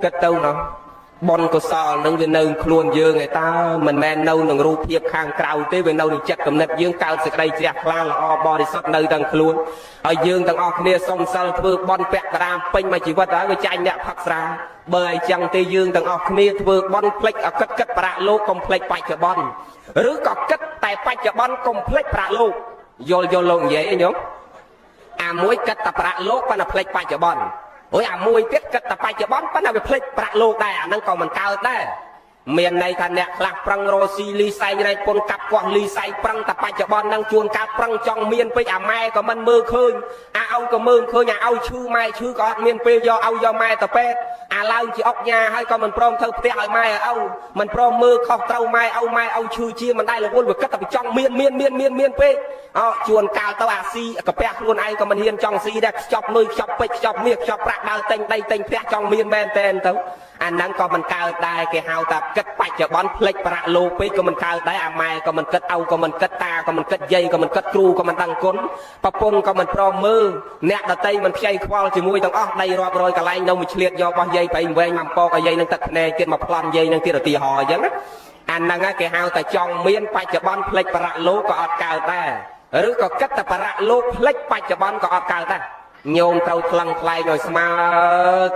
គិតទៅណោះ បុណ្យកុសលនឹងវានៅខ្លួនយើងឯតើ មិនមែននៅនឹងរូបភាពខាងក្រៅទេ វានៅនឹងចិត្តគំនិតយើង កើតសេចក្តីជ្រះថ្លាល្អបរិសុទ្ធនៅទាំងខ្លួនហើយ។ យើងទាំងអស់គ្នាសុំសិលធ្វើបុណ្យពាក់កណ្ដាលពេញមួយជីវិតហើយ វាចាញ់អ្នកផឹកស្រា។ បើអីចឹងទេ យើងទាំងអស់គ្នាធ្វើបុណ្យផ្លិច ឲ្យគិតគិតប្រាក់លោក កុំផ្លិចបច្ចុប្បន្ន ឬក៏គិតតែបច្ចុប្បន្ន កុំផ្លិចប្រាក់លោក។ យល់យល់លោកនិយាយអីញោម? អាមួយគិតតែប្រាក់លោក ប៉ុន្តែផ្លិចបច្ចុប្បន្ន អូយ អាមួយទៀតគិតតែបច្ចុប្បន្ន ប៉ុន្តែវាផ្លិចប្រាក់លោកដែរ អាហ្នឹងក៏មិនកើតដែរ។ មានន័យថា អ្នកខ្លះប្រឹងរស់ស៊ីលីសែងរែកពុនកាប់កោះលីសែង ប្រឹងតែបច្ចុប្បន្នហ្នឹង ជួនកាលប្រឹងចង់មានពេក អាម៉ែក៏មិនមើលឃើញ អាឪក៏មើលឃើញ អាឪឈឺម៉ែឈឺក៏អត់មានពេលយកឪយកម៉ែទៅពេទ្យ អាឡើងជាអុកញ៉ាហើយក៏មិនព្រមធ្វើផ្ទះឲ្យម៉ែឲ្យឪ មិនព្រមមើលខុសត្រូវម៉ែឪ ម៉ែឪឈឺជាមិនដែលរវល់ វាគិតតែចង់មានមានមានមានមានពេក អោជួនកាលទៅអាស៊ីកាពះខ្លួនឯងក៏មិនហ៊ានចង់ស៊ីដែរ ខ្ចប់លុយ ខ្ចប់ពេជ្រ ខ្ចប់មាស ខ្ចប់ប្រាក់ ដើរទិញដីទិញផ្ទះចង់មានមែនតែនទៅ អាហ្នឹងក៏មិនកើតដែរ។ គេហៅថាគិតបច្ចុប្បន្នផ្លិចប្រាក់លោកពេកក៏មិនកើតដែរ អាម៉ែក៏មិនគិត ឪក៏មិនគិត តាក៏មិនគិត យាយក៏មិនគិត គ្រូក៏មិនដឹងគុណ ប្រពន្ធក៏មិនព្រមមើល អ្នកដតីមិនខ្ចីខ្វល់ជាមួយទាំងអស់ ដីរាប់រយកន្លែងនៅមួយឆ្លៀតយករបស់យាយប្រៃវែងមកពកឲ្យយាយនឹងទឹកភ្នែកទៀត មកប្លន់យាយនឹងទៀត ឧទាហរណ៍អញ្ចឹងណា។ អាហ្នឹងគេហៅតែចង់មានបច្ចុប្បន្នផ្លិចប្រាក់លោកក៏អត់កើតដែរ ឬក៏គិតតែប្រាក់លោកផ្លិចបច្ចុប្បន្នក៏អត់កើតដែរ។ ញោមត្រូវថ្លឹងថ្លែងឲ្យស្មើ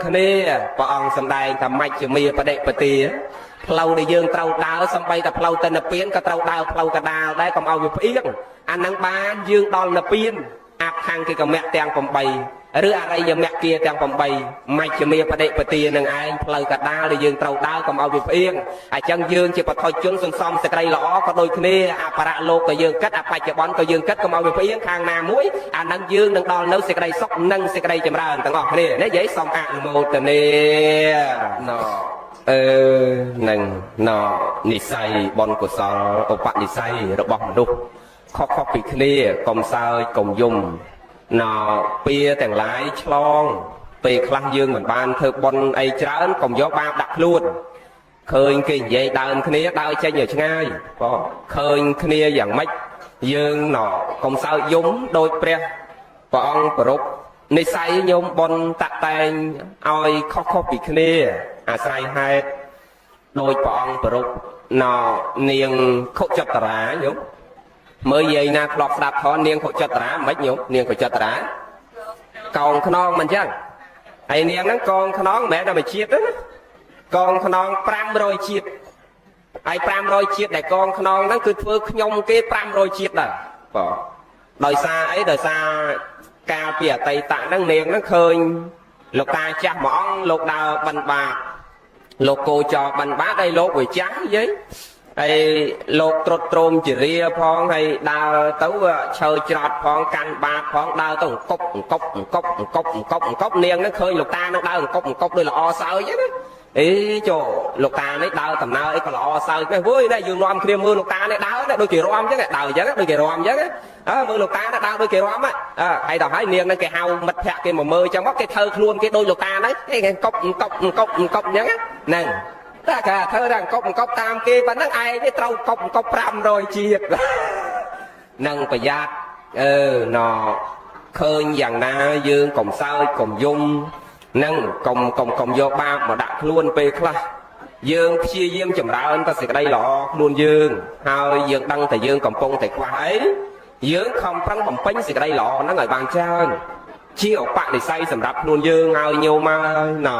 គ្នា។ ព្រះអង្គសម្ដែងថា មជ្ឈមាបដិបទា ផ្លូវដែលយើងត្រូវដើរ សំបីតែផ្លូវទៅនិព្វានក៏ត្រូវដើរផ្លូវកដាលដែរ កុំឲ្យវាផ្អៀង អានឹងបានយើងដល់និព្វាន អាប់ខាងគេកមៈទាំង8 ឬអរិយមគ្គាទាំង8 មជ្ឈមាបដិបទានឹងឯង ផ្លូវកដាលដែលយើងត្រូវដើរ កុំឲ្យវាផ្អៀង។ អញ្ចឹងយើងជាបឋិជនសន្សំសេចក្តីល្អក៏ដូចគ្នា អបរៈលោកក៏យើងគិត អបច្ចុប្បន្នក៏យើងគិត កុំឲ្យវាផ្អៀងខាងណាមួយ អានឹងយើងនឹងដល់នៅសេចក្តីសុខនិងសេចក្តីចម្រើនទាំងអស់គ្នានេះ។ យាយសូមអនុមោទនាណអឺនឹងណនិស័យបុណ្យកុសលឧបនិស្ស័យរបស់មនុស្សខុសៗពីគ្នា កុំសើចកុំយំណពៀទាំងឡាយឆ្លង ពេលខ្លះយើងមិនបានធ្វើបុណ្យអីច្រើន កុំយកបាបដាក់ខ្លួន។ ឃើញគេនិយាយដើមគ្នាដើរចេញឲ្យឆ្ងាយ បងឃើញគ្នាយ៉ាងម៉េចយើងណកុំសើចយំ ដោយព្រះព្រះអង្គប្រពនិស័យញោម បុណ្យតាក់តែងឲ្យខុសៗពីគ្នាអាស្រ័យហេតុ ដោយព្រះអង្គប្រពណនាងខុចតរា។ ញោមមើលយាយណាធ្លាប់ស្ដាប់ថននាងខុចតរាមិនញោម? នាងខុចតរាកោងខ្នងមិនចឹងហើយ នាងហ្នឹងកងខ្នងមិនមែនតែមួយជាតិទេណា កងខ្នង500ជាតិហើយ 500ជាតិដែលកងខ្នងហ្នឹងគឺធ្វើខ្ញុំគេ500ជាតិដែរ បង។ ដោយសារអី? ដោយសារកាលពីអតីតហ្នឹង នាងហ្នឹងឃើញលោកតាចាស់មួយអង្គ លោកដើរបិណ្ឌបាត លោកគោចរបិណ្ឌបាត ហើយលោកវាចាស់យាយ ហើយលោកត្រុតត្រោមជារាផង ហើយដើរទៅឈើច្រត់ផង កាន់បាតផង ដើរទៅអង្គប់អង្គប់អង្គប់អង្គប់អង្គប់អង្គប់។ នាងហ្នឹងឃើញលោកតានឹងដើរអង្គប់អង្គប់ដូចល្អសើចណា អេចូលលោកតានេះដើរដំណើរអីក៏ល្អសើចដែរវើយ ដែរយើងនាំគ្នាមើលលោកតានេះដើរដូចគេរំអញ្ចឹង ដើរអញ្ចឹងដូចគេរំអញ្ចឹង អើមើលលោកតានេះដើរដូចគេរំអើហើយ ដល់ហើយនាងហ្នឹងគេហៅមិត្តភក្តិគេមកមើលអញ្ចឹង មកគេធ្វើខ្លួនគេដូចលោកតាហ្នឹង គេអង្គប់អង្គប់អង្គប់អង្គប់អញ្ចឹងហ្នឹង តែគេធ្វើតែអង្គប់អង្គប់តាមគេប៉ុណ្ណឹងឯង នេះត្រូវអង្គប់អង្គប់500ជាតិនឹង។ ប្រយ័ត្នអឺណឃើញយ៉ាងណាយើងកុំសើចកុំយំ នឹងកុំកុំកុំយកបាបមកដាក់ខ្លួន។ ពេលខ្លះយើងព្យាយាមចម្រើនតែសេចក្តីល្អខ្លួនយើង ហើយយើងដឹងតែយើងកំពុងតែខ្វះអី យើងខំប្រឹងបំពេញសេចក្តីល្អហ្នឹងឲ្យបានច្រើន ជាឧបនិស្ស័យសម្រាប់ខ្លួនយើង។ ឲ្យញោមហើយណ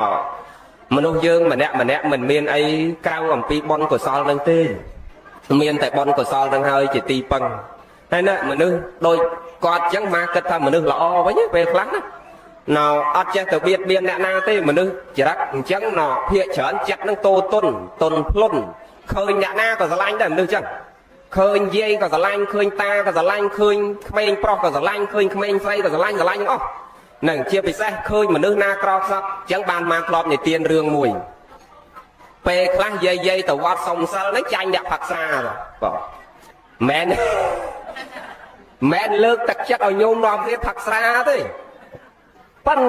មនុស្សយើងម្នាក់ម្នាក់មិនមានអីក្រៅអំពីបុណ្យកុសលនឹងទេ មានតែបុណ្យកុសលនឹងហើយជាទីពឹងហើយណា។ មនុស្សដូចគាត់ចឹងមកគិតថាមនុស្សល្អវិញ ពេលខ្លះណាណអត់ចេះទៅបៀតបៀនអ្នកណាទេ មនុស្សចរិតអញ្ចឹងណភាកច្រើនចិត្តនឹងតោតុនតុនភ្លុន ឃើញអ្នកណាក៏ស្រឡាញ់ដែរ។ មនុស្សចឹងឃើញយាយក៏ស្រឡាញ់ ឃើញតាក៏ស្រឡាញ់ ឃើញក្មេងប្រុសក៏ស្រឡាញ់ ឃើញក្មេងស្រីក៏ស្រឡាញ់ ស្រឡាញ់ទាំងអស់នឹង ជាពិសេសឃើញមនុស្សណាក្រខ្សត់អញ្ចឹង។ បានមកធ្លាប់និទានរឿងមួយ ពេលខ្លះយាយយាយទៅវត្តសុំសិលហ្នឹងចាញ់អ្នកផឹកស្រា បងមែនមែនលើកទឹកចិត្តឲ្យញោមនាំគ្នាផឹកស្រាទេ ប៉ិន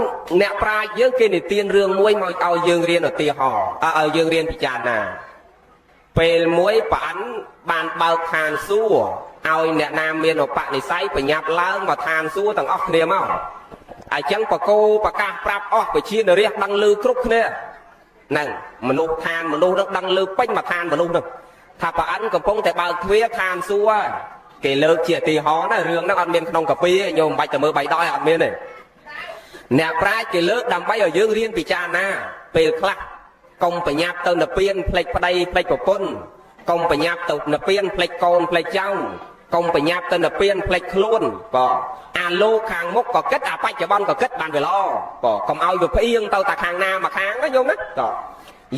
អ្នកប្រាជ្ញយើងគេនិទានរឿងមួយមកឲ្យយើងរៀនឧទាហរណ៍ ឲ្យយើងរៀនពិចារណា។ ពេលមួយប្រអិនបានបើកឋានសួគ៌ឲ្យអ្នកណាមានឧបនិស្ស័យបញ្ញាប់ឡើងមកឋានសួគ៌ទាំងអស់គ្នាមក អញ្ចឹងបកោប្រកាសប្រាប់អស់ប្រជានរះដឹងឮគ្រប់គ្នា។ ហ្នឹងមនុស្សឋានមនុស្សនឹងដឹងលើពេញមួយឋានមនុស្សហ្នឹងថាប្រអិនកំពុងតែបើកទ្វារឋានសួគ៌គេលើកជាឧទាហរណ៍ណារឿងហ្នឹងអត់មានក្នុងកាពីទេញោមមិនបាច់ទៅមើលបៃដកអត់មានទេអ្នកប្រាជ្ញគេលើកដើម្បីឲ្យយើងរៀនពិចារណាពេលខ្លះកុំប្រញាប់ទៅនិព្វានផ្លេចប្តីផ្លេចប្រពន្ធកុំប្រញាប់ទៅនិព្វានផ្លេចកូនផ្លេចចៅកុំប្រញាប់ទៅនិព្វានផ្លេចខ្លួនបាទអាលោកខាងមុខក៏គិតអាបច្ចុប្បន្នក៏គិតបានវាល្អបាទកុំឲ្យវាផ្អៀងទៅតែខាងណាមកខាងណាញោមណាបាទ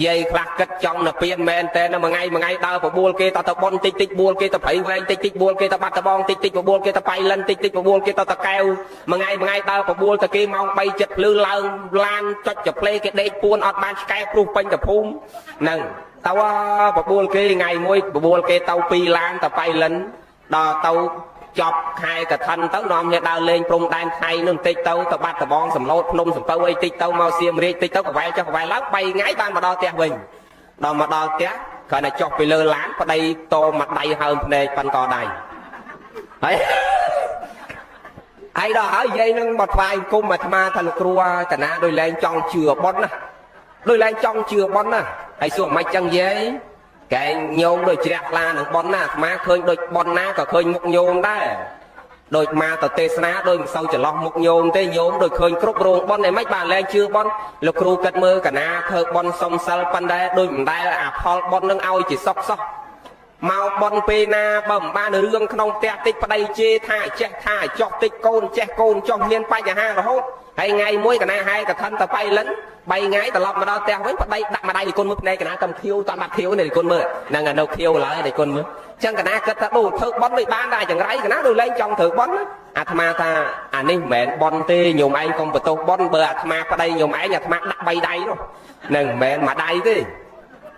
យាយខ្លះគិតចង់និព្វានមែនតើមួយថ្ងៃមួយថ្ងៃដើរបបួលគេតទៅប៉ុនតិចតិចបួលគេទៅព្រៃវែងតិចតិចបួលគេទៅបាត់ដបងតិចតិចបបួលគេទៅបៃលិនតិចតិចបបួលគេទៅតកែវមួយថ្ងៃមួយថ្ងៃដើរបបួលទៅគេម៉ោង3ចិត្តភ្លឺឡើងឡានចុចចផ្លេគេដេកពួនអត់បានឆ្កែព្រុសពេញតភូមិហ្នឹងទៅបបួលគេថ្ងៃមួយបបួលគេទៅពីរឡានទៅបៃលិនដល់ទៅចប់ខែកឋិនទៅនាំគ្នាដើរលេងព្រំដែនថៃនឹងបន្តិចទៅទៅបាត់ដបងសំឡូតភ្នំសំពៅអីតិចទៅមកសៀមរាជតិចទៅកវែលចុះកវែលឡើង3ថ្ងៃបានមកដល់ផ្ទះវិញដល់មកដល់ផ្ទះគ្រាន់តែចុះពីលើឡានប្តីតមកដៃហើមភ្នែកប៉ិនកដៃហើយហើយដល់ហើយយាយនឹងមកថ្វាយគុំអាត្មាថាលោកគ្រូកណាដូចលែងចង់ជឿប៉ុនណាដូចលែងចង់ជឿប៉ុនណាហើយសួរមិនចឹងយាយកែងញោមដូចជ្រះថ្លានឹងប៉ុនណាអាត្មាឃើញដូចប៉ុនណាក៏ឃើញមុខញោមដែរដូចមកទៅទេសនាដូចមិនសូវច្រឡោះមុខញោមទេញោមដូចឃើញគ្រប់រោងប៉ុនអីមិនបានលែងជឿប៉ុនលោកគ្រូគិតមើលកណាធ្វើប៉ុនសុំសិលប៉ុនដែរដូចមិនដែលអាផលប៉ុននឹងឲ្យជាសុកសោះមកប៉ុនពេលណាបើមិនបានរឿងក្នុងផ្ទះតិចប្តីជេរថាចេះថាចោះតិចកូនចេះកូនចោះមានបញ្ហារហូតហើយថ្ងៃមួយកណាហែកឋិនទៅបៃលិន3ថ្ងៃត្រឡប់មកដល់ផ្ទះវិញប្តីដាក់ម្ដាយលិគុណមើលភ្នែកកណាតំខៀវតាមបាត់ខៀវនេះលិគុណមើលហ្នឹងនៅខៀវឡើយលិគុណមើលចឹងកណាគិតថាដូចធ្វើប៉ុនដូចបានដែរចង្រៃកណាដូចលែងចង់ធ្វើប៉ុនណាអាត្មាថាអានេះមិនមែនប៉ុនទេញោមឯងកុំបន្ទោសប៉ុនបើអាត្មាប្តីញោមឯងអាត្មាដាក់3ដៃនោះហ្នឹងមិនមែនមួយដៃទេ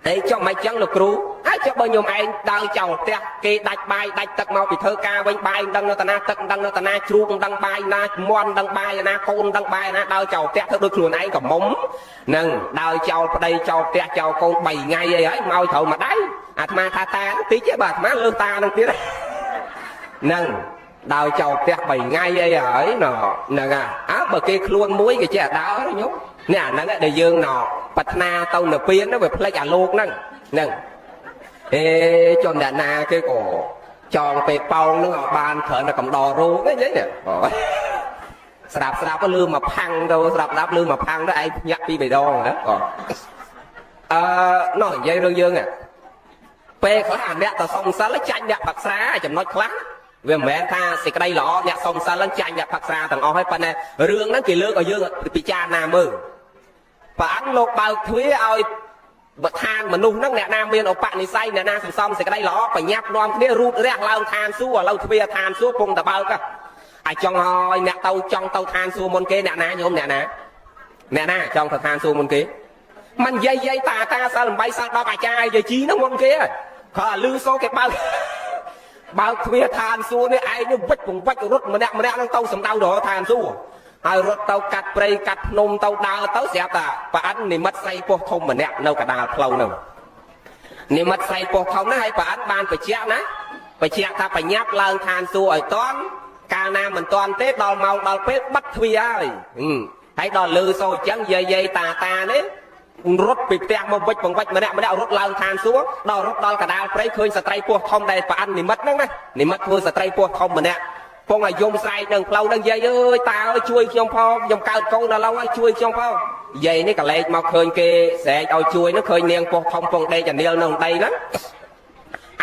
តែចុះមិនចឹងលោកគ្រូហើយចុះបើញោមឯងដើរចោលផ្ទះគេដាច់បាយដាច់ទឹកមកពីធ្វើការវិញបាយមិនដឹងនៅតាណាទឹកមិនដឹងនៅតាណាជ្រូកមិនដឹងបាយណាមន់មិនដឹងបាយណាកូនមិនដឹងបាយណាដើរចោលផ្ទះធ្វើដូចខ្លួនឯងកំមុំនឹងដើរចោលប្តីចោលផ្ទះចោលកូន3ថ្ងៃអីហើយមកឲ្យត្រូវមួយដៃអាត្មាថាតាតិចទេបាទអាត្មាលើសតានឹងទៀតនឹងដើរចោលផ្ទះ3ថ្ងៃអីហើយណហ្នឹងអើបើគេខ្លួនមួយគេចេះដើរញោមនេះអាហ្នឹងដែលយើងណប្រាថ្នាទៅនិព្វានវាផ្លេចអាលោកហ្នឹងហ្នឹងអេជនអ្នកណាគេក៏ចងពេលប៉ោងហ្នឹងឲ្យបានគ្រាន់តែកំដររោងហ្នឹងនេះស្រាប់ស្រាប់ក៏លឺមកផាំងទៅស្រាប់ស្រាប់លឺមកផាំងទៅឯងភ្ញាក់ពីរបីដងណាអឺណោះនិយាយរឿងយើងពេលខ្លះអាអ្នកទៅសុំសិលចាញ់អ្នកផឹកស្រាចំណុចខ្លះវាមិនមែនថាសេចក្តីល្អអ្នកសុំសិលហ្នឹងចាញ់អ្នកផឹកស្រាទាំងអស់ហើយប៉ុន្តែរឿងហ្នឹងគេលើកឲ្យយើងពិចារណាមើលព្រះអង្គលោកបើកទ្វារឲ្យបឋានមនុស្សហ្នឹងអ្នកណាមានឧបនិស្ស័យអ្នកណាសន្សំសេចក្តីល្អបញ្ញាប់នាំគ្នារូតរះឡើងឋានសួគ៌ឥឡូវទ្វារឋានសួគ៌ពងតបើកអាចចង់ឲ្យអ្នកទៅចង់ទៅឋានសួគ៌មុនគេអ្នកណាញោមអ្នកណាអ្នកណាចង់ទៅឋានសួគ៌មុនគេមិនយាយយាយតាតាសិល8សិល10អាចារ្យយាយជីហ្នឹងមុនគេគ្រាន់លឺសូគេបើកបើកទ្វារឋានសួគ៌នេះឯងនេះវិចពងវិចរត់ម្នាក់ម្នាក់ហ្នឹងទៅសំដៅរកឋានសួគ៌ហើយរត់ទៅកាត់ព្រៃកាត់ភ្នំទៅដើរទៅស្រាប់តែប្រអិននិមិត្តស្រីពោះធំម្នាក់នៅកដាលផ្លូវហ្នឹងនិមិត្តស្រីពោះធំណាហើយប្រអិនបានបញ្ជាក់ណាបញ្ជាក់ថាបញ្ញាប់ឡើងឋានសួគ៌ឲ្យតន់កាលណាមិនតន់ទេដល់ម៉ោងដល់ពេលបិទទ្វារហើយហើយដល់លឺសូអញ្ចឹងយាយយាយតាតានេះរត់ពីផ្ទះមកវិចបង្វិចម្នាក់ម្នាក់រត់ឡើងឋានសួគ៌ដល់រត់ដល់កដាលព្រៃឃើញស្ត្រីពោះធំដែលប្រអិននិមិត្តហ្នឹងណានិមិត្តធ្វើស្ត្រីពោះធំម្នាក់ពងឲ្យយំស្រែកនឹងផ្លូវហ្នឹងយាយអើយតាអើយជួយខ្ញុំផងខ្ញុំកើតកូនដល់ឡូវហើយជួយខ្ញុំផងយាយនេះក៏លេចមកឃើញគេស្រែកឲ្យជួយហ្នឹងឃើញនាងពោះធំពងដេកអានាលនៅដីហ្នឹង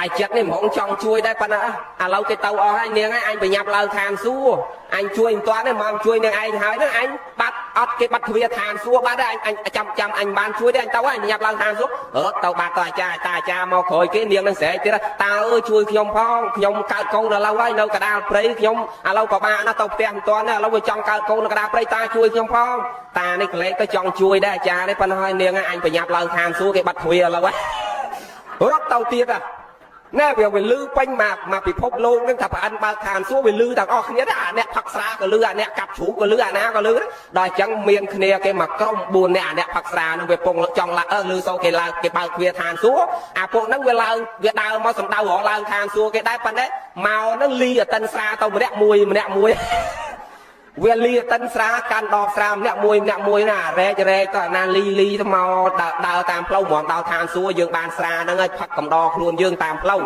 អាចិត្តនេះហ្មងចង់ជួយដែរប៉ុន្តែឥឡូវគេទៅអស់ហើយនាងឯងអញបញ្ញាប់ឡើងឋានសួគ៌អញជួយមិនទាន់ទេមកជួយនាងឯងហើយហ្នឹងអញបាត់អត់គេបាត់ទ្វារឋានសួគ៌បាត់ហើយអញចាំចាំអញបានជួយទេអញទៅអញបញ្ញាប់ឡើងឋានសួគ៌រត់ទៅបាត់ទៅអាចារ្យតាអាចារ្យមកក្រោយគេនាងនឹងស្រែកទៀតតាអើយជួយខ្ញុំផងខ្ញុំកើតកូនឥឡូវហើយនៅកដាលព្រៃខ្ញុំឥឡូវក៏បានណាស់ទៅផ្ទះមិនទាន់ទេឥឡូវវាចង់កើតកូននៅកដាលព្រៃតាជួយខ្ញុំផងតានេះក្លែកទៅចង់ជួយដែរអាចារ្យនេះប៉ុន្តែហើយនាងអញបញ្ញាប់ឡើងឋានសួគ៌គេបាត់ទ្វារឥឡូវហើយរត់ទៅទៀតណែវាលឺពេញមកមកពិភពលោកហ្នឹងថាប្រអិនបើកឋានសួគ៌វាលឺទាំងអស់គ្នាអាអ្នកផឹកស្រាក៏លឺអាអ្នកកាប់ជ្រូកក៏លឺអាណាក៏លឺដល់អញ្ចឹងមានគ្នាគេមកក្រុម4នាក់អាអ្នកផឹកស្រាហ្នឹងវាពងចង់ឡើងអឺលឺសូគេឡើងគេបើកទ្វារឋានសួគ៌អាពួកហ្នឹងវាឡើងវាដើរមកសំដៅរងឡើងឋានសួគ៌គេដែរប៉ុន្តែមកហ្នឹងលីអតិនស្រាទៅម្នាក់មួយម្នាក់មួយ វាលាតិនស្រាកាន់ដបស្រាម្នាក់មួយម្នាក់មួយណារែករែកទៅណាលីលីទៅមកដើរដើរតាមផ្លូវហ្មងដល់ឋានសួគ៌យើងបានស្រាហ្នឹងហើយផឹកកំដរខ្លួនយើងតាមផ្លូវ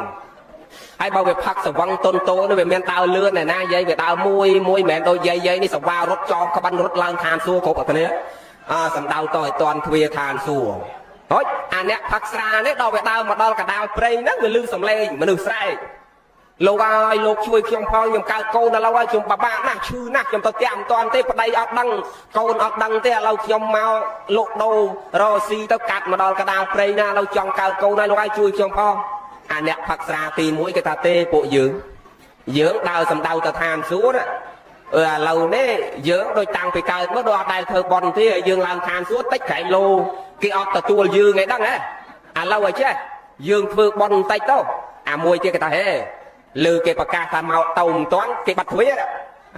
ហើយបើវាផឹកសវឹងតុនតូនេះវាមានដើរលឿនណាណាយាយវាដើរមួយមួយមិនមែនដូចយាយយាយនេះសវ៉ារត់ចោលក្បាន់រត់ឡើងឋានសួគ៌គ្រប់អត់គ្នាអើសំដៅតឲ្យតន់ទ្វាឋានសួគ៌ហុចអាអ្នកផឹកស្រានេះដល់វាដើរមកដល់កដាលព្រៃហ្នឹងវាលឺសំឡេងមនុស្សស្រែកលោកអើយលោកជួយខ្ញុំផងខ្ញុំកើតកូនដល់ហើយខ្ញុំបបាក់ណាស់ឈឺណាស់ខ្ញុំទៅផ្ទះមិនតាន់ទេប្តីអត់ដឹងកូនអត់ដឹងទេឥឡូវខ្ញុំមកលោកដូររកស៊ីទៅកាត់មកដល់កដាលព្រៃណាឥឡូវចង់កើតកូនហើយលោកអើយជួយខ្ញុំផងអាអ្នកផឹកស្រាទី1គេថាទេពួកយើងយើងដើរសំដៅទៅឋានសួគ៌ណាអឺឥឡូវនេះយើងដូចតាំងពីកើតមកដូចអត់ដែលធ្វើបន់ទេយើងឡើងឋានសួគ៌តិចក្រែងលោគេអត់ទទួលយើងឯងដឹងហ៎ឥឡូវឲ្យចេះយើងធ្វើបន់បន្តិចទៅអាមួយទៀតគេថាហេលើគេប្រកាសថាមកទៅមិនតាន់គេបាត់ទ្វារ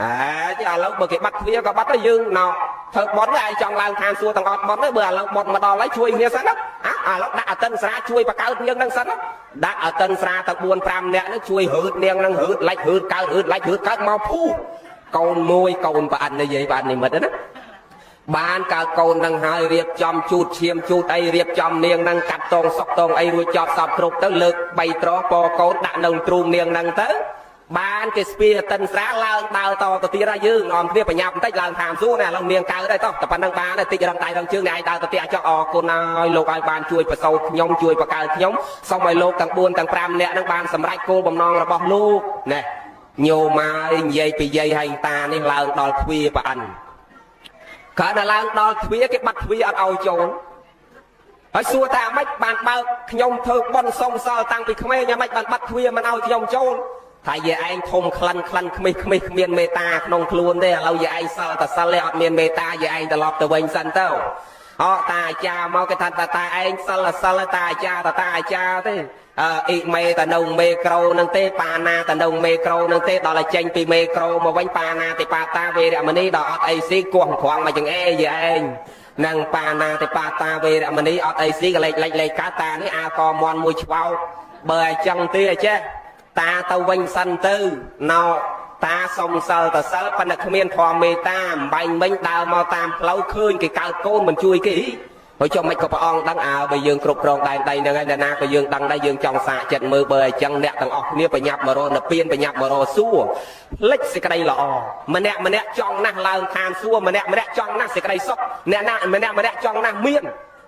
អើឥឡូវបើគេបាត់ទ្វារក៏បាត់ទៅយើងណោធ្វើបន់ឯងចង់ឡើងឋានសួគ៌ទាំងអត់បន់ទៅបើឥឡូវបន់មកដល់ហើយជួយគ្នាសិនណាអាឥឡូវដាក់អតិនស្រាជួយបកើតនាងនឹងសិនណាដាក់អតិនស្រាទៅ4 5នាក់នឹងជួយហឺតនាងនឹងហឺតឡាច់ហឺតកើតហឺតឡាច់ហឺតកើតមកភូកូនមួយកូនប្រអិននិយាយប្រអិននិមិត្តណាបានកើតកូននឹងហើយរៀបចំជូតឈាមជូតអីរៀបចំនាងនឹងកាត់តងសុកតងអីរួចចប់សពគ្រប់ទៅលើក3ត្រពកូនដាក់នៅទ្រូងនាងនឹងទៅបានគេស្ពាតិនស្រាឡើងដើរតទៅទៀតហើយយើងនាំគ្នាបញ្ញាប់បន្តិចឡើងឋានសួគ៌ណាឥឡូវនាងកើតហើយតោះតែប៉ុណ្្នឹងបានហើយតិចរងដៃរងជើងអ្នកឯងដើរទៅផ្ទះចុះអរគុណហើយលោកឲ្យបានជួយប្រសូតខ្ញុំជួយបកើខ្ញុំសូមឲ្យលោកទាំង4ទាំង5នាក់នឹងបានសម្រេចគោលបំណងរបស់លោកណែញោមហើយនិយាយពីយាយហើយតានេះឡើងដល់ទ្វារប្រអិនគ្រាន់តែឡើងដល់ទ្វារគេបាត់ទ្វារអត់ឲ្យចូលហើយសួរថាម៉េចបានបើកខ្ញុំធ្វើបន់សុំសល់តាំងពីក្មេងយ៉ាងម៉េចបានបាត់ទ្វារមិនឲ្យខ្ញុំចូលថាយាយឯងធំក្លិនក្លិនក្មេះក្មេះគ្មានមេត្តាក្នុងខ្លួនទេឥឡូវយាយឯងសិលតែសិលទេអត់មានមេត្តាយាយឯងត្រឡប់ទៅវិញសិនទៅអតាអាចារ្យមកគេថាតាឯងសិលតែសិលតាអាចារ្យតាអាចារ្យទេអអ៊ីមេតនៅមេក្រូនឹងទេបាណាតនៅមេក្រូនឹងទេដល់ឲ្យចេញពីមេក្រូមកវិញបាណាតិបាតាវេរមណីដល់អត់អីស៊ីគោះក្រងមកចង្អេយាយឯងនឹងបាណាតិបាតាវេរមណីអត់អីស៊ីក៏លេខលេខលេខកាតានេះអាកមន់មួយឆ្វោបើអញ្ចឹងទេអចេះតាទៅវិញសិនទៅណោតាសុំសិលតសិលប៉ុន្តែគ្មានធម៌មេត្តាអំបែងមិញដើរមកតាមផ្លូវឃើញគេកើតកូនមិនជួយគេហើយចុះមិនក៏ព្រះអង្គដឹងអើបើយើងគ្រប់គ្រងដែនដីហ្នឹងហើយអ្នកណាក៏យើងដឹងដែរយើងចង់សាកចិត្តមើលបើអញ្ចឹងអ្នកទាំងអស់គ្នាប្រញាប់មករកនិព្វានប្រញាប់មករកសួគ៌ផ្លិចសេចក្តីល្អម្នាក់ម្នាក់ចង់ណាស់ឡើងឋានសួគ៌ម្នាក់ម្នាក់ចង់ណាស់សេចក្តីសុខអ្នកណាម្នាក់ម្នាក់ចង់ណាស់មាន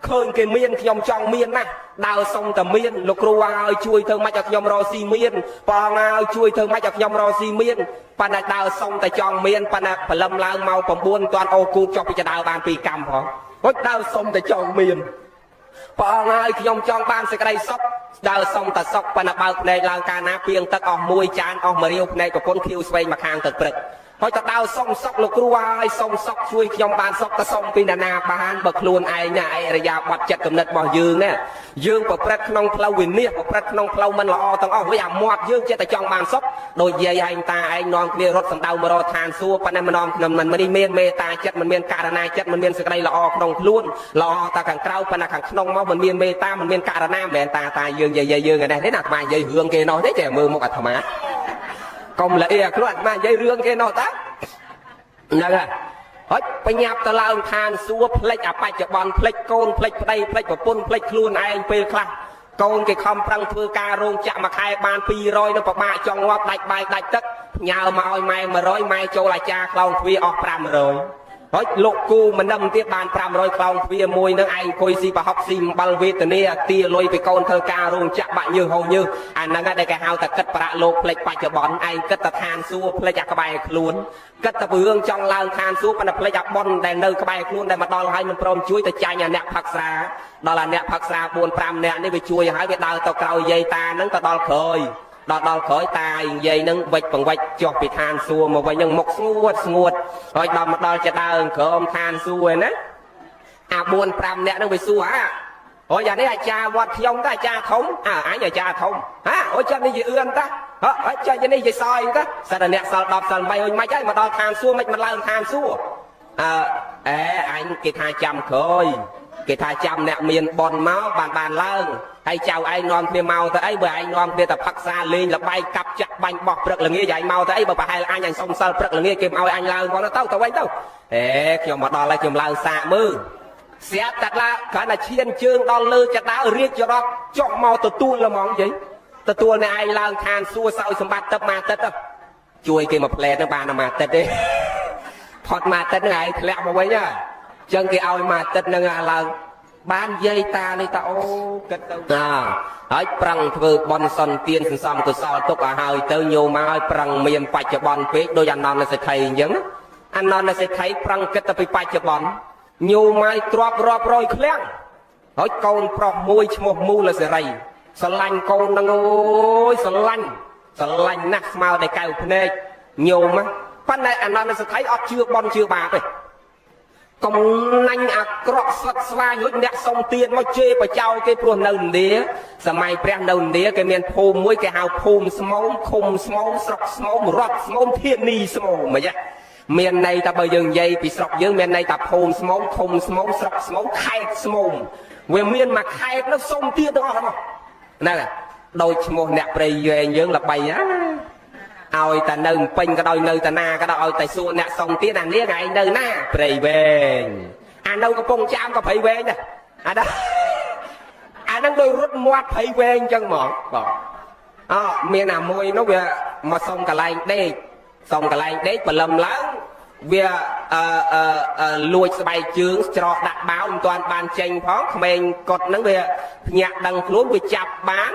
ឃើញគេមានខ្ញុំចង់មានណាស់ដើរសុំតែមានលោកគ្រូឲ្យជួយធ្វើម៉េចឲ្យខ្ញុំរកស៊ីមានព្រះអង្គឲ្យជួយធ្វើម៉េចឲ្យខ្ញុំរកស៊ីមានប៉ុន្តែដើរសុំតែចង់មានប៉ុន្តែព្រលឹមឡើងមក9ទាន់អូគូចុះពីចដើបានពីកម្មផងហុចដើរសុំតែចង់មានព្រះអង្គឲ្យខ្ញុំចង់បានសេចក្តីសុខដើរសុំតែសុខប៉ុន្តែបើកភ្នែកឡើងកាលណាពីងទឹកអស់មួយចានអស់មួយរាវភ្នែកប្រពន្ធខៀវស្វែងមកខាងទឹកព្រឹកហើយទៅដើរសុំសុខលោកគ្រូឲ្យសុំសុខជួយខ្ញុំបានសុខទៅសុំពីណានាបានបើខ្លួនឯងណាអរិយាប័ត្រចិត្តគំនិតរបស់យើងណាយើងប្រព្រឹត្តក្នុងផ្លូវវិនិច្ឆ័យប្រព្រឹត្តក្នុងផ្លូវមិនល្អទាំងអស់វាអាមាត់យើងចិត្តតែចង់បានសុខដូចយាយឯងតាឯងនាំគ្នារត់សំដៅមករកឋានសួគ៌ប៉ុន្តែមិននាំខ្ញុំមិនមានមេត្តាចិត្តមិនមានករណាចិត្តមិនមានសេចក្តីល្អក្នុងខ្លួនល្អតែខាងក្រៅប៉ុន្តែខាងក្នុងមកមិនមានមេត្តាមិនមានករណាមិនមែនតាតាយើងយាយយើងឯនេះទេណាអាត្មានិយាយរឿងគេនោះទេចេះមើលមុខអាត្មាកុំល្អខ្លួនអាត្មានិយាយរឿងគេនោះតាហ្នឹងហើយហើយបញ្ញាប់ទៅឡើងឋានសួគ៌ផ្លិចអបច្ចុប្បន្នផ្លិចកូនផ្លិចប្តីផ្លិចប្រពន្ធផ្លិចខ្លួនឯងពេលខ្លះកូនគេខំប្រឹងធ្វើការរោងចក្រមួយខែបាន200នៅពិបាកចង់ងាប់ដាច់បាយដាច់ទឹកផ្ញើមកឲ្យម៉ែ100ម៉ែចូលអាចារ្យខ្លោងទ្វារអស់500ហើយលោកគូមិនដឹងទៀតបាន500ខ្លោងទ្វារមួយនឹងឯងអង្គុយស៊ីប្រហុកស៊ីអំបិលវេទនាទាលុយពីកូនធ្វើការរោងចក្របាក់ញើសហូរញើសអាហ្នឹងដែលគេហៅថាគិតប្រាក់លោកផ្លេចបច្ចុប្បន្នឯងគិតតែឋានសួគ៌ផ្លេចអាក្បែរខ្លួនគិតតែរឿងចង់ឡើងឋានសួគ៌ប៉ុន្តែផ្លេចអាប៉ុនដែលនៅក្បែរខ្លួនដែលមកដល់ហើយមិនព្រមជួយទៅចាញ់អាអ្នកផឹកស្រាដល់អាអ្នកផឹកស្រា4 5នាក់នេះវាជួយឲ្យវាដើរទៅក្រោយយាយតាហ្នឹងទៅដល់ក្រោយដល់ក្រោយតានិយាយនឹងវិចបង្វិចចុះពីឋានសួគ៌មកវិញនឹងមុខស្ងួតស្ងួតហើយដល់មកដល់ចដើមក្រោមឋានសួគ៌ឯណាអា4 5នាក់នឹងវាសួរអាអូយ៉ាងនេះអាចារ្យវត្តខ្ញុំតាអាចារ្យធំអើអញអាចារ្យធំហាអូចាំនេះយីអឿនតាហ៎ចាញ់នេះយីសយតាសិតតែអ្នកសិល10សិល8អូយមិនហើយមកដល់ឋានសួគ៌មិនមិនឡើងឋានសួគ៌អើអែអញគេថាចាំក្រោយ គេថាចាំអ្នកមានប៉ុនមកបានបានឡើងហើយចៅឯងនាំគ្នាមកទៅអីបើឯងនាំគ្នាតែផឹកសាលេងលបែកកាប់ចាក់បាញ់បោះព្រឹកល្ងាចឯងមកទៅអីបើប្រហែលអញអញសុំសិលព្រឹកល្ងាចគេមិនឲ្យអញឡើងផងទៅទៅវិញទៅអេខ្ញុំមកដល់ហើយខ្ញុំឡើងសាកមើលស្រាប់តែឡាគ្រាន់តែឈានជើងដល់លើចដៅរៀបចរកចុះមកទទួលល្មងយីទទួលអ្នកឯងឡើងឋានសួគ៌សោយសម្បត្តិទឹកមកទឹកជួយគេមកផ្លែហ្នឹងបានតែមួយអាទិត្យទេផុតមួយអាទិត្យហ្នឹងឯងធ្លាក់មកវិញហ៎ចឹងគេឲ្យមួយអាទិត្យហ្នឹងឡើងបានយាយតានេះតាអូគិតទៅណាហើយប្រឹងធ្វើបន់សន្តានសន្សំកុសលទុកឲ្យហើយទៅញោមមកឲ្យប្រឹងមានបច្ចុប្បន្នពេកដោយអនន្តសេដ្ឋីអញ្ចឹងអនន្តសេដ្ឋីប្រឹងគិតទៅពីបច្ចុប្បន្នញោមឲ្យទ្របរាប់រយឃ្លាំងហើយកូនប្រុសមួយឈ្មោះមូលសេរីស្រឡាញ់កូនហ្នឹងអូយស្រឡាញ់ស្រឡាញ់ណាស់ស្មើតែកៅភ្នែកញោមប៉ុន្តែអនន្តសេដ្ឋីអត់ជឿបន់ជឿបាបទេកំណាញ់អាក្រក់ស្លឹកស្វាយរួចអ្នកសុំទានមកជេរបចោគេព្រោះនៅឥណ្ឌាសម័យព្រះនៅឥណ្ឌាគេមានភូមិមួយគេហៅភូមិស្មោមឃុំស្មោមស្រុកស្មោមរដ្ឋស្មោមធានីស្មោមអញ្ចឹងមានន័យថាបើយើងនិយាយពីស្រុកយើងមានន័យថាភូមិស្មោមឃុំស្មោមស្រុកស្មោមខេត្តស្មោមវាមានមួយខេត្តនោះសុំទានទាំងអស់ហ្នឹងហ្នឹងដោយឈ្មោះអ្នកព្រៃយែងយើងល្បីណាឲ្យតែនៅពេញក៏ដោយនៅតាណាក៏ដោយឲ្យតែសួរអ្នកសុំទៀតអានេះឯងនៅណាព្រៃវែងអានៅកំពង់ចាមក៏ព្រៃវែងដែរអាđóអាហ្នឹងដូចរត់មាត់ព្រៃវែងអញ្ចឹងហ្មងបងអមានអាមួយនោះវាមកសុំកន្លែងដេកសុំកន្លែងដេកព្រលឹមឡើងវាអឺអឺលួចស្បែកជើងច្រកដាក់បាវមិនទាន់បានចេញផងក្មេងកត់ហ្នឹងវាភ្ញាក់ដឹងខ្លួនវាចាប់បាន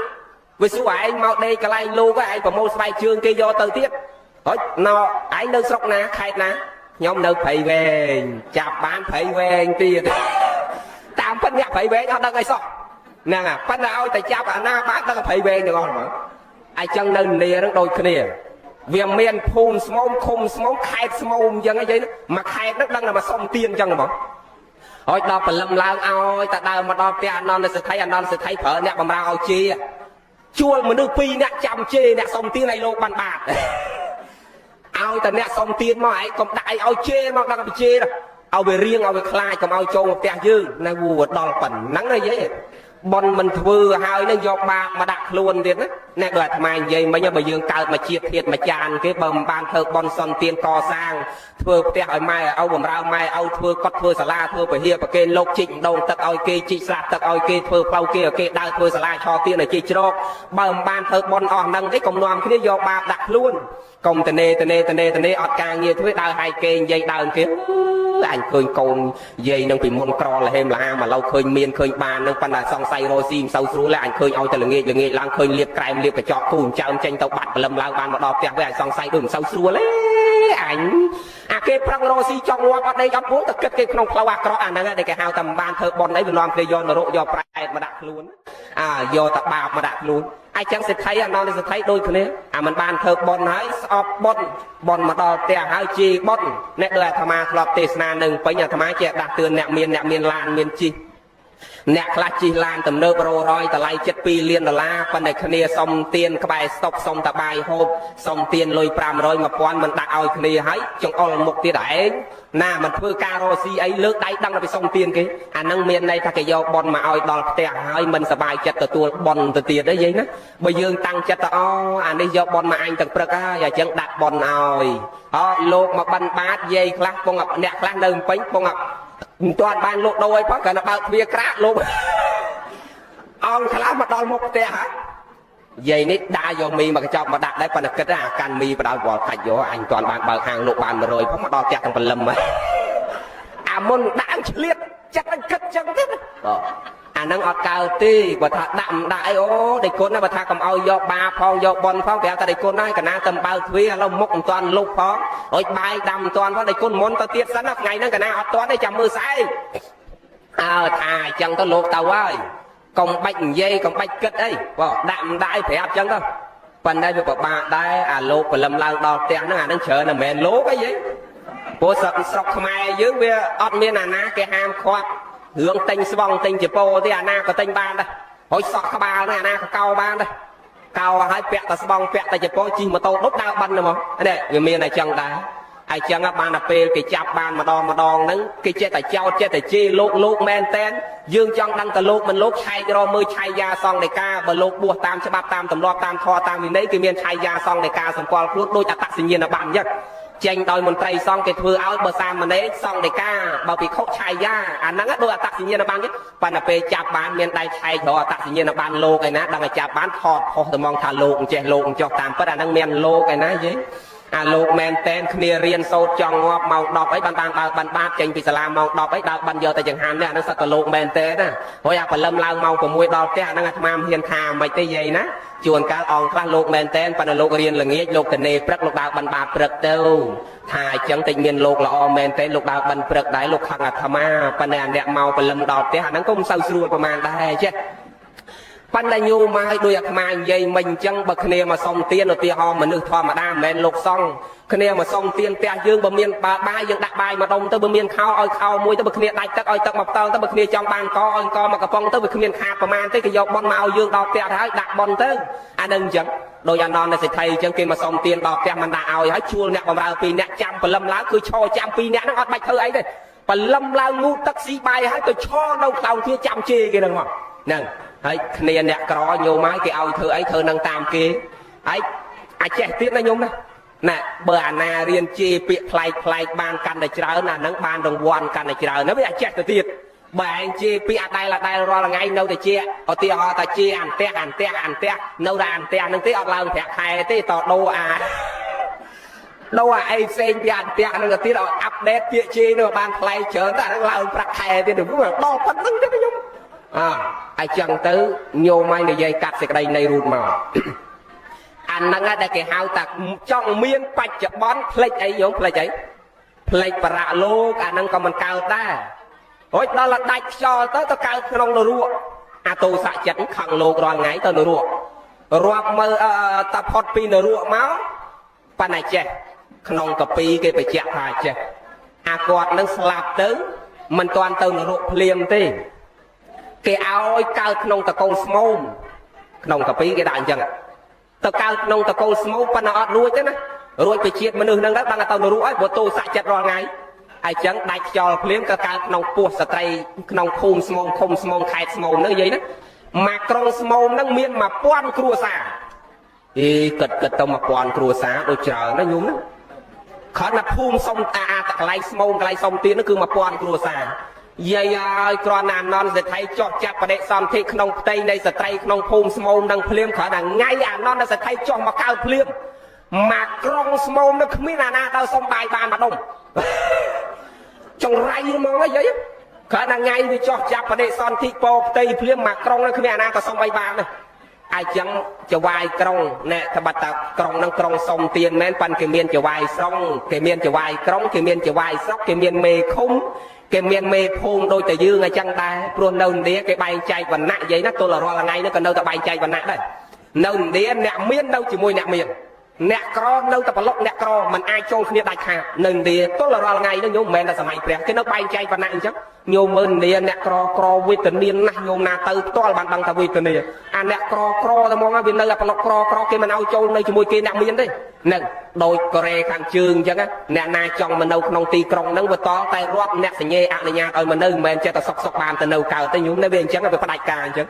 វាសួរឯងមកដេកកន្លែងលោកឯងប្រមូលស្បែកជើងគេយកទៅទៀតហើយណោឯងនៅស្រុកណាខេត្តណាខ្ញុំនៅព្រៃវែងចាប់បានព្រៃវែងទៀតតាមពិតអ្នកព្រៃវែងអត់ដឹងអីសោះហ្នឹងហើយប៉ុន្តែឲ្យតែចាប់អាណាបានដឹងព្រៃវែងទាំងអស់ហ្មងអញ្ចឹងនៅនាហ្នឹងដូចគ្នាវាមានភូមិស្មោមឃុំស្មោមខេត្តស្មោមអញ្ចឹងអីមួយខេត្តហ្នឹងដឹងតែមកសុំទៀនអញ្ចឹងហ្មងហើយដល់ព្រលឹមឡើងឲ្យតែដើរមកដល់ផ្ទះអនន្តសេដ្ឋីអនន្តសេដ្ឋីប្រើអ្នកបំរើឲ្យជេរជួលមនុស្សពីរអ្នកចាំជេរអ្នកសុំទៀនឲ្យលោកបានបាតឲ្យតែអ្នកសុំទៀនមកឯងកុំដាក់អីឲ្យជេរមកដល់ទៅជេរឲ្យវារៀងឲ្យវាខ្លាចកុំឲ្យចូលមកផ្ទះយើងណាវដល់ប៉ុណ្ណឹងហើយយាយប៉ុនមិនធ្វើហើយនឹងយកបាបមកដាក់ខ្លួនទៀតណាអ្នកដូចអាត្មានិយាយមិញបើយើងកើតមកជាតិធាតមកចានគេបើមិនបានធ្វើប៉ុនសន្តានកសាងធ្វើផ្ទះឲ្យម៉ែឲ្យបំរើម៉ែឲ្យធ្វើកត់ធ្វើសាលាធ្វើពហិប្រគេនលោកជីកម្ដងទឹកឲ្យគេជីកស្លាទឹកឲ្យគេធ្វើផ្លូវគេឲ្យគេដើរធ្វើសាលាឆទៀនឲ្យគេជ្រកបើមិនបានធ្វើប៉ុនអស់ហ្នឹងទេកុំនាំគ្នាយកបាបដាក់ខ្លួនកុំតនេតនេតនេតនេអត់ការងារធ្វើដើរហាយគេនិយាយដើមគេអញឃើញកូនយាយនឹងពីមុនក្រលហេមលហាមកឡូវឃើញមានឃើញបាននឹងប៉ុន្តែសង្ស័យរស់ស៊ីមិនសូវស្រួលទេអញឃើញឲ្យតែល្ងាចល្ងាចឡើងឃើញលៀបក្រែមលៀបកញ្ចក់គូចិញ្ចើមចេញទៅបាត់ព្រលឹមឡើងបានមកដល់ផ្ទះវិញអញសង្ស័យដូចមិនសូវស្រួលទេអញអាគេប្រឹងរស់ស៊ីចង់ងាប់អត់ដេកអត់ពួនទៅគិតគេក្នុងផ្លូវអាក្រក់អាហ្នឹងដែលគេហៅតែមិនបានធ្វើប៉ុនអីវានាំគ្នាយកនរកយកប្រែតមកដាក់ខ្លួនអាយកតែបាបមកដាក់ខ្លួនអញ្ចឹងសេដ្ឋីអនន្តសេដ្ឋីដូចគ្នាអាមិនបានធ្វើប៉ុនហើយស្អប់ប៉ុនប៉ុនមកដល់ផ្ទះហើយជីប៉ុនអ្នកដូចអាត្មាធ្លាប់ទេសនានឹងពេញអាត្មាជាដាស់តឿនអ្នកមានអ្នកមានឡានមានជីអ្នកខ្លះជិះឡានទំនើបររយតម្លៃ7លានដុល្លារប៉ុន្តែគ្នាសុំទៀនក្បែរស្តុបសុំតបាយហូបសុំទៀនលុយ500 1000មិនដាក់ឲ្យគ្នាហើយចង្អុលមុខទៀតឯងណាមិនធ្វើការរកស៊ីអីលើកដៃដឹងតែไปសុំទៀនគេអានឹងមានន័យថាគេយកប៉ុនមកឲ្យដល់ផ្ទះហើយមិនសบายចិត្តទទួលប៉ុនទៅទៀតទេយាយណាបើយើងតាំងចិត្តទៅអូអានេះយកប៉ុនមកអញទាំងព្រឹកហើយអញ្ចឹងដាក់ប៉ុនឲ្យអលោកមកបិណ្ឌបាតយាយខ្លះពងអ្នកខ្លះនៅពេញពងមិនទាន់បានលោកដូរអីផងគ្រាន់តែបើកទ្វារក្រាកលោកអង្គខ្លះមកដល់មុខផ្ទះហើយយាយនេះដាក់យកមីមកកញ្ចប់មកដាក់ដែរប៉ុន្តែគិតអាកាន់មីបដៅវល់កាច់យកអញមិនទាន់បានបើកហាងលោកបាន100ផងមកដល់ផ្ទះទាំងព្រលឹមអាមុនដាក់ឆ្លៀតចិត្តនឹងគិតចឹងទៀតអាហ្នឹងអត់កើតទេបើថាដាក់មិនដាក់អីអូដេចគុណណាបើថាកុំឲ្យយកបាផងយកប៉ុនផងប្រាប់តែដេចគុណហើយកណាទៅបើកទ្វារឥឡូវមុខមិនទាន់លុបផងរួចបាយដាំមិនទាន់ផងដេចគុណមុនទៅទៀតសិនណាថ្ងៃហ្នឹងកណាអត់ទាន់ទេចាំមើលស្អែកអើថាអញ្ចឹងទៅលោកទៅហើយកុំបាច់និយាយកុំបាច់គិតអីបងដាក់មិនដាក់អីប្រាប់អញ្ចឹងទៅប៉ុន្តែវាពិបាកដែរអាលោកព្រលឹមឡើងដល់ផ្ទះហ្នឹងអាហ្នឹងច្រើនតែមិនមែនលោកអីហីព្រោះស្រុកខ្មែរយើងវាអត់មានអាណាគេហាមឃាត់រឿងទិញស្បង់ទិញចពោទេអាណាក៏ទិញបានដែរហើយសក់ក្បាលហ្នឹងអាណាក៏កោបានដែរកោឲ្យពាក់តែស្បង់ពាក់តែចពោជិះម៉ូតូដប់ដើរបិណ្ឌហ្មងនេះវាមានតែចឹងដែរ ហើយចឹងបានតែពេលគេចាប់បានម្ដងម្ដងហ្នឹងគេចេះតែចោតចេះតែជេរលោកលោកមែនតែនយើងចង់ដឹងតលោកមិនលោកឆែករមើលឆៃយាសង្ឃដីកាបើលោកបួសតាមច្បាប់តាមទម្លាប់តាមធម៌តាមវិន័យគេមានឆៃយាសង្ឃដីកាសម្គាល់ខ្លួនដូចអត្តសញ្ញាណប័ណ្ណអញ្ចឹងចេញដោយមន្ត្រីសង្ឃគេធ្វើឲ្យបើសាមណេរសង្ឃដីកាបើភិក្ខុឆៃយាអាហ្នឹងដូចអត្តសញ្ញាណប័ណ្ណប៉ុន្តែពេលចាប់បានមានដៃឆែករកអត្តសញ្ញាណប័ណ្ណលោកឯណាដឹងតែចាប់បានថតផុសតែមកថាលោកចេះលោកចុះតាមពិតអាហ្នឹងមានលោកឯណាយេអាលោកមែនតែនគ្នារៀនសូត្រចង់ងាប់ម៉ោង10អីបានបានដើរបានបាតចេញពីសាលាម៉ោង10អីដើរបានយកតែចង្ហាន់នេះអាហ្នឹងសត្វតលោកមែនតែនណាហើយអាព្រលឹមឡើងម៉ោង6ដល់ផ្ទះអាហ្នឹងអាត្មាមិនហ៊ានថាមិនទេយាយណាជួនកាលអង្គខ្លះលោកមែនតែនប៉ុន្តែលោករៀនល្ងាចលោកតនេព្រឹកលោកដើរបានបាតព្រឹកទៅថាអញ្ចឹងតិចមានលោកល្អមែនតែនលោកដើរបានព្រឹកដែរលោកខឹងអាត្មាប៉ុន្តែអាអ្នកមកព្រលឹមដល់ផ្ទះអាហ្នឹងក៏មិនសូវស្រួលប្រហែលដែរចេះប៉ុន្តែញោមមកឲ្យដូចអាត្មានិយាយមិញអញ្ចឹងបើគ្នាមកសុំទានឧទាហរណ៍មនុស្សធម្មតាមិនមែនលោកសង្ឃគ្នាមកសុំទានផ្ទះយើងបើមានបើបាយយើងដាក់បាយមកដុំទៅបើមានខោឲ្យខោមួយទៅបើគ្នាដាច់ទឹកឲ្យទឹកមកផ្ទងទៅបើគ្នាចង់បានកឲ្យកមកកំប៉ុងទៅវាគ្មានខាតប្រមាណទេគេយកប៉ុនមកឲ្យយើងដល់ផ្ទះទៅហើយដាក់ប៉ុនទៅអានឹងអញ្ចឹងដោយអានន្ទសេដ្ឋីអញ្ចឹងគេមកសុំទានដល់ផ្ទះមិនដាក់ឲ្យហើយជួលអ្នកបំរើ2នាក់ចាំព្រលឹមឡើងគឺឈរចាំ2នាក់ហ្នឹងអត់បាច់ធ្វើអីទេព្រលឹមឡើងងូតទឹកស៊ីបាយហើយទៅឈរនៅខ្លោងទ្វារចាំជេរគេហ្នឹងមកហ្នឹងហើយគ្នាអ្នកក្រញោមហើយគេឲ្យធ្វើអីធ្វើនឹងតាមគេហើយអាចចេះទៀតណាញោមណាណែបើអាណារៀនជេរពាក្យប្លែកប្លែកបានកាន់តែច្រើនអាហ្នឹងបានរង្វាន់កាន់តែច្រើនណាវាអាចចេះទៅទៀតបើឯងជេរពាក្យអាដែលអាដែលរាល់ថ្ងៃនៅតែជាឧទាហរណ៍ថាជេរអន្ទះអន្ទះអន្ទះនៅតែអន្ទះហ្នឹងទេអត់ឡើងប្រាក់ខែទេតដូរអាដូរអាអីផ្សេងពីអន្ទះហ្នឹងទៅទៀតឲ្យអាប់ដេតពាក្យជេរនោះបានថ្លៃច្រើនតែអាហ្នឹងឡើងប្រាក់ខែទៀតដល់ប៉ុណ្្នឹងទេខ្ញុំអើអញ្ចឹងទៅញោមឲ្យនិយាយកាត់សេចក្តីនៃរូតមកអាហ្នឹងដែលគេហៅថាចង់មានបច្ចុប្បន្នផ្លេចអីញោមផ្លេចអីផ្លេចបរៈលោកអាហ្នឹងក៏មិនកើតដែររួចដល់ដាច់ខ្យល់ទៅទៅកើតក្នុងនរកអាទោសៈចិត្តខឹងលោករាល់ថ្ងៃទៅនរករាប់មើលតាផុតពីនរកមកប៉ុន្តែចេះក្នុងកពីគេបញ្ជាក់ថាចេះអាគាត់នឹងស្លាប់ទៅមិនទាន់ទៅនរកភ្លាមទេគេឲ្យកើតក្នុងតកូលស្មូមក្នុងកពីគេដាក់អញ្ចឹងទៅកើតក្នុងតកូលស្មូមប៉ុន្តែអត់រួចទេណារួចពីជាតិមនុស្សហ្នឹងទៅដឹងតែទៅនរកហើយព្រោះទោសៈចិត្តរាល់ថ្ងៃហើយចឹងដាច់ខ្យល់ភ្លាមក៏កើតក្នុងពោះស្ត្រីក្នុងភូមិស្មូមឃុំស្មូមខេត្តស្មូមហ្នឹងនិយាយណាមួយក្រុងស្មូមហ្នឹងមាន1000គ្រួសារអេគិតគិតទៅ1000គ្រួសារដូចច្រើនណាញោមណាគ្រាន់តែភូមិសុំអាអាកន្លែងស្មូមកន្លែងសុំទានហ្នឹងគឺ1000គ្រួសារយាយហើយគ្រាន់តែអានន្ទសេដ្ឋីចុះចាប់បដិសន្ធិក្នុងផ្ទៃនៃស្ត្រីក្នុងភូមិស្មូមនឹងភ្លាមគ្រាន់តែថ្ងៃអានន្ទសេដ្ឋីចុះមកកើតភ្លាមមួយក្រុងស្មូមនឹងគ្មានអាណាដល់សុំបាយបានម្ដុំចង្រៃហ្មងយាយគ្រាន់តែថ្ងៃវាចុះចាប់បដិសន្ធិពោផ្ទៃភ្លាមមួយក្រុងនឹងគ្មានអាណាក៏សុំអីបានដែរអញ្ចឹងចវាយក្រុងណែត្បិតតាក្រុងនឹងក្រុងសុំទានមែនប៉ិនគេមានចវាយស្រុងគេមានចវាយក្រុងគេមានចវាយស្រុកគេមានមេឃុំគេមានមេភូមិដូចតែយើងអញ្ចឹងដែរព្រោះនៅឥណ្ឌាគេបែងចែកវណ្ណៈនិយាយណាទល់រាល់ថ្ងៃនេះក៏នៅតែបែងចែកវណ្ណៈដែរនៅឥណ្ឌាអ្នកមាននៅជាមួយអ្នកមានអ្នកក្រនៅតែប្រឡុកអ្នកក្រមិនអាចចូលគ្នាដាច់ខាតនៅឥណ្ឌាទល់រាល់ថ្ងៃនេះញោមមិនមែនតែសម័យព្រះគេនៅបែងចែកវណ្ណៈអញ្ចឹងញោមមើលឥណ្ឌាអ្នកក្រក្រវេទនាណាស់ញោមណាទៅផ្ទាល់បានដឹងថាវេទនាអាអ្នកក្រក្រតែហ្មងវានៅតែប្រឡុកក្រក្រគេមិនឲ្យចូលនៅជាមួយគេអ្នកមានទេនឹងដូចកូរ៉េខាងជើងអញ្ចឹងអ្នកណាចង់មកនៅក្នុងទីក្រុងហ្នឹងវាតតែរាប់អ្នកសញ្ញេអនុញ្ញាតឲ្យមកនៅមិនមែនចេះតែសុកសុកបានទៅនៅកើតទេញោមនៅវាអញ្ចឹងវាផ្ដាច់ការអញ្ចឹង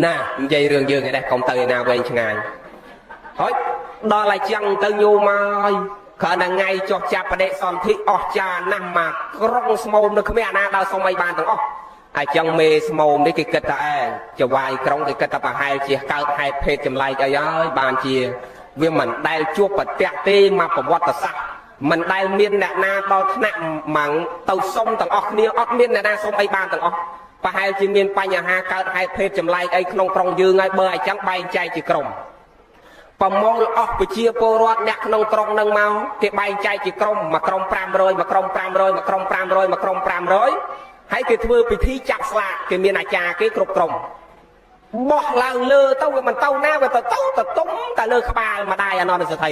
ណានិយាយរឿងយើងឯនេះកុំទៅឯណាវែងឆ្ងាយហើយដល់តែចឹងទៅញោមហើយគ្រាន់តែថ្ងៃចុះចាប់បដិសន្ធិអស់ចាណាស់មកក្រុងស្មូមនៅគ្មានអាណាដើរសុំអីបានទាំងអស់ហើយចឹងមេស្មូមនេះគេគិតថាអែចវាយក្រុងគេគិតថាប្រហែលជាកើតហេតុភេទចម្លែកអីហើយបានជាវាមិនដែលជួបប្រទះទេមកប្រវត្តិសាស្ត្រមិនដែលមានអ្នកណាដល់ថ្នាក់ម៉ងទៅសុំទាំងអស់គ្នាអត់មានអ្នកណាសុំអីបានទាំងអស់ប្រហែលជាមានបញ្ហាកើតហេតុភេទចម្លែកអីក្នុងក្រុងយើងហើយបើអញ្ចឹងបែងចែកជាក្រុមប្រមូលអស់ប្រជាពលរដ្ឋអ្នកក្នុងក្រុងនឹងមកគេបែងចែកជាក្រុមមួយក្រុម500មួយក្រុម500មួយក្រុម500មួយក្រុម500ហើយគេធ្វើពិធីចាប់ស្លាកគេមានអាចារ្យគេគ្រប់ក្រុមបោះឡើងលើទៅវាមិនទៅណាវាទៅទៅទៅទុំតែលើក្បាលម្ដាយអនន្តសេដ្ឋី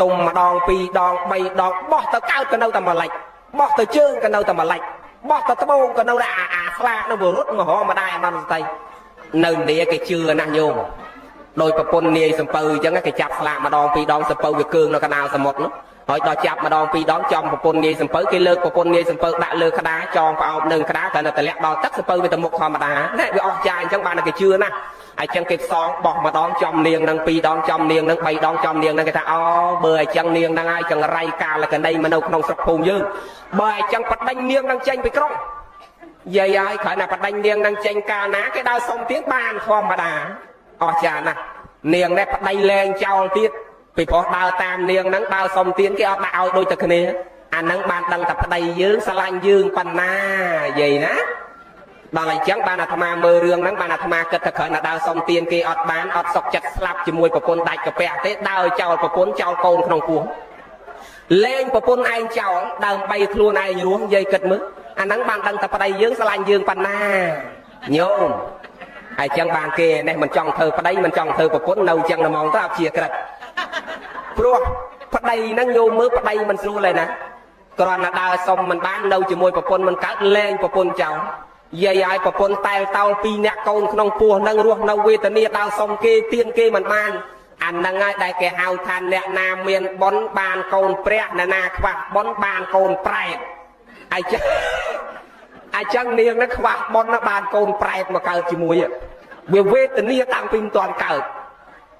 ទុំម្ដងពីរដងបីដងបោះទៅកើតក៏នៅតែមួយលិចបោះទៅជើងក៏នៅតែមួយលិចបោះទៅត្បូងក៏នៅតែអាស្លាកនៅវារត់មករកម្ដាយអនន្តសេដ្ឋីនៅឥណ្ឌាគេជឿណាស់ញោមដោយប្រពន្ធនាយសំពៅអញ្ចឹងគេចាប់ស្លាកម្ដងពីរដងសំពៅវាកើងនៅកណ្ដាលសមុទ្រនោះ ហើយដល់ចាប់ម្ដងពីរដងចំប្រពន្ធនាយសំពៅគេលើកប្រពន្ធនាយសំពៅដាក់លើក្តារចងប្រអប់នឹងក្តារគ្រាន់តែតម្លាក់ដល់ទឹកសំពៅវាទៅមុខធម្មតាណែវាអស់ចាអញ្ចឹងបានតែគេជឿណាអញ្ចឹងគេផ្សងបោះម្ដងចំនាងនឹងពីរដងចំនាងនឹងបីដងចំនាងនឹងគេថាអូបើអញ្ចឹងនាងហ្នឹងហើយចង្រៃកាលកណីមកនៅក្នុងស្រុកភូមិយើងបើអញ្ចឹងបដិញនាងនឹងចេញពីក្រុងយាយហើយគ្រាន់តែបដិញនាងនឹងចេញកាលណាគេដើរសុំទៀតបានធម្មតាអស់ចាណាស់នាងនេះប្តីលែងចោលទៀតពីព្រោះដើរតាមនាងហ្នឹងដើរសុំទៀនគេអត់ដាក់ឲ្យដូចតែគ្នាអាហ្នឹងបានដឹងតែប្តីយើងស្រឡាញ់យើងប៉ុណ្ណាយាយណាដល់អញ្ចឹងបានអាត្មាមើលរឿងហ្នឹងបានអាត្មាគិតថាគ្រាន់តែដើរសុំទៀនគេអត់បានអត់សុខចិត្តស្លាប់ជាមួយប្រពន្ធដាច់កាពះទេដើរចោលប្រពន្ធចោលកូនក្នុងពោះលែងប្រពន្ធឯងចោលដើម្បីខ្លួនឯងរស់យាយគិតមើលអាហ្នឹងបានដឹងតែប្តីយើងស្រឡាញ់យើងប៉ុណ្ណាញោមហើយចឹងបានគេនេះមិនចង់ធ្វើប្តីមិនចង់ធ្វើប្រពន្ធនៅចឹងតែហ្មងទៅអត់ជាក្រិតព្រោះប្តីហ្នឹងញោមមើលប្តីមិនស្រួលទេណាគ្រាន់តែដើរសុំមិនបាននៅជាមួយប្រពន្ធមិនកើតលែងប្រពន្ធចោលយាយឲ្យប្រពន្ធតែលតោលពីរអ្នកកូនក្នុងពោះនឹងរស់នៅវេទនាដើរសុំគេទៀនគេមិនបានអាហ្នឹងហើយដែលគេហៅថាអ្នកណាមានបុណ្យបានកូនព្រះអ្នកណាខ្វះបុណ្យបានកូនប្រែតអញ្ចឹងអញ្ចឹងនាងហ្នឹងខ្វះបុណ្យណាបានកូនប្រែតមកកើតជាមួយវាវេទនាតាំងពីមិនទាន់កើត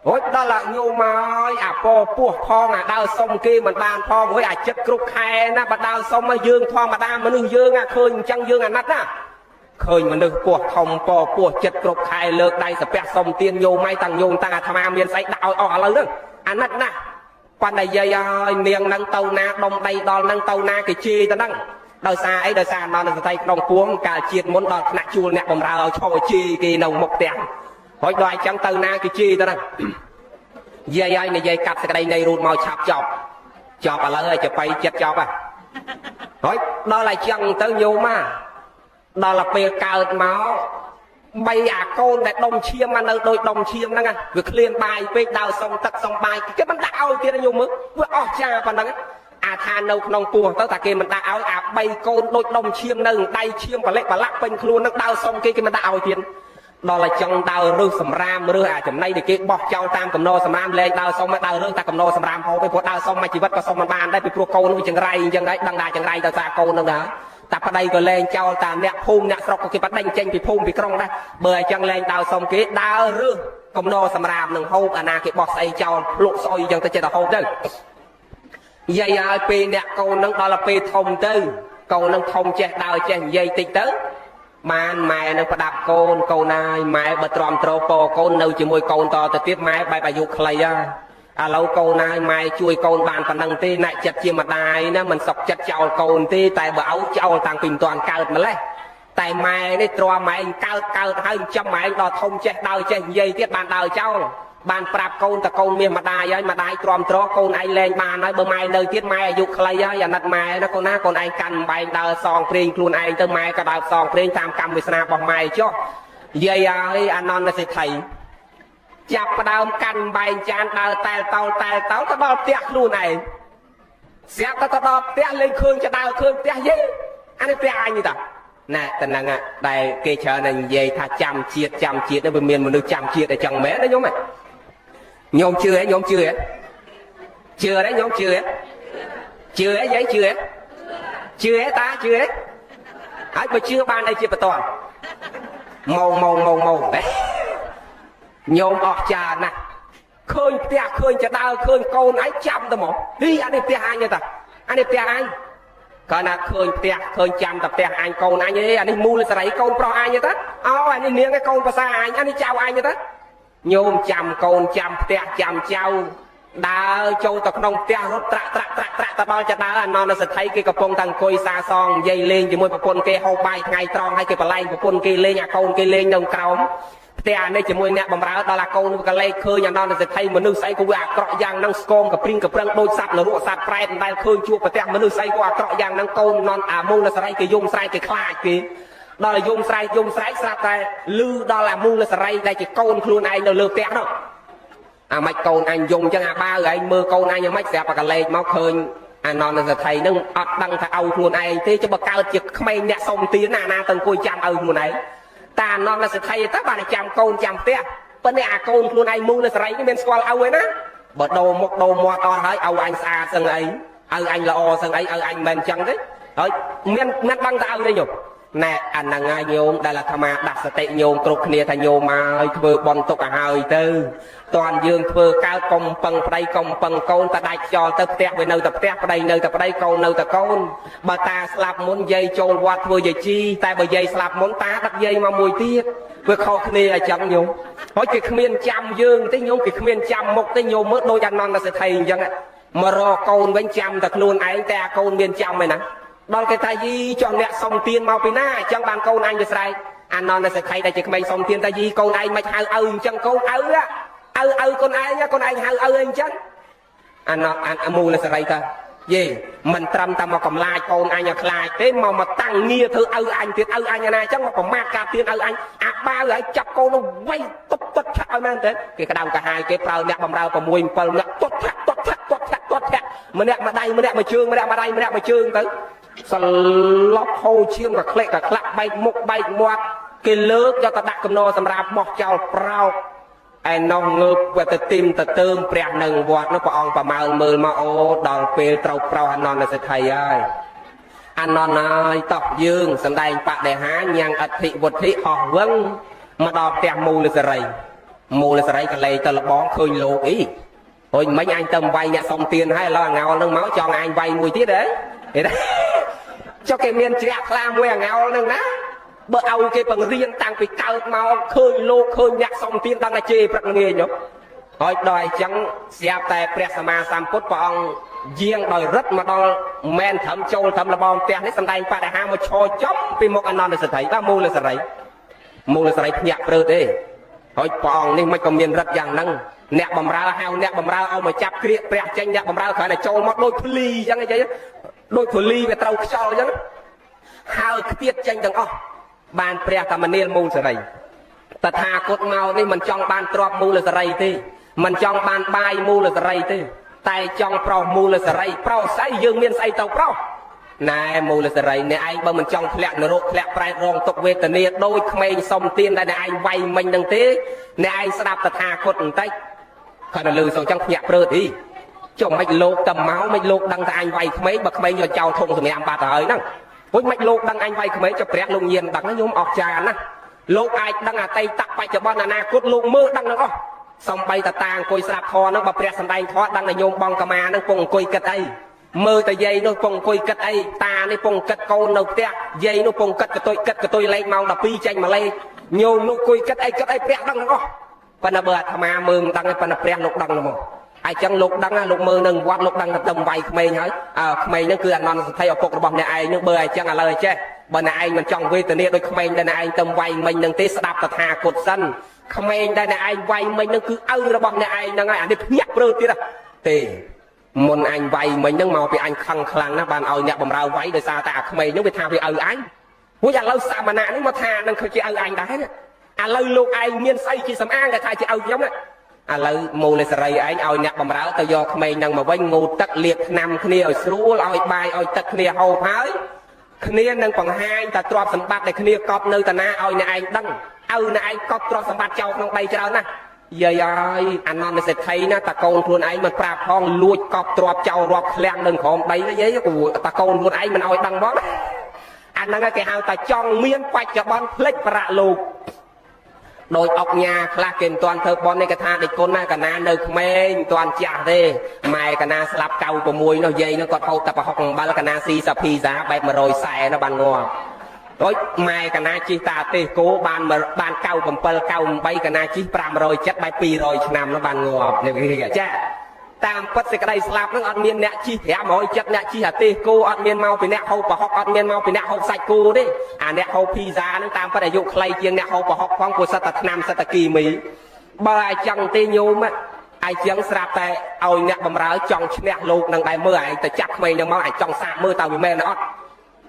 រួចដល់អាញោមហើយអាពពោះផងអាដើរសុំគេមិនបានផងរួចអាចិត្តគ្រប់ខែណាបើដើរសុំឲ្យយើងធម្មតាមនុស្សយើងអាឃើញអញ្ចឹងយើងអាណិតណាឃើញមនុស្សពោះធំពពោះចិត្តគ្រប់ខែលើកដៃសាពះសុំទៀនញោមឲ្យតាំងញោមតាំងអាត្មាមានស្អីដាក់ឲ្យអស់ឥឡូវហ្នឹងអាណិតណាស់ប៉ុន្តែយាយឲ្យនាងហ្នឹងទៅណាដុំដីដល់ហ្នឹងទៅណាគេជេរទៅហ្នឹងដោយសារអីដោយសារអនន្តសតិក្នុងពួងកាលជាតិមុនដល់ថ្នាក់ជួលអ្នកបំរើឲ្យឈរជេរគេនៅមុខផ្ទះហើយដល់អញ្ចឹងទៅណាគេជេរទៅហ្នឹងយាយឲ្យនិយាយកាត់សេចក្តីនៃរូតមកឆាប់ចប់ចប់ឥឡូវឲ្យចបៃចិត្តចប់ហ่ะហើយដល់ឲ្យចឹងទៅញោមមកដល់ពេលកើតមកបីអាកូនដែលដុំឈាមមកនៅដូចដុំឈាមហ្នឹងវាឃ្លានបាយពេកដើរសុំទឹកសុំបាយគេមិនដាក់ឲ្យទៀតញោមមើលវាអស់ចាប៉ុណ្ណឹងអាថានៅក្នុងពោះទៅតែគេមិនដាក់ឲ្យអាបីកូនដូចដុំឈាមនៅដៃឈាមបលិបលាក់ពេញខ្លួននឹងដើរសុំគេគេមិនដាក់ឲ្យទៀតដល់ឲ្យចង់ដើររើសសម្រាមរើសអាចំណៃដែលគេបោះចោលតាមកំណោសម្រាមលែងដើរសុំដើររើសតែកំណោសម្រាមហូបឯព្រោះដើរសុំមួយជីវិតក៏សុំមិនបានដែរពីព្រោះកូនវាចង្រៃអញ្ចឹងដែរដឹងថាចង្រៃដោយសារកូនហ្នឹងដែរតែប្តីក៏លែងចោលតាមអ្នកភូមិអ្នកស្រុកក៏គេបដិញចេញពីភូមិពីក្រុងដែរបើអញ្ចឹងលែងដើរសុំគេដើររើសកំណោសម្រាមនឹងហូបអាណាគេបោះស្អីចោលភ្លក់ស្អុយអញ្ចឹងទៅចេះតែហូបទៅយាយឲ្យពេលអ្នកកូននឹងដល់ពេលធំទៅកូននឹងធំចេះដើរចេះនិយាយតិចទៅបានម៉ែនឹងផ្ដាប់កូនកូនហើយម៉ែបើទ្រាំទ្រពកូននៅជាមួយកូនតទៅទៀតម៉ែបែបអាយុខ្លីហើយឥឡូវកូនហើយម៉ែជួយកូនបានប៉ុណ្ណឹងទេអ្នកចិត្តជាម្ដាយណាមិនសុកចិត្តចោលកូនទេតែបើឲ្យចោលតាំងពីមិនទាន់កើតម្លេះតែម៉ែនេះទ្រាំម៉ែឯងកើតកើតហើយចាំម៉ែឯងដល់ធំចេះដើរចេះនិយាយទៀតបានដើរចោលបានប្រាប់កូនតកូនមាសម្ដាយហើយម្ដាយទ្រាំទ្រកូនឯងលែងបានហើយបើម៉ែនៅទៀតម៉ែអាយុខ្លីហើយអាណិតម៉ែណាកូនណាកូនឯងកាន់បែងដើរសងព្រេងខ្លួនឯងទៅម៉ែក៏ដើរសងព្រេងតាមកម្មវាសនារបស់ម៉ែចុះយាយហើយអានន្ទសិទ្ធិចាប់ផ្ដើមកាន់បែងចានដើរតែលតោលតែលតោលទៅដល់ផ្ទះខ្លួនឯងស្រាប់តែទៅដល់ផ្ទះលេងឃើញចដើឃើញផ្ទះយេអានេះផ្ទះអញនេះតាណែតំណឹងដែលគេច្រើនតែនិយាយថាចាំជាតិចាំជាតិនេះវាមានមនុស្សចាំជាតិអីចឹងមែនណាញោមញោមជឿហ៎ញោមជឿហ៎ជឿទេញោមជឿហ៎ជឿហ៎យាយជឿហ៎ជឿហ៎តាជឿហ៎ហើយបើជឿបានអីជាបន្ទាន់ម៉ោម៉ោម៉ោម៉ោញោមអស់ចាណាស់ឃើញផ្ទះឃើញចដើឃើញកូនឯងចាំទៅមកហីអានេះផ្ទះអញទេតាអានេះផ្ទះអញកាលណាឃើញផ្ទះឃើញចាំតែផ្ទះអញកូនអញឯអានេះមូលសរីកូនប្រុសអញទេតាអូអានេះនាងឯកូនប្រសាអញអានេះចៅអញទេតាញោមចាំកូនចាំផ្ទះចាំចៅដើរចូលទៅក្នុងផ្ទះរត់ត្រាក់ត្រាក់ត្រាក់ត្រាក់ទៅដល់ចដើអាននសថីគេកំពុងតែអង្គុយសាសងនិយាយលេងជាមួយប្រពន្ធគេហូបបាយថ្ងៃត្រង់ហើយគេបលែងប្រពន្ធគេលេងអាកូនគេលេងនៅក្រោមផ្ទះនេះជាមួយអ្នកបំរើដល់អាកូនក៏លេខឃើញអាននសថីមនុស្សស្អីក៏វាអាក្រក់យ៉ាងហ្នឹងស្គមកព្រីងកប្រឹងដូចសត្វនរកសត្វប្រែតមិនដែលឃើញជួបប្រទះមនុស្សស្អីក៏អាក្រក់យ៉ាងហ្នឹងកូនននអាមូលសរីគេយំស្រែកគេខ្លាចគេដល់យំស្រែកយំស្រែកស្រាប់តែលឺដល់អាមូលសរីដែលជាកូនខ្លួនឯងនៅលើផ្ទះនោះអាម៉េចកូនអញយំចឹងអាបាវឯងមើលកូនអញអាម៉េចស្រាប់តែកលេចមកឃើញអាននសថីនឹងអត់ដឹងថាឲ្យខ្លួនឯងទេចុះបើកើតជាក្មេងអ្នកសុំទានណាណាទៅអង្គុយចាំឲ្យខ្លួនឯងតាអាននសថីទៅបានចាំកូនចាំផ្ទះប៉ុន្តែអាកូនខ្លួនឯងមូលសរីនេះមានស្គាល់ឲ្យឯណាបើដូរមុខដូរមាត់អត់ហើយឲ្យអញស្អាតសឹងអី ឪអញល្អសឹងអីឪអញមិនមែនចឹងទេហើយមានមានដឹងតែឪទេញោមណែអាហ្នឹងហើយញោមដែលអាត្មាដាក់សតិញោមគ្រប់គ្នាថាញោមមកធ្វើបន់ទុកឲ្យហើយទៅតាន់យើងធ្វើកើតកុំពឹងប្តីកុំពឹងកូនតែដាច់ខ្យល់ទៅផ្ទះវានៅតែផ្ទះប្តីនៅតែប្តីកូននៅតែកូនបើតាស្លាប់មុនយាយចូលវត្តធ្វើយាយជីតែបើយាយស្លាប់មុនតាដឹកយាយមកមួយទៀតវាខុសគ្នាអញ្ចឹងញោមហើយគេគ្មានចាំយើងទេញោមគេគ្មានចាំមុខទេញោមមើលដូចអនន្តសេដ្ឋីអញ្ចឹងមករកកូនវិញចាំតែខ្លួនឯងតែអាកូនមានចាំឯណាដល់គេថាយីចុះអ្នកសុំទានមកពីណាអញ្ចឹងបានកូនអញវាស្រែកអានន្តសេដ្ឋីដែលជាក្មេងសុំទានថាយីកូនឯងមិនហៅឪអញ្ចឹងកូនឪឪឪកូនឯងកូនឯងហៅឪអីអញ្ចឹងអានអាមូលសេរីតាយេមិនត្រឹមតែមកកំឡាចកូនអញឲ្យខ្លាចទេមកមកតាំងងារធ្វើឪអញទៀតឪអញណាអញ្ចឹងមកប្រមាថការទៀនឪអញអាបាវឲ្យចាប់កូននោះវៃទប់ទត់ឆាក់ឲ្យមែនទេគេក្តៅកាហាយគេប្រើអ្នកបំរើ6 7អ្នកទត់ឆាក់ទត់ឆាក់ទត់ឆាក់ទត់ឆាក់ម្នាក់ម្ដាយម្នាក់មួយជើងម្នាក់ម្ដាយម្នាក់មួយជើងទៅសន្លប់ហូរឈាមកក្លែកកក្លាក់បែកមុខបែកមាត់គេលើកយកទៅដាក់កំណសម្រាប់បោះចោលប្រោកឯណោះងើបវត្តទីមទៅទើមព្រះនឹងវត្តនោះព្រះអង្គប្រមើលមើលមកអូដល់ពេលត្រូវប្រោសអនន្តសេដ្ឋីហើយអនន្តហើយតោះយើងសំដែងបដិហាញ៉ាំងអធិវុទ្ធិហោះវឹងមកដល់ផ្ទះមូលសេរីមូលសេរីក៏លេទៅលបងឃើញលោកអីហុយមិញអញទៅវាយអ្នកសុំទានហើយឥឡូវអាងោលនឹងមកចង់អញវាយមួយទៀតហ៎ហេចុះគេមានជ្រះថ្លាមួយអាងោលនឹងណាបើឲ្យគេបង្រៀនតាំងពីកើតមកឃើញលោកឃើញអ្នកសុំទានដល់តែជេរព្រឹកងាយញោមហើយដល់អញ្ចឹងស្រាប់តែព្រះសម្មាសម្ពុទ្ធព្រះអង្គយាងដោយរិទ្ធមកដល់មែនត្រឹមចូលត្រឹមលបងផ្ទះនេះសំដែងបដិហាមកឈរចំពីមុខអនន្តសេដ្ឋីបាទមូលសេរីមូលសេរីភ្ញាក់ព្រឺទេហើយព្រះអង្គនេះមិនក៏មានរិទ្ធយ៉ាងហ្នឹងអ្នកបំរើហៅអ្នកបំរើឲ្យមកចាប់ក្រៀកព្រះចេញអ្នកបំរើគ្រាន់តែចូលមកដូចភ្លីអញ្ចឹងអីចឹងដូចភ្លីវាត្រូវខ្យល់អញ្ចឹងហើខ្ទាតចេញទាំងអស់បានព្រះតមនាលមូលសេរីតថាគតមកនេះមិនចង់បានទ្រព្យមូលសេរីទេមិនចង់បានបាយមូលសេរីទេតែចង់ប្រោសមូលសេរីប្រោសស្អីយើងមានស្អីទៅប្រោសណែមូលសេរីអ្នកឯងបើមិនចង់ធ្លាក់នរកធ្លាក់ប្រែតរងទុក្ខវេទនាដូចក្មេងសុំទានដែលអ្នកឯងវាយមិញនឹងទេអ្នកឯងស្ដាប់តថាគតបន្តិចគាត់ទៅលឺសូចឹងភ្ញាក់ព្រឺទីចុះមិនលោកតែមកមិនលោកដឹងថាអញវាយក្មេងបើក្មេងយកចោលធុងសម្រាមបាត់ទៅហើយហ្នឹងពុជមិនលោកដឹងអញវាយក្មេងចុះព្រះលោកញៀនដឹងណាញោមអស់ចានណាលោកអាចដឹងអតីតបច្ចុប្បន្នអនាគតលោកមើលដឹងទាំងអស់សំបីតតាអង្គុយស្រាប់ធរហ្នឹងបើព្រះសំដែងធរដឹងតែញោមបងកម្មាហ្នឹងពងអង្គុយគិតអីមើលតែយាយនោះពងអង្គុយគិតអីតានេះពងគិតកូននៅផ្ទះយាយនោះពងគិតកតុយគិតកតុយលេខម៉ោង12ចេញមកលេខញោមនោះអង្គុយគិតអីគិតអីព្រះដឹងទាំងអស់ប៉ុន្តែបើអាត្មាមើលមិនដឹងទេប៉ុន្តែព្រះលោកដឹងហ្មងហើយចឹងលោកដឹងលោកមើលនឹងវត្តលោកដឹងតែទៅវាយក្មេងហើយអើក្មេងហ្នឹងគឺអនន្តសទ្ធិឪពុករបស់អ្នកឯងហ្នឹងបើអញ្ចឹងឥឡូវចេះបើអ្នកឯងមិនចង់វេទនាដូចក្មេងដែលអ្នកឯងទៅវាយមិញហ្នឹងទេស្ដាប់តថាគតសិនក្មេងដែលអ្នកឯងវាយមិញហ្នឹងគឺឪរបស់អ្នកឯងហ្នឹងហើយអានេះភ្ញាក់ព្រឺទៀតទេមុនអញវាយមិញហ្នឹងមកពីអញខឹងខ្លាំងណាស់បានឲ្យអ្នកបំរើវាយដោយសារតែអាក្មេងហ្នឹងវាថាវាឪអញព្រោះឥឡូវសមណៈហ្នឹងមកថានឹងគឺជាឪអញដែរឥឡូវលោកឯងមានស្អីជាសំអាងគេថាជាឪខ្ញុំណាឥឡូវមូលសេរីឯងឲ្យអ្នកបំរើទៅយកក្មេងនឹងមកវិញងូតទឹកលាបថ្នាំគ្នាឲ្យស្រួលឲ្យបាយឲ្យទឹកគ្នាហូបហើយគ្នានឹងបង្ហាញតែទ្រព្យសម្បត្តិដែលគ្នាកប់នៅតាណាឲ្យអ្នកឯងដឹងឲ្យអ្នកឯងកប់ទ្រព្យសម្បត្តិចោលក្នុងដីច្រើនណាស់យាយអើយអានន្តសេដ្ឋីណាតាកូនខ្លួនឯងមិនប្រាប់ផងលួចកប់ទ្រព្យចោលរាប់ឃ្លាំងនឹងក្រោមដីណាយាយតាកូនខ្លួនឯងមិនឲ្យដឹងផងអាហ្នឹងគេហៅថាចង់មានបច្ចុប្បន្នភ្លេចប្រាក់លោកដោយអុកញ៉ាខ្លះគេមិនទាន់ធ្វើបន់នេះគេថាដេចគុណណាកណានៅក្មេងមិនទាន់ចាស់ទេម៉ែកណាស្លាប់96នោះយាយនោះគាត់ហូបតែប្រហុកអំបិលកណាស៊ីសាភីសាបែប140នោះបានងាប់ដូចម៉ែកណាជិះតាទេសគោបានបាន97 98កណាជិះ570បែប200ឆ្នាំនោះបានងាប់នេះគេចាតាមពិតសេចក្តីស្លាប់ហ្នឹងអត់មានអ្នកជិះ570អ្នកជិះអាទេសគោអត់មានមកពីអ្នកហូបប្រហុកអត់មានមកពីអ្នកហូបសាច់គោទេអាអ្នកហូបភីហ្សាហ្នឹងតាមពិតអាយុខ្លីជាងអ្នកហូបប្រហុកផងព្រោះសិតតែថ្នាំសិតតែគីមីបើឲ្យចឹងទេញោមឲ្យចឹងស្រាប់តែឲ្យអ្នកបំរើចង់ឈ្នះលោកនឹងដែរមើលឯងទៅចាប់ក្មេងហ្នឹងមកឲ្យចង់សាកមើលតើវាមែនអត់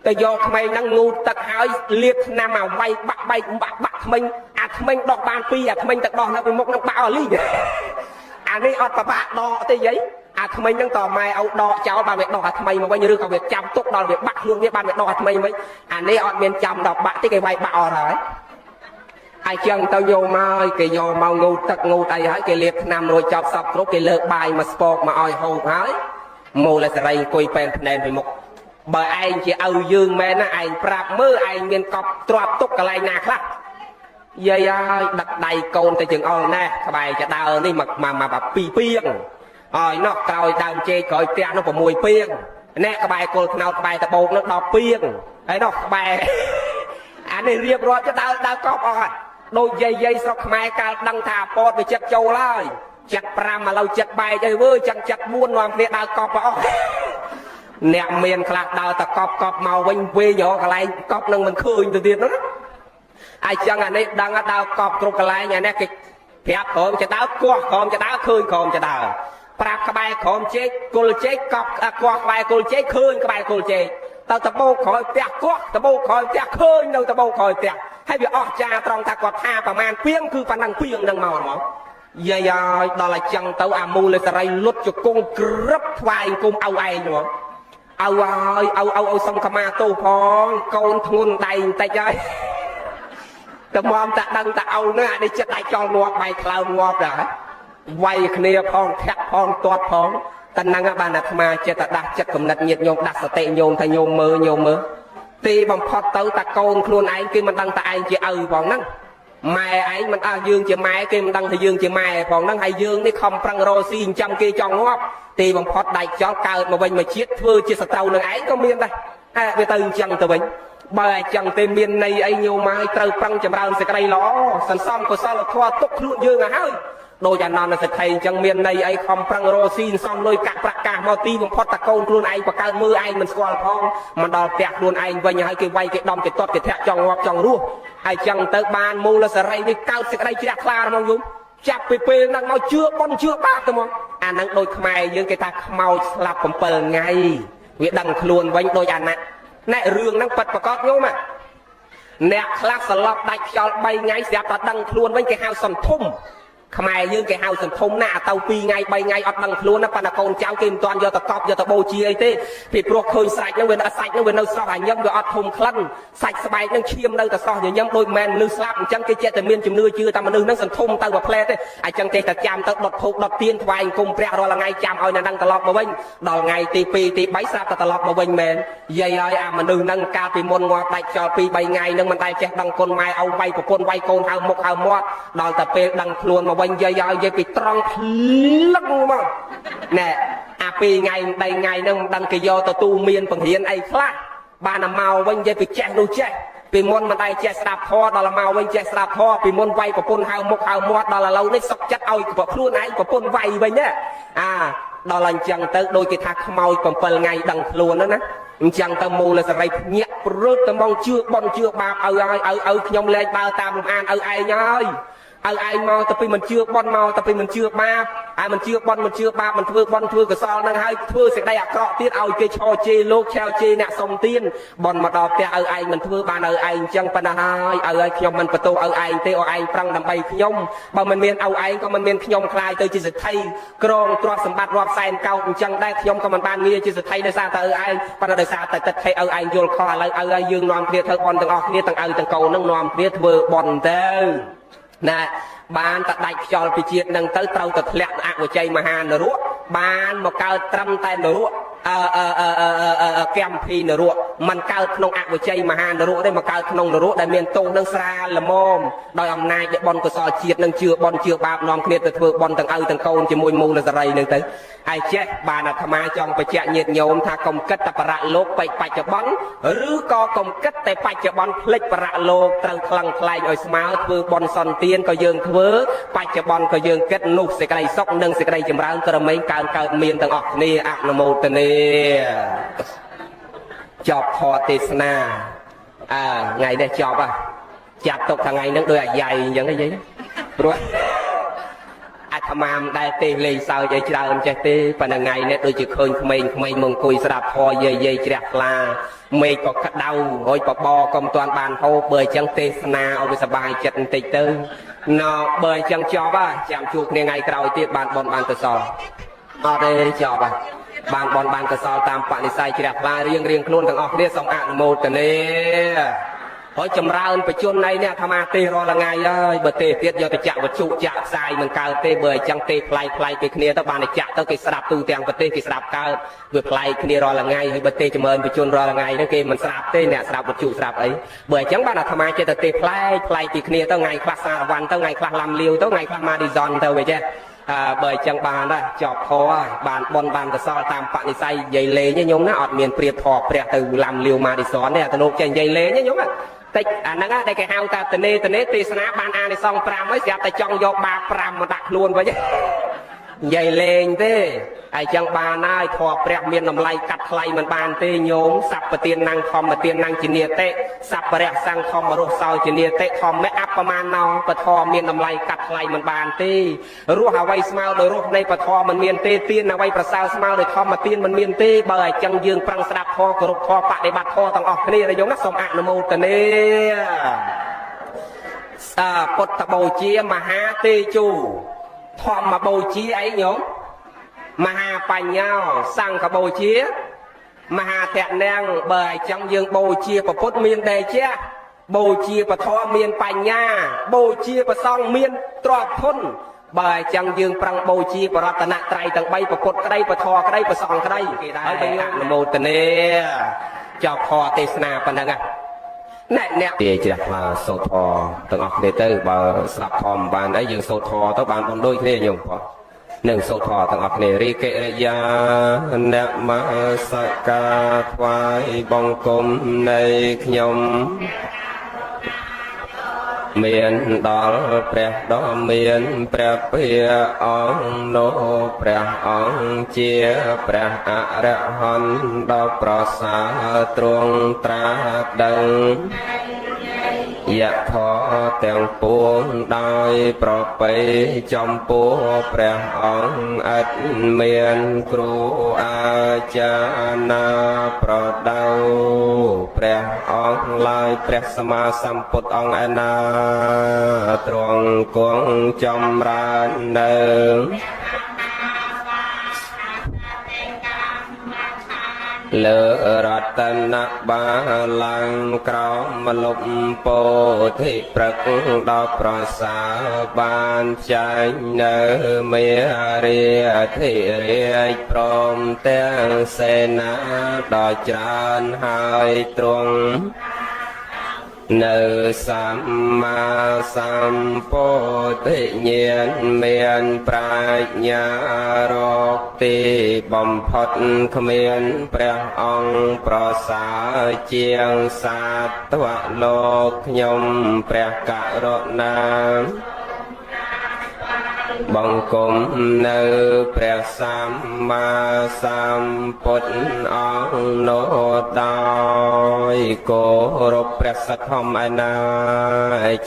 ទៅយកក្មេងហ្នឹងងូតទឹកហើយលាបថ្នាំអាវៃបាក់បែកបាក់បាក់ក្មេងអាក្មេងដោះបានពីរអាក្មេងទៅដោះនៅពីមុខហ្នឹងបាក់អស់លីងអានេះអត់ប្របាក់ដកទេយាយអាក្មេងហ្នឹងតម៉ែឲ្យដកចោលបានវាដោះអាថ្មីមកវិញឬក៏វាចាំទុកដល់វាបាក់ខ្លួនវាបានវាដោះអាថ្មីវិញអានេះអត់មានចាំដល់បាក់ទេគេវាយបាក់អស់ហើយហើយចឹងទៅយកមកគេយកមកងូតទឹកងូតអីហើយគេលាបថ្នាំរួចចប់សពគ្រប់គេលើកបាយមកស្ពកមកឲ្យហូបហើយ មូលសរីអង្គុយប៉ែនភ្នែនពីមុខបើឯងជាឪយើងមែនណាឯងប្រាប់មើលឯងមានកប់ទ្របទុកកន្លែងណាខ្លះយាយហើយដឹកដៃកូនទៅចង្អុលណែក្បែរចដើនេះមកមកពីរពីងហើយនោះក្រោយដើមចេកក្រោយផ្ទះនោះ6ពីងអ្នកក្បែរគល់ថ្នោតក្បែរតបោកនោះ10ពីងហើយនោះក្បែរអានេះរៀបរាប់ទៅដើរដើរកប់អស់ហើយដូចយាយយាយស្រុកខ្មែរកាលដឹងថាអាពតវាចិត្តចូលហើយចិត្ត5ឥឡូវចិត្តបែកអីវើចឹងចិត្ត4នាំគ្នាដើរកប់អស់អ្នកមានខ្លះដើរតកប់កប់មកវិញវិញរកកន្លែងកប់នឹងមិនឃើញទៅទៀតនោះណាអាចឹងអានេះដឹងដើរកប់គ្រប់កន្លែងអានេះគេប្រាប់ក្រុមចដើកោះក្រុមចដើឃើញក្រុមចដើប្រាប់ក្បែរក្រុមជែកគល់ជែកកប់កោះក្បែរគល់ជែកឃើញក្បែរគល់ជែកទៅតបោកក្រោយផ្ទះកោះតបោកក្រោយផ្ទះឃើញនៅតបោកក្រោយផ្ទះហើយវាអស់ចាត្រង់ថាគាត់ថាប្រមាណពីងគឺប៉ុណ្ណឹងពីងនឹងមកហ្មងយាយហើយដល់ឲ្យចឹងទៅអាមូលសរីលុតជង្គង់ក្រឹបថ្វាយអង្គមឪឯងហ្មងឪហើយឪឪឪសុំខមាទោសផងកូនធ្ងន់ដៃបន្តិចហើយតែមមតាដឹងតាឪហ្នឹងអានេះចិត្តដៃចោលងាប់បាយក្លើមងាប់ដែរវាយគ្នាផងធាក់ផងទាត់ផងតែហ្នឹងបានអាត្មាចិត្តតែដាស់ចិត្តកំណត់ញាតញោមដាស់សតិញោមថាញោមមើលញោមមើលទីបំផុតទៅតាកូនខ្លួនឯងគេមិនដឹងតាឯងជាឪផងហ្នឹងម៉ែឯងមិនអើយើងជាម៉ែគេមិនដឹងថាយើងជាម៉ែផងហ្នឹងហើយយើងនេះខំប្រឹងរកស៊ីចិញ្ចឹមគេចង់ងាប់ទីបំផុតដាច់ចោលកើតមកវិញមកជាតិធ្វើជាសត្រូវនឹងឯងក៏មានដែរហើយវាទៅអញ្ចឹងទៅវិញបើអញ្ចឹងទេមានន័យអីញោមហើយត្រូវប្រឹងចម្រើនសេចក្តីល្អសន្សំកុសលធម៌ទុកខ្លួនយើងឲ្យហើយដោយអានន្ទសិទ្ធិអញ្ចឹងមានន័យអីខំប្រឹងរកស៊ីសំលុយកាក់ប្រាក់កាសមកទីបំផុតតកូនខ្លួនឯងបកើតមើលឯងមិនស្គាល់ផងមកដល់ផ្ទះខ្លួនឯងវិញហើយគេវាយគេដំគេទាត់គេធាក់ចង់ងាប់ចង់រស់ហើយចឹងទៅបានមូលសរីនេះកើតសេចក្តីជ្រះថ្លាហ្មងយំចាប់ពីពេលហ្នឹងមកជឿប៉ុនជឿបាបទៅមកអាហ្នឹងដូចខ្មែរយើងគេថាខ្មោចស្លាប់7ថ្ងៃវាដឹងខ្លួនវិញដូចអាណាណែរឿងហ្នឹងពិតប្រកបញោមអ្នកខ្លះសន្លប់ដាច់ខ្យល់3ថ្ងៃស្រាប់តែដឹងខ្លួនវិញគេហៅសន្ធុំខ្មែរយើងគេហៅសន្ធុំណាទៅ2ថ្ងៃ3ថ្ងៃអត់ដឹងខ្លួនណាប៉ុន្តែកូនចៅគេមិនទាន់យកទៅកប់យកទៅបូជាអីទេពីព្រោះឃើញសាច់ហ្នឹងវាសាច់ហ្នឹងវានៅស្រស់អាញឹមវាអត់ធំក្លិនសាច់ស្បែកហ្នឹងឈាមនៅតែស្រស់ញញឹមដូចមិនមនុស្សស្លាប់អញ្ចឹងគេចេះតែមានជំនឿជឿថាមនុស្សហ្នឹងសន្ធុំទៅមួយផ្លែទេអញ្ចឹងទេតែចាំទៅដុតធូបដុតទៀនថ្វាយអង្គមព្រះរាល់ថ្ងៃចាំឲ្យនៅនឹងត្រឡប់មកវិញដល់ថ្ងៃទី2ទី3ស្រាប់តែត្រឡប់មកវិញមែនយាយហើយអាមនុស្សហ្នឹងកាលពីមុនងាប់ដាច់ខ្យល់2 3ថ្ងៃហ្នឹងមិនដែលចេះដឹងគុណម៉ែឪវាយប្រពន្ធវាយកូនហៅមុខហៅមាត់ដល់តែពេលដឹងខ្លួនមកវិញយាយឲ្យយាយពីត្រង់ភ្លឹងមកណែអា2ថ្ងៃ3ថ្ងៃហ្នឹងមិនដឹងគេយកទៅទូមានបង្រៀនអីខ្លះបានតែមកវិញយាយពីចេះនោះចេះពីមុនមិនដែលចេះស្ដាប់ធម៌ដល់មកវិញចេះស្ដាប់ធម៌ពីមុនវាយប្រពន្ធហៅមុខហៅមាត់ដល់ឥឡូវនេះសុកចិត្តឲ្យខ្លួនឯងប្រពន្ធវាយវិញណាអាដល់អញ្ចឹងទៅដូចគេថាខ្មោច7ថ្ងៃដឹងខ្លួនហ្នឹងណាអញ្ចឹងទៅមូលសរីភ្ញាក់ព្រឹកតែមកជឿប៉ុនជឿបាបឪហើយឪឪខ្ញុំលែងដើរតាមលំអានឪឯងហើយឪឯងមកទៅពីមិនជឿប៉ុនមកទៅពីមិនជឿបាបហើយមិនជឿប៉ុនមិនជឿបាបមិនធ្វើប៉ុនធ្វើកុសលហ្នឹងហើយធ្វើសេចក្តីអាក្រក់ទៀតឲ្យគេឆោជេរលោកឆែវជេរអ្នកសុំទានប៉ុនមកដល់ផ្ទះឪឯងមិនធ្វើបានឪឯងអញ្ចឹងប៉ុណ្ណាហើយឪឲ្យខ្ញុំមិនបន្ទោសឪឯងទេឪឯងប្រឹងដើម្បីខ្ញុំបើមិនមានឪឯងក៏មិនមានខ្ញុំខ្លាយទៅជាសេដ្ឋីក្រងទ្រព្យសម្បត្តិរាប់សែនកោតអញ្ចឹងដែរខ្ញុំក៏មិនបានងារជាសេដ្ឋីដោយសារតែឪឯងប៉ុន្តែដោយសារតែទឹកថេឪឯងយល់ខុសឥឡូវឪឲ្យយើងនាំគ្នាធ្វើបុណ្យទាំងអស់គ្នាទាំងឪទាំងកូននឹងនាំគ្នាធ្វើបុណ្យទៅណាបានតែដាច់ខ្យល់ពីជាតិនឹងទៅត្រូវតែធ្លាក់អវជ័យមហានរកបានមកកើតត្រឹមតែនរកអឺអឺអឺអឺកម្មភីនរកមិនកើតក្នុងអវជ័យមហានរកទេមកកើតក្នុងនរកដែលមានទោសនឹងស្រាលល្មមដោយអំណាចនៃបុណ្យកុសលជាតិនឹងជឿបុណ្យជឿបាបនាំគ្នាទៅធ្វើបុណ្យទាំងឪទាំងកូនជាមួយមូលសរីនឹងទៅហើយចេះបានអាត្មាចង់បញ្ជាក់ញាតិញោមថាកុំគិតតែបរៈលោកបច្ចុប្បន្នឬក៏កុំគិតតែបច្ចុប្បន្នភ្លេចបរៈលោកត្រូវថ្លឹងថ្លែងឲ្យស្មើធ្វើបុណ្យសន្ទានក៏យើងធ្វើបច្ចុប្បន្នក៏យើងគិតនោះសេចក្តីសុខនិងសេចក្តីចម្រើនក្រមែងកើនកើតមានទាំងអស់គ្នាអនុមោទនាចប់ធម៌ទេសនាអើថ្ងៃនេះចប់ហ่ะចាត់ទុកថ្ងៃហ្នឹងដូចអាយ៉ៃអញ្ចឹងឯងព្រោះអាត្មាមិនដែលទេលេងសើចឲ្យច្រើនចេះទេប៉ុន្តែថ្ងៃនេះដូចជាឃើញក្មេងៗមកអង្គុយស្ដាប់ធម៌យាយយាយជ្រះថ្លាមេឃក៏ក្តៅហើយបបក៏មិនទាន់បានហូបបើអញ្ចឹងទេសនាឲ្យវាសប្បាយចិត្តបន្តិចទៅណបើអញ្ចឹងចប់ហ่ะចាំជួបគ្នាថ្ងៃក្រោយទៀតបានបនបានកសលអត់ទេចប់ហ่ะបានបនបានកសលតាមបនិស័យជ្រះថ្លារៀងរៀងខ្លួនទាំងអស់គ្នាសូមអនុមោទនា ហើយចម្រើនបជននៃនេះអាត្មាទេសរាល់ថ្ងៃហើយបើទេសទៀតយកទៅចាក់វត្ថុចាក់ផ្សាយមិនកើតទេបើអញ្ចឹងទេប្លែកប្លែកពីគ្នាទៅបានតែចាក់ទៅគេស្ដាប់ទូទាំងប្រទេសគេស្ដាប់កើតវាប្លែកគ្នារាល់ថ្ងៃហើយបើទេសចម្រើនបជនរាល់ថ្ងៃហ្នឹងគេមិនស្ដាប់ទេអ្នកស្ដាប់វត្ថុស្ដាប់អីបើអញ្ចឹងបានអាត្មាចេះតែទេសប្លែកប្លែកពីគ្នាទៅថ្ងៃខ្លះសារវ៉ាន់ទៅថ្ងៃខ្លះឡាំលាវទៅថ្ងៃខ្លះម៉ាឌីសុនទៅវិញចេះអើបើអញ្ចឹងបានដែរចប់ធម៌ហើយបានបនបានកសលតាមបនិស័យនិយាយលេងញោមណាអត់មានព្រៀបធម៌ព្រះទៅឡាំលាវម៉ាឌីសុនទេអាទៅលោកចេះនិយាយលេងញោមណាតិចអាហ្នឹងដែលគេហៅថាតនេតនេទេសនាបានអានិសង្ស5ហើយស្រាប់តែចង់យកបា5មកដាក់ខ្លួនវិញនិយាយលេងទេហើយចឹងបានហើយធម៌ព្រះមានតម្លៃកាត់ថ្លៃមិនបានទេញោមសัพពទានណੰធម្មទានណੰជានិតិសัพពរៈសង្ឃធម្មរសោជានិតិធម្មៈអបមាណោពធមានតម្លៃកាត់ថ្លៃមិនបានទេរស់អ្វីស្មើដោយរស់នៃពធមិនមានទេទានអ្វីប្រសើរស្មើដោយធម្មទានមិនមានទេបើឲ្យចឹងយើងប្រឹងស្ដាប់ធម៌គោរពធម៌បដិបត្តិធម៌ទាំងអស់គ្នាណាញោមណាសូមអនុមោទនាសាពុទ្ធបូជាមហាទេជូធម្មបូជាអីញោមមហាបញ្ញោសង្ឃបូជាមហាតនាងបើអញ្ចឹងយើងបូជាពុទ្ធមានដេជាបូជាពធមានបញ្ញាបូជាប្រសង្ឃមានទ្រព្យធនបើអញ្ចឹងយើងប្រឹងបូជាបរតនត្រ័យទាំង3ពុទ្ធក្តីពធក្តីប្រសង្ឃក្តីគេដែរហើយអនុមោទនាចប់ខទេសនាប៉ុណ្ណឹងណាអ្នកអ្នកទាជ្រះថ្លាសូត្រធម៌ទាំងអស់គ្នាទៅបើស្ដាប់ធម៌មិនបានអីយើងសូត្រធម៌ទៅបានបុណ្យដូចគ្នាញោមបងនឹងសូត្រធម៌ទាំងអស់គ្នារីកិរិយាអ្នកមសកាថ្វាយបង្គំនៃខ្ញុំមានដល់ព្រះដ៏មានព្រះភិអង្គនោះព្រះអង្គជាព្រះអរហន្តដ៏ប្រសើរទ្រង់ត្រាស់ដឹងយៈធម៌ទាំងពួងដោយប្រពៃចំពោះព្រះអង្គឥតមានគ្រូអាចារ្យណាប្រដៅព្រះអង្គឡើយព្រះសម្មាសម្ពុទ្ធអង្គឯណាទ្រង់គង់ចម្រើននៅលើរតនបាលាំងក្រោមលុបពោធិព្រឹកដ៏ប្រសើរបានចែងនៅមេរាធិរាជព្រមទាំងសេនាដ៏ច្រើនហើយទ្រង់នៅសម្មាសម្ពោធិញ្ញាណមានប្រាជ្ញារកទីបំផុតគ្មានព្រះអង្គប្រសើរជាងសាទវលោកខ្ញុំព្រះករុណាបង្គំនៅព្រះសម្មាសម្ពុទ្ធអង្គនោះដោយគោរពព្រះសទ្ធំឯណា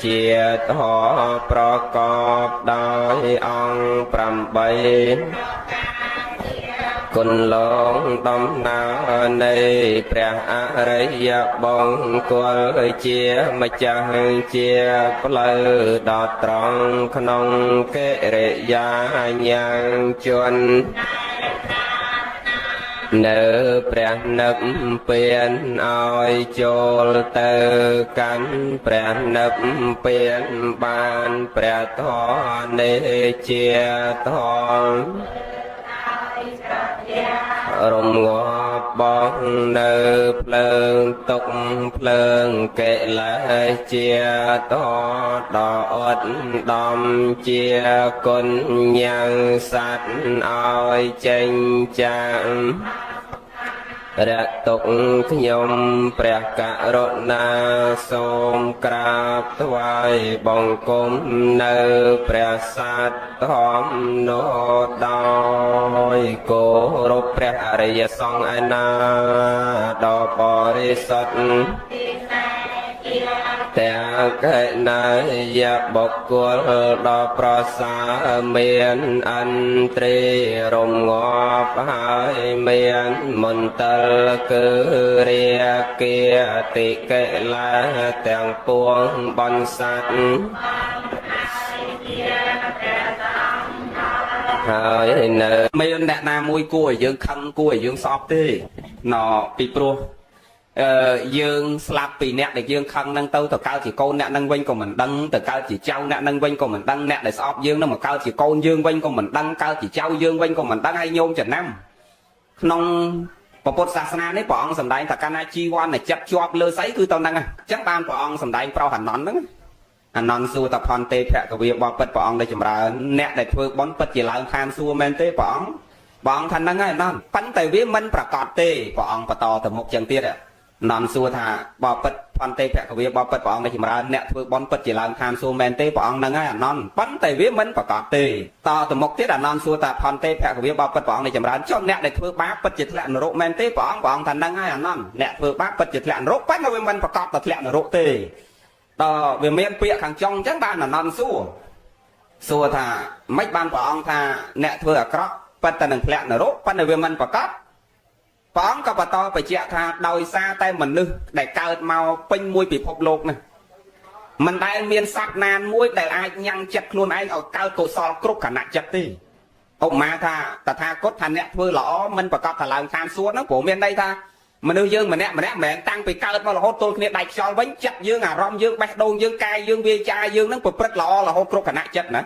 ជាធម៌ប្រកបដោយអង្គ8គុណលងដំណើរនៃព្រះអរិយបង្គលជាម្ចាស់ជាផ្លូវដ៏ត្រង់ក្នុងកិរិយាញ៉ាងជននៅព្រះនិព្វានឲ្យចូលទៅកាន់ព្រះនិព្វានបានព្រះធម៌នេះជាធម៌រំងាប់បងនៅភ្លើងទុកភ្លើងកិលេសជាតដ៏អត់ដំជាគុណញ៉ាំងសត្វឲ្យចេញចាករតុកខ្ញុំព្រះករុណាសូមក្រាបថ្វាយបង្គំនៅព្រះសត្វធម្មនោះដោយគោរពព្រះអរិយសង្ឃឯណាដ៏បរិសុទ្ធទាំងកណយបុគ្គលដ៏ប្រសើរមានអន្ទ្រីរំងាប់ហើយមានមន្ទលគឺរាគាតិកិលាទាំងពួងបន្ស័តហើយនៅ មានអ្នកណាមួយគួរឲ្យយើងខឹងគួរឲ្យយើងស្អប់ទេណពីព្រោះ អឺយើងស្លាប់ពីអ្នកដែលយើងខឹងនឹងទៅទៅកើតជាកូនអ្នកនឹងវិញក៏មិនដឹងទៅកើតជាចៅអ្នកនឹងវិញក៏មិនដឹងអ្នកដែលស្អប់យើងនឹងមកកើតជាកូនយើងវិញក៏មិនដឹងកើតជាចៅយើងវិញក៏មិនដឹងហើយញោមចំណាំក្នុងពុទ្ធសាសនានេះព្រះអង្គសម្ដែងថាកាលណាជីវ័នចិត្តជាប់លើស្អីគឺទៅនឹងអញ្ចឹងបានព្រះអង្គសម្ដែងប្រោសអានន្ទហ្នឹងអានន្ទសួរតផន្តេភគវាបបិទ្ធព្រះអង្គដែលចម្រើនអ្នកដែលធ្វើបុណ្យពិតជាឡើងឋានសួគ៌មែនទេព្រះអង្គព្រះអង្គថាហ្នឹងហើយអានន្ទប៉ុន្តែវាមិនប្រកបទេព្រះអង្គបន្តទៅមុខចឹងទៀតនំសួរថាបបិទ្ធផន្តេភគវាបបិទ្ធព្រះអង្គដែលចម្រើនអ្នកធ្វើបុណ្យពិតជាឡើងឋានសួគ៌មែនទេព្រះអង្គហ្នឹងហើយអានន្ទប៉ុន្តែវាមិនប្រកបទេតទៅមុខទៀតអានន្ទសួរថាផន្តេភគវាបបិទ្ធព្រះអង្គដែលចម្រើនចុះអ្នកដែលធ្វើបាបពិតជាធ្លាក់នរកមែនទេព្រះអង្គព្រះអង្គថាហ្នឹងហើយអានន្ទអ្នកធ្វើបាបពិតជាធ្លាក់នរកប៉ុន្តែវាមិនប្រកបតែធ្លាក់នរកទេដល់វាមានពាក្យខាងចុងអញ្ចឹងបានអានន្ទសួរសួរថាមិនបានព្រះអង្គថាអ្នកធ្វើអាក្រក់ពិតតែនឹងធ្លាក់នរកប៉ុន្តែវាមិនប្រកបព្រះអង្គក៏បន្តបញ្ជាក់ថាដោយសារតែមនុស្សដែលកើតមកពេញមួយពិភពលោកនេះមិនដែលមានសត្វណាមួយដែលអាចញ៉ាំងចិត្តខ្លួនឯងឲ្យកើតកុសលគ្រប់ខណៈចិត្តទេឧបមាថាតថាគតថាអ្នកធ្វើល្អមិនប្រកបថាឡើងឋានសួគ៌ហ្នឹងព្រោះមានន័យថាមនុស្សយើងម្នាក់ម្នាក់មិនមែនតាំងពីកើតមករហូតទល់គ្នាដាច់ខ្យល់វិញចិត្តយើងអារម្មណ៍យើងបេះដូងយើងកាយយើងវាចាយើងហ្នឹងប្រព្រឹត្តល្អរហូតគ្រប់ខណៈចិត្តណា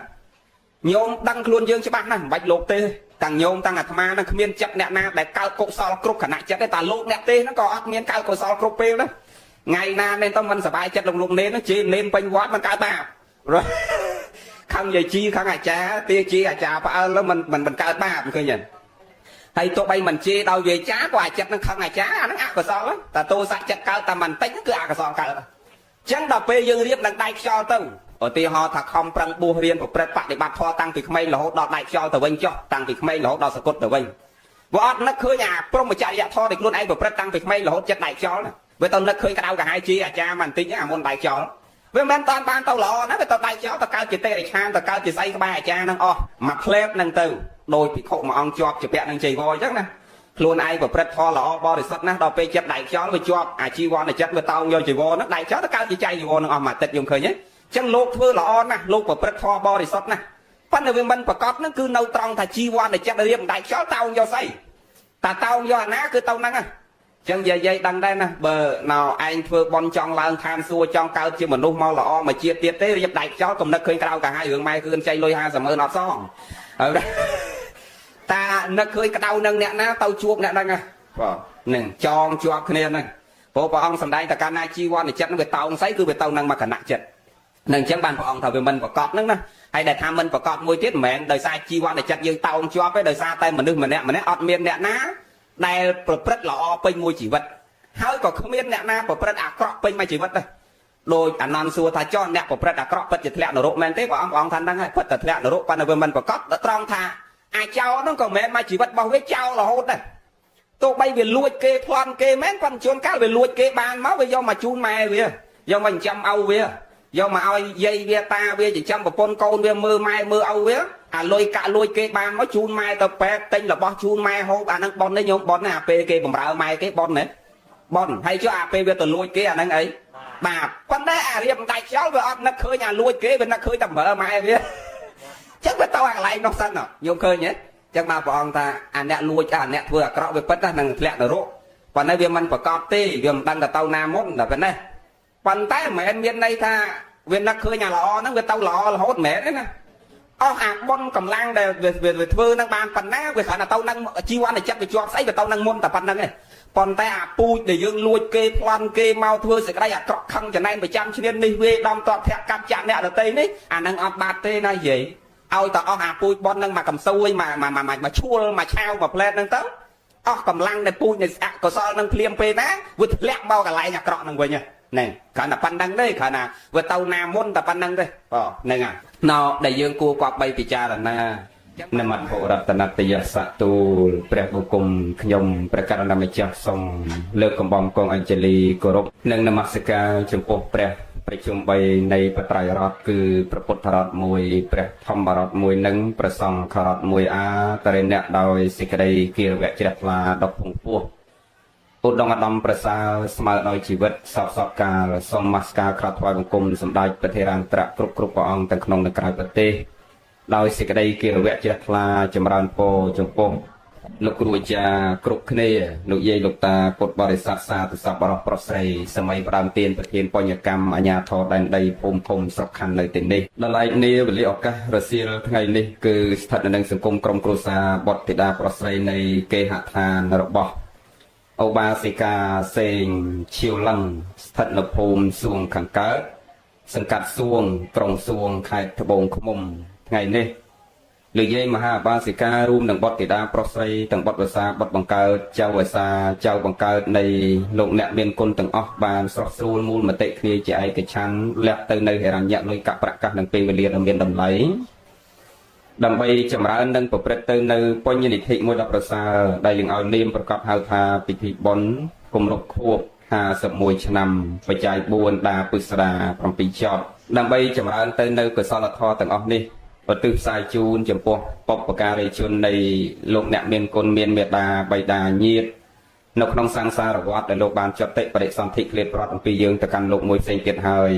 ញោមដឹងខ្លួនយើងច្បាស់ណាស់មិនបាច់លោកទេតាំងញោមតាំងអាត្មានឹងគ្មានចិត្តអ្នកណាដែលកើតកុសលគ្រប់ខណៈចិត្តទេតាលោកអ្នកទេហ្នឹងក៏អត់មានកើតកុសលគ្រប់ពេលដែរថ្ងៃណានេះទៅមិនសប្បាយចិត្តលោកលោកនេនហ្នឹងជេរនេនពេញវត្តមិនកើតបាបខឹងយាយជីខឹងអាចារ្យទាជីអាចារ្យផ្អើលទៅមិនមិនកើតបាបឃើញទេហើយទោះបីមិនជេរដោយវាចាក៏អាចិត្តនឹងខឹងអាចារ្យអាហ្នឹងអកុសលតែទោសៈចិត្តកើតតែមិនតិចគឺអកុសលកើតអញ្ចឹងដល់ពេលយើងរៀបនឹងដៃខ្យល់ទៅឧទាហរណ៍ថាខំប្រឹងបួសរៀនប្រព្រឹត្តបដិបត្តិធម៌តាំងពីក្មេងរហូតដល់ដៃខ្យល់ទៅវិញចុះតាំងពីក្មេងរហូតដល់សកុតទៅវិញវាអត់នឹកឃើញអាព្រហ្មចរិយធម៌ដែលខ្លួនឯងប្រព្រឹត្តតាំងពីក្មេងរហូតចិត្តដៃខ្យល់ណាវាទៅនឹកឃើញក្តៅក្រហាយជាអាចារ្យមកបន្តិចអាមុនដៃខ្យល់វាមិនមែនតានបានទៅល្អណាវាទៅដៃខ្យល់ទៅកើតជាទេរិឆានទៅកើតជាស្អីក្បែរអាចារ្យហ្នឹងអស់មួយផ្លែបហ្នឹងទៅដោយភិក្ខុមួយអង្គជាប់ជាពាក់នឹងជ័យវអញ្ចឹងណាខ្លួនឯងប្រព្រឹត្តធម៌ល្អបរិសុទ្ធណាស់ដល់ពេលចិត្តដៃខ្យល់វាជាប់អាជីវនចិត្តវាតោងយកជីវរហ្នឹងដៃខ្យល់ទៅកើតជាចៃជីវរហ្នឹងអស់មួយអាទិត្យយើងឃើញទេចឹងលោកធ្វើល្អណាស់លោកប្រព្រឹត្តធម៌បរិសុទ្ធណាស់ប៉ុន្តែវាមិនប្រកបហ្នឹងគឺនៅត្រង់ថាជីវនចិត្តរៀបដៃខ្យល់តោងយកស្អីតាតោងយកអាណាគឺទៅហ្នឹងចឹងយាយយាយដឹងដែរណាបើណៅឯងធ្វើបន់ចង់ឡើងឋានសួគ៌ចង់កើតជាមនុស្សមកល្អមកជាតិទៀតទេរៀបដៃខ្យល់កុំនឹកឃើញក្រៅកាហាយរឿងម៉ែគឺចៃលុយ50ម៉ឺនអត់សងតានឹកឃើញក្តៅនឹងអ្នកណាទៅជួបអ្នកហ្នឹងបាទនឹងចងជាប់គ្នាហ្នឹងព្រោះព្រះអង្គសម្ដែងតកាលណាជីវនចិត្តហ្នឹងវាតោងស្អីគឺវាទៅនឹងមកគណៈចិត្តនឹងអញ្ចឹងបានព្រះអង្គថាវាមិនប្រកបហ្នឹងណាហើយដែលថាមិនប្រកបមួយទៀតមិនមែនដោយសារជីវនចិត្តយើងតោងជាប់ទេដោយសារតែមនុស្សម្នាក់ម្នាក់អត់មានអ្នកណាដែលប្រព្រឹត្តល្អពេញមួយជីវិតហើយក៏គ្មានអ្នកណាប្រព្រឹត្តអាក្រក់ពេញមួយជីវិតដែរដោយអានន្ទសួរថាចុះអ្នកប្រព្រឹត្តអាក្រក់ពិតជាធ្លាក់នរកមែនទេព្រះអង្គព្រះអង្គថាហ្នឹងហើយពិតតែធ្លាក់នរកប៉ុន្តែវាមិនប្រកបត្រង់ថាអាចោលហ្នឹងក៏មិនមែនមកជីវិតរបស់វាចោលរហូតដែរទោះបីវាលួចគេប្លន់គេមែនប៉ុន្តែជួនកាលវាលួចគេបានមកវាយកមកជូនម៉ែវាយកមកចិញ្ចឹមឪវាយកមកឲ្យយាយវាតាវាចិញ្ចឹមប្រពន្ធកូនវាមើលម៉ែមើលឪវាអាលុយកាក់លួចគេបានមកជូនម៉ែទៅពេទ្យទិញរបស់ជូនម៉ែហូបអាហ្នឹងប៉ុននេះញោមប៉ុនណាអាពេលគេបំរើម៉ែគេប៉ុនណាប៉ុនហើយចុះអាពេលវាទៅលួចគេអាហ្នឹងអីបាបប៉ុន្តែអារៀបដាច់ខ្យល់វាអត់នឹកឃើញអាលួចគេវានឹកឃើញតែបំរើម៉ែវាចឹងវាទៅអាកន្លែងនោះសិនញោមឃើញទេចឹងបាទព្រះអង្គថាអាអ្នកលួចអាអ្នកធ្វើអាក្រក់វាពិតណានឹងធ្លាក់នរកប៉ុន្តែវាមិនប្រកបទេវាមិនដឹងទៅទៅណាមុនតែប៉ុណ្ណេះប៉ុន្តែមិនមែនមានន័យថាវានឹកឃើញអាល្អហ្នឹងវាទៅល្អរហូតមិនមែនទេណាអស់អាប៉ុនកម្លាំងដែលវាធ្វើនឹងបានប៉ុណ្ណាវាគ្រាន់តែទៅនឹងជីវនចិត្តវាជាប់ស្អីវាទៅនឹងមុនតែប៉ុណ្្នឹងឯងប៉ុន្តែអាពូជដែលយើងលួចគេប្លន់គេមកធ្វើសេចក្តីអាក្រក់ខឹងចំណែនប្រចាំឈ្នាននេះវាដំតបធាក់កាប់ចាក់អ្នកដតីនេះអានឹងអត់បាត់ទេណាយាយឲ្យតែអស់អាពូជប៉ុននឹងមកកំសួយមកមកមកឈួលមកឆាវមកផ្លែតហ្នឹងទៅអស់កម្លាំងដែលពូជនៃអកុសលនឹងភ្លាមពេលណាវាធ្លាក់មកកន្លែងអាក្រក់ហ្នឹងវិញហ្នឹងគ្រាន់តែប៉ុណ្្នឹងទេគ្រាន់តែវាទៅណាមុនតែប៉ុណ្្នឹងទេបាទហ្នឹងហើយណោដែលយើងគួរគប្បីពិចារណានមត្ថរតនតយសទូលព្រះបុគមខ្ញុំព្រះករណម្ចាស់សូមលើកកំបំកងអញ្ជលីគោរពនិងនមស្ការចំពោះព្រះប្រជុំ3នៃបត្រៃរដ្ឋគឺព្រះពុទ្ធរដ្ឋមួយព្រះធម្មរដ្ឋមួយនិងព្រះសង្ឃរដ្ឋមួយអាតរិណៈដោយសេចក្តីគិរវៈជ្រះថ្លាដល់ពងពោះឧត្តមឧត្តមប្រសើរស្មើដោយជីវិតសពសពកាលសូមនមស្ការក្រាបថ្វាយបង្គំសម្ដេចព្រះថេរាន្តរៈគ្រប់គ្រប់ព្រះអង្គទាំងក្នុងនិងក្រៅប្រទេសដោយសេចក្តីគិរវៈជ្រះថ្លាចម្រើនពរចំពោះ លោកគ្រូអាចារ្យគ្រប់គ្នាលោកយាយលោកតាពុទ្ធបរិស័ទសាធុសពបរោះប្រុសស្រីសម័យផ្ដើមទានប្រធានបញ្ញកម្មអាញាធរដែនដីភូមិឃុំស្រុកខណ្ឌនៅទីនេះដល់ឡែកនាវេលាឱកាសរសៀលថ្ងៃនេះគឺស្ថិតនៅនឹងសង្គមក្រុមគ្រួសារបុត្រធីតាប្រុសស្រីនៃគេហដ្ឋានរបស់ឧបាសិកាសេងឈៀវឡឹងស្ថិតនៅភូមិសួងខាងកើតសង្កាត់សួងក្រុងសួងខេត្តត្បូងឃ្មុំថ្ងៃនេះលោកយាយមហាបាសិការួមនឹងបុត្រធីតាប្រុសស្រីទាំងបុត្រវសាបុត្របង្កើតចៅវសាចៅបង្កើតនៃលោកអ្នកមានគុណទាំងអស់បានស្រស់ស្រួលមូលមតិគ្នាជាឯកច្ឆន្ទលះទៅនៅហិរញ្ញលុយកប្រកាសនឹងពេលវេលាដ៏មានតម្លៃដើម្បីចម្រើននិងប្រព្រឹត្តទៅនៅបញ្ញនិធិមួយដ៏ប្រសើរដែលយើងឲ្យនាមប្រកបហៅថាពិធីបុណ្យគម្រប់ខួប51ឆ្នាំបច្ច័យ4ដាពឹស្ដា7ចប់ដើម្បីចម្រើនទៅនៅកុសលធម៌ទាំងអស់នេះឧទ្ទិសផ្សាយជូនចំពោះបុព្វការីជននៃលោកអ្នកមានគុណមានមេត្តាបិតាញាតិនៅក្នុងសង្សារវដ្តដែលលោកបានចតិបរិសន្ធិឃ្លាតប្រត់អំពីយើងទៅកាន់លោកមួយផ្សេងទៀតហើយ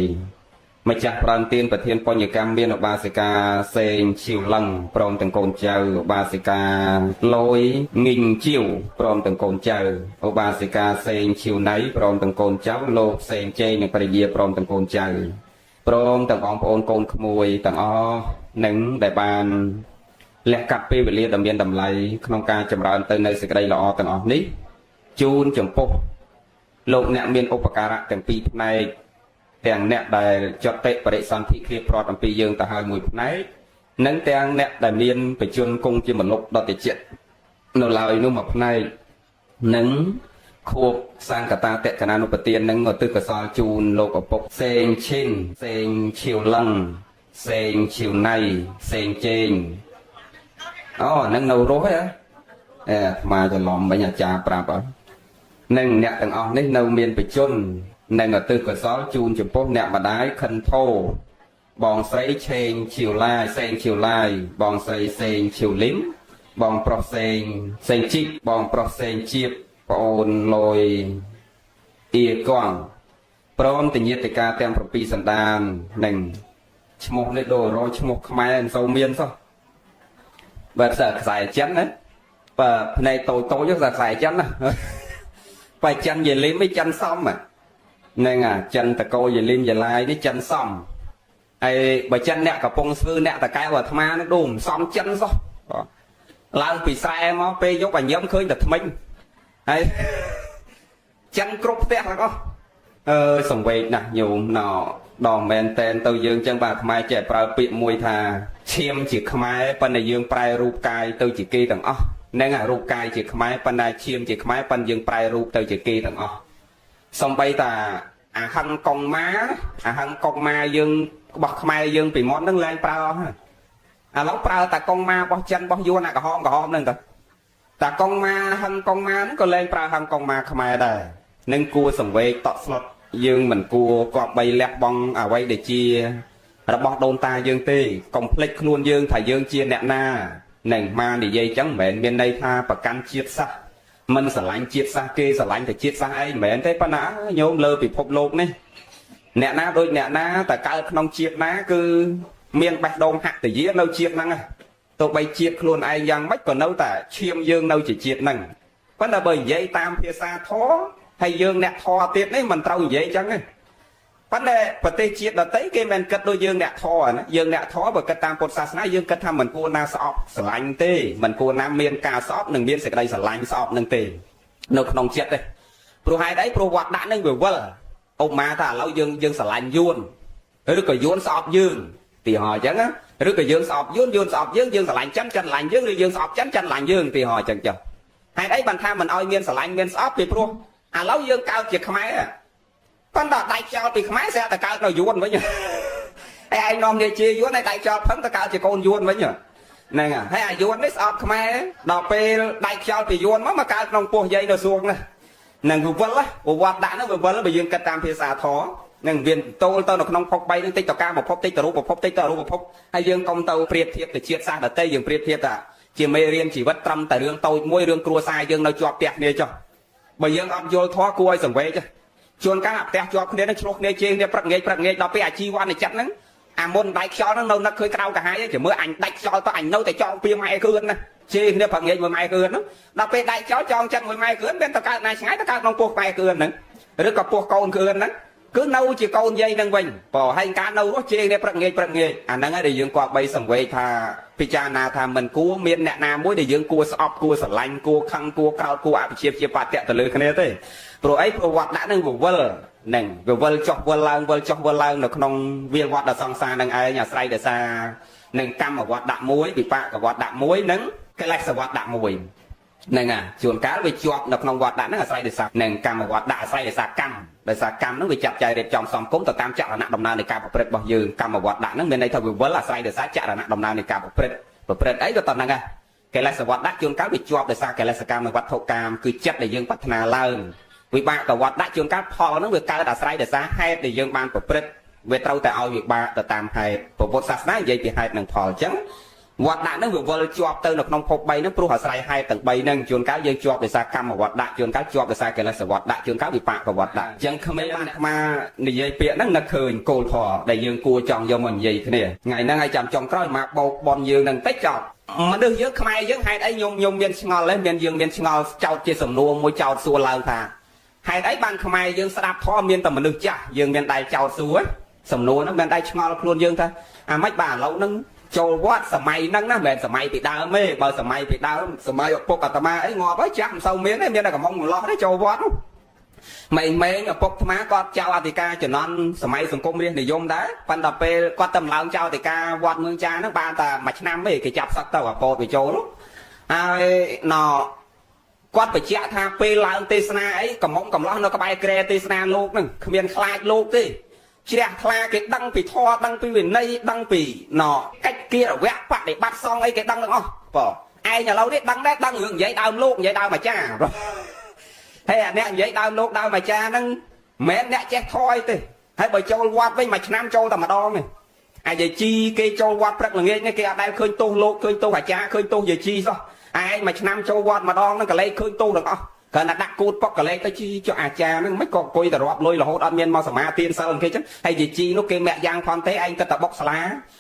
ម្ចាស់ប្រានទានប្រធានបញ្ញកម្មមានឧបាសិកាសេងឈៀវឡឹងព្រមទាំងកូនចៅឧបាសិកាលយងិញជាវព្រមទាំងកូនចៅឧបាសិកាសេងឈៀវណៃព្រមទាំងកូនចៅលោកសេងជ័យនិងភរិយាព្រមទាំងកូនចៅព្រមទាំងបងប្អូនកូនក្មួយទាំងអស់នឹងដែលបានលះកាត់ពេលវេលាដ៏មានតម្លៃក្នុងការចម្រើនទៅនៅសេចក្តីល្អទាំងអស់នេះជូនចំពោះលោកអ្នកមានឧបការៈទាំងពីរផ្នែកទាំងអ្នកដែលចតិបរិសន្ធិឃ្លាតព្រាត់អំពីយើងទៅហើយមួយផ្នែកនិងទាំងអ្នកដែលមានបជនគង់ជាមលុបដតិចិត្តនៅឡើយនោះមួយផ្នែកនិងខួបសង្កតាតកណានុបទាននិងឧទ្ទិសកុសលជូនលោកឪពុកសេងឈិនសេងឈៀវឡឹងសេងឈៀវណៃសេងជេងអូហ្នឹងនៅរស់ហ៎អេអាត្មាច្រឡំវិញអាចារ្យប្រាប់អត់នឹងអ្នកទាំងអស់នេះនៅមានបជននិងឧទ្ទិសកុសលជូនចំពោះអ្នកម្ដាយខិនធោបងស្រីឆេងឈៀវឡាយសេងឈៀវឡាយបងស្រីសេងឈៀវលឹមបងប្រុសសេងសេងជីកបងប្រុសសេងជៀបប្អូនលយអៀកងព្រមតញាតិកាទាំង7សន្តាននិងឈ្មោះនេះដូររឈ្មោះខ្មែរមិនសូវមានសោះបើខ្សែខ្សែចិនណាបើភ្នែកតូចតូចខ្សែចិនណាបើចិនយេលីមឯចិនសំហ្នឹងអាចិនតកោយេលីមយឡាយនេះចិនសំហើយបើចិនអ្នកកំពុងស្ពឺអ្នកតកែវអាត្មានឹងដូរមិនសំចិនសោះឡើងពីស្រែមកពេលយប់អញញឹមឃើញតែថ្មិញហើយចិនគ្រប់ផ្ទះទាំងអស់អើសង្វេកណាស់ញោមណដល់មែនតែនទៅយើងចឹងបាទខ្មែរចេះប្រើពាក្យមួយថាឈាមជាខ្មែរប៉ុន្តែយើងប្រែរូបកាយទៅជាគេទាំងអស់ហ្នឹងអារូបកាយជាខ្មែរប៉ុន្តែឈាមជាខ្មែរប៉ុន្តែយើងប្រែរូបទៅជាគេទាំងអស់សំបីតាអាហឹងកុងម៉ាអាហឹងកុងម៉ាយើងរបស់ខ្មែរយើងពីមុនហ្នឹងលែងប្រើអស់ហើយឥឡូវប្រើតាកុងម៉ារបស់ចិនរបស់យួនអាក្រហមក្រហមហ្នឹងទៅតាកុងម៉ាហឹងកុងម៉ាហ្នឹងក៏លែងប្រើហឹងកុងម៉ាខ្មែរដែរនឹងគួរសង្វេកតក់ស្លុតយើងមិនគួរគប្បីលះបង់អ្វីដែលជារបស់ដូនតាយើងទេកុំភ្លេចខ្លួនយើងថាយើងជាអ្នកណានឹងមកនិយាយចឹងមិនមែនមានន័យថាប្រកាន់ជាតិសាសន៍មិនស្រឡាញ់ជាតិសាសន៍គេស្រឡាញ់តែជាតិសាសន៍ឯងមិនមែនទេប៉ុន្តែញោមលើពិភពលោកនេះអ្នកណាដូចអ្នកណាតែកើតក្នុងជាតិណាគឺមានបេះដូងហត្យានៅជាតិហ្នឹងទោះបីជាតិខ្លួនឯងយ៉ាងម៉េចក៏នៅតែឈាមយើងនៅជាជាតិហ្នឹងប៉ុន្តែបើនិយាយតាមភាសាធម៌ហើយយើងអ្នកធម៌ទៀតនេះមិនត្រូវនិយាយចឹងទេប៉ុន្តែប្រទេសជាតិដទៃគេមិនគិតដូចយើងអ្នកធម៌ណាយើងអ្នកធម៌បើគិតតាមពុទ្ធសាសនាយើងគិតថាមិនគួរណាស្អប់ស្រឡាញ់ទេមិនគួរណាមានការស្អប់និងមានសេចក្តីស្រឡាញ់ស្អប់នឹងទេនៅក្នុងចិត្តទេព្រោះហេតុអីព្រោះវត្តដាក់នឹងវាវិលឧបមាថាឥឡូវយើងយើងស្រឡាញ់យួនឬក៏យួនស្អប់យើងទីហោអញ្ចឹងណាឬក៏យើងស្អប់យួនយួនស្អប់យើងយើងស្រឡាញ់ចិនចិនស្រឡាញ់យើងឬយើងស្អប់ចិនចិនស្រឡាញ់យើងទីហោអញ្ចឹងចុះហេតុអីបានថាមិនឲ្យមានស្រឡាញ់មានស្អប់ពីព្រោះឥឡូវយើងកើតជាខ្មែរប៉ុន្តែដាច់ចោលពីខ្មែរស្រាប់តែកើតនៅយួនវិញហើយឯងនាំគ្នាជាយួនហើយដាច់ចោលផឹងទៅកើតជាកូនយួនវិញហ្នឹងហើយអាយួននេះស្អប់ខ្មែរដល់ពេលដាច់ខ្យល់ពីយួនមកកើតក្នុងពោះយាយនៅសួងណានឹងវិលវត្តដាក់ហ្នឹងវិលបើយើងគិតតាមភាសាធម៌នឹងវាតូលទៅនៅក្នុងភព3ហ្នឹងតិចតកាមភពតិចតរូបភពតិចតរូបភពហើយយើងកុំទៅប្រៀបធៀបទៅជាតិសាសន៍ដទៃយើងប្រៀបធៀបថាជាមេរៀនជីវិតត្រឹមតែរឿងតូចមួយរឿងគ្រួសារយើងនៅជាប់ផ្ទះគ្នាចុះបើយើងអត់យល់ធម៌គួរឲ្យសង្វេគជួនកាលផ្ទះជាប់គ្នានឹងឆ្លោះគ្នាជេរគ្នាព្រឹកងាយព្រឹកងាយដល់ពេលអាជីវ័ននៃចិត្តហ្នឹងអាមុនដាច់ខ្យល់ហ្នឹងនៅនឹកឃើញក្រៅកាហាយចាំមើលអញដាច់ខ្យល់ទៅអញនៅតែចងពីម៉ែគ្រឿនណា ជេរគ្នាព្រឹកងាកមួយម៉ែគ្រឿនហ្នឹងដល់ពេលដាច់ចោលចងចិត្តមួយម៉ែគ្រឿនមានទៅកើតណាឆ្ងាយទៅកើតក្នុងពោះម៉ែគ្រឿនហ្នឹងឬក៏ពោះកូនគ្រឿនហ្នឹងគឺនៅជាកូនយាយហ្នឹងវិញបើហើយការនៅរស់ជេរគ្នាព្រឹកងាកព្រឹកងាកអាហ្នឹងហើយដែលយើងគប្បីសង្វេគថាពិចារណាថាមិនគួរមានអ្នកណាមួយដែលយើងគួរស្អប់គួរស្រឡាញ់គួរខឹងគួរក្រោធគួរអភិជាជាបតិទៅលើគ្នាទេព្រោះអីព្រោះវត្តដាក់ហ្នឹងវាវិលហ្នឹងវាវិលចុះវិលឡើងវិលចុះវិលឡើងនៅក្នុងវាលវត្តដ៏សង្សារហ្នឹងឯងអាស្រ័យដោយសារនឹងកម្មវត្តដាក់មួយវិបាកវត្តដាក់មួយនិងកិលេសវត្តដាក់មួយហ្នឹងអាជួនកាលវាជាប់នៅក្នុងវត្តដាក់ហ្នឹងអាស្រ័យដោយសារនឹងកម្មវត្តដាក់អាស្រ័យដោយសារកម្មដោយសារកម្មហ្នឹងវាចាត់ចែងរៀបចំសង្គមទៅតាមចលនៈដំណើរនៃការប្រព្រឹត្តរបស់យើងកម្មវត្តដាក់ហ្នឹងមានន័យថាវាវិលអាស្រ័យដោយសារចលនៈដំណើរនៃការប្រព្រឹត្តប្រព្រឹត្តអីក៏តហ្នឹងដែរកិលេសវត្តដាក់ជួនកាលវាជាប់ដោយសារកិលេសកម្មវត្ថុកម្មគឺចិត្តដែលយើងប្រាថ្នាឡើងវិបាកវត្តដាក់ជួនកាលផលហ្នឹងវាកើតអាស្រ័យដោយសារហេតុដែលយើងបានប្រព្រឹត្តវាត្រូវតែឲ្យវិបាកទៅតាមហេតុពុទ្ធសាសនានិយាយពីហេតុនិងផលអញ្ចឹងវត្តដាក់ហ្នឹងវាវិលជាប់ទៅនៅក្នុងភព3ហ្នឹងព្រោះអាស្រ័យហេតុទាំង3ហ្នឹងជួនកាលយើងជាប់ដោយសារកម្មវត្តដាក់ជួនកាលជាប់ដោយសារកិលេសវត្តដាក់ជួនកាលវិបាកវត្តដាក់អញ្ចឹងក្មេងបានអាត្មានិយាយពាក្យហ្នឹងនឹកឃើញគោលធម៌ដែលយើងគួរចង់យកមកនិយាយគ្នាថ្ងៃហ្នឹងឲ្យចាំចុងក្រោយមកបោកបនយើងហ្នឹងតិចចប់មនុស្សយើងខ្មែរយើងហេតុអីខ្ញុំខ្ញុំមានឆ្ងល់ទេមានយើងមានឆ្ងល់ចោតជាសំណួរមួយចោតសួរឡើងថាហេតុអីបានខ្មែរយើងស្ដាប់ធម៌មានតែមនុស្សចាស់យើងមានដៃចោតសួរសំណួរហ្នឹងមានដៃឆ្ងល់ខ្លួនយើងថាអាម៉េចបាទឥឡូវហ្នឹងចូលវត្តសម័យហ្នឹងណាមិនមែនសម័យពីដើមទេបើសម័យពីដើមសម័យឪពុកអាត្មាអីងាប់ហើយចាស់មិនសូវមានទេមានតែកំងកំឡោះទេចូលវត្តនោះម៉េងម៉េងឪពុកអាត្មាគាត់ចៅអធិការជំនាន់សម័យសង្គមរាស្ត្រនិយមដែរប៉ុន្តែពេលគាត់ទៅឡើងចៅអធិការវត្តមឿងចាហ្នឹងបានតែមួយឆ្នាំទេគេចាប់សឹកទៅអាពោតវាចូលហើយណគាត់បញ្ជាក់ថាពេលឡើងទេសនាអីកំងកំឡោះនៅក្បែរក្រែទេសនាលោកហ្នឹងគ្មានខ្លាចលោកទេជ្រះថ្លាគេដឹងពីធម៌ដឹងពីវិន័យដឹងពីណកិច្ចគិរវៈបដិបត្តិសង្ឃអីគេដឹងទាំងអស់បងឯងឥឡូវនេះដឹងដែរដឹងរឿងនិយាយដើមលោកនិយាយដើមអាចារ្យហើយអាអ្នកនិយាយដើមលោកដើមអាចារ្យហ្នឹងមិនមែនអ្នកចេះធម៌អីទេហើយបើចូលវត្តវិញមួយឆ្នាំចូលតែម្ដងទេអាយាយជីគេចូលវត្តព្រឹកល្ងាចនេះគេអត់ដែលឃើញទោសលោកឃើញទោសអាចារ្យឃើញទោសយាយជីសោះឯងមួយឆ្នាំចូលវត្តម្ដងហ្នឹងក៏លេខឃើញទោសទាំងអស់គ្រាន់តែដាក់គូតប៉ុកកលេខទៅជីចុះអាចារ្យហ្នឹងមិនក៏អង្គុយតែរាប់លុយរហូតអត់មានមកសមាទានសិលគេចឹងហើយយាយជីនោះគេមាក់យ៉ាងផងទេឯងគិតតែបុកស្លា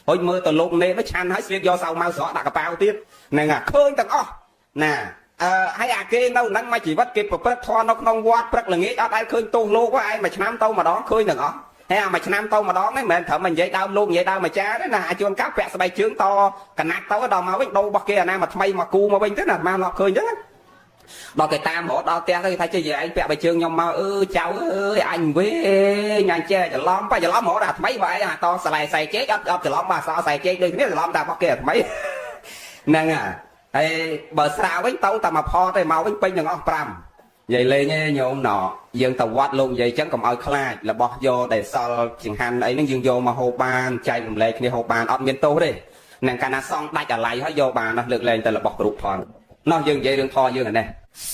ហើយមើលទៅលោកនេតឆាន់ហើយស្លៀកយកសៅម៉ៅស្រកដាក់កប៉ាវទៀតហ្នឹងអាឃើញទាំងអស់ណាអឺហើយអាគេនៅហ្នឹងមួយជីវិតគេប្រព្រឹត្តធម៌នៅក្នុងវត្តព្រឹកល្ងាចអត់ដែលឃើញទោសលោកឯងមួយឆ្នាំទៅម្ដងឃើញទាំងអស់ហើយអាមួយឆ្នាំទៅម្ដងនេះមិនមែនត្រឹមតែនិយាយដើមលោកនិយាយដើមអាចារ្យទេណាអាជួនកាលពាក់ស្បែកជើងតកណាត់ទៅដល់មកវិញដូររបស់គេអាណាមកថ្មីមកគូមកវិញទៅណាអាត្មាឡប់ឃើញចឹងណាដល់គេតាមរហូតដល់ផ្ទះទៅគេថាចេះយាយឯងពាក់បែកជើងខ្ញុំមកអឺចៅអើយអញវិញអញចេះច្រឡំបាច្រឡំរហូតអាថ្មីបើឯងអាតសឡៃសែជែកអត់អត់ច្រឡំបាទសសែជែកដូចគ្នាច្រឡំតែរបស់គេអាថ្មីហ្នឹងហើយបើស្រាវិញទៅតែមកផទេមកវិញពេញទាំងអស់5និយាយលេងឯងញោមណយើងទៅវត្តលោកនិយាយចឹងកុំឲ្យខ្លាចរបស់យកដែលសល់ចង្ហាន់អីហ្នឹងយើងយកមកហូបបានចែករំលែកគ្នាហូបបានអត់មានទោសទេនឹងកាលណាសង់ដាច់អាល័យហើយយកបានណាលើកលែងតែរបស់គ្រប់ផងណោះយើងនិយាយរឿងធម៌យើងអានេះ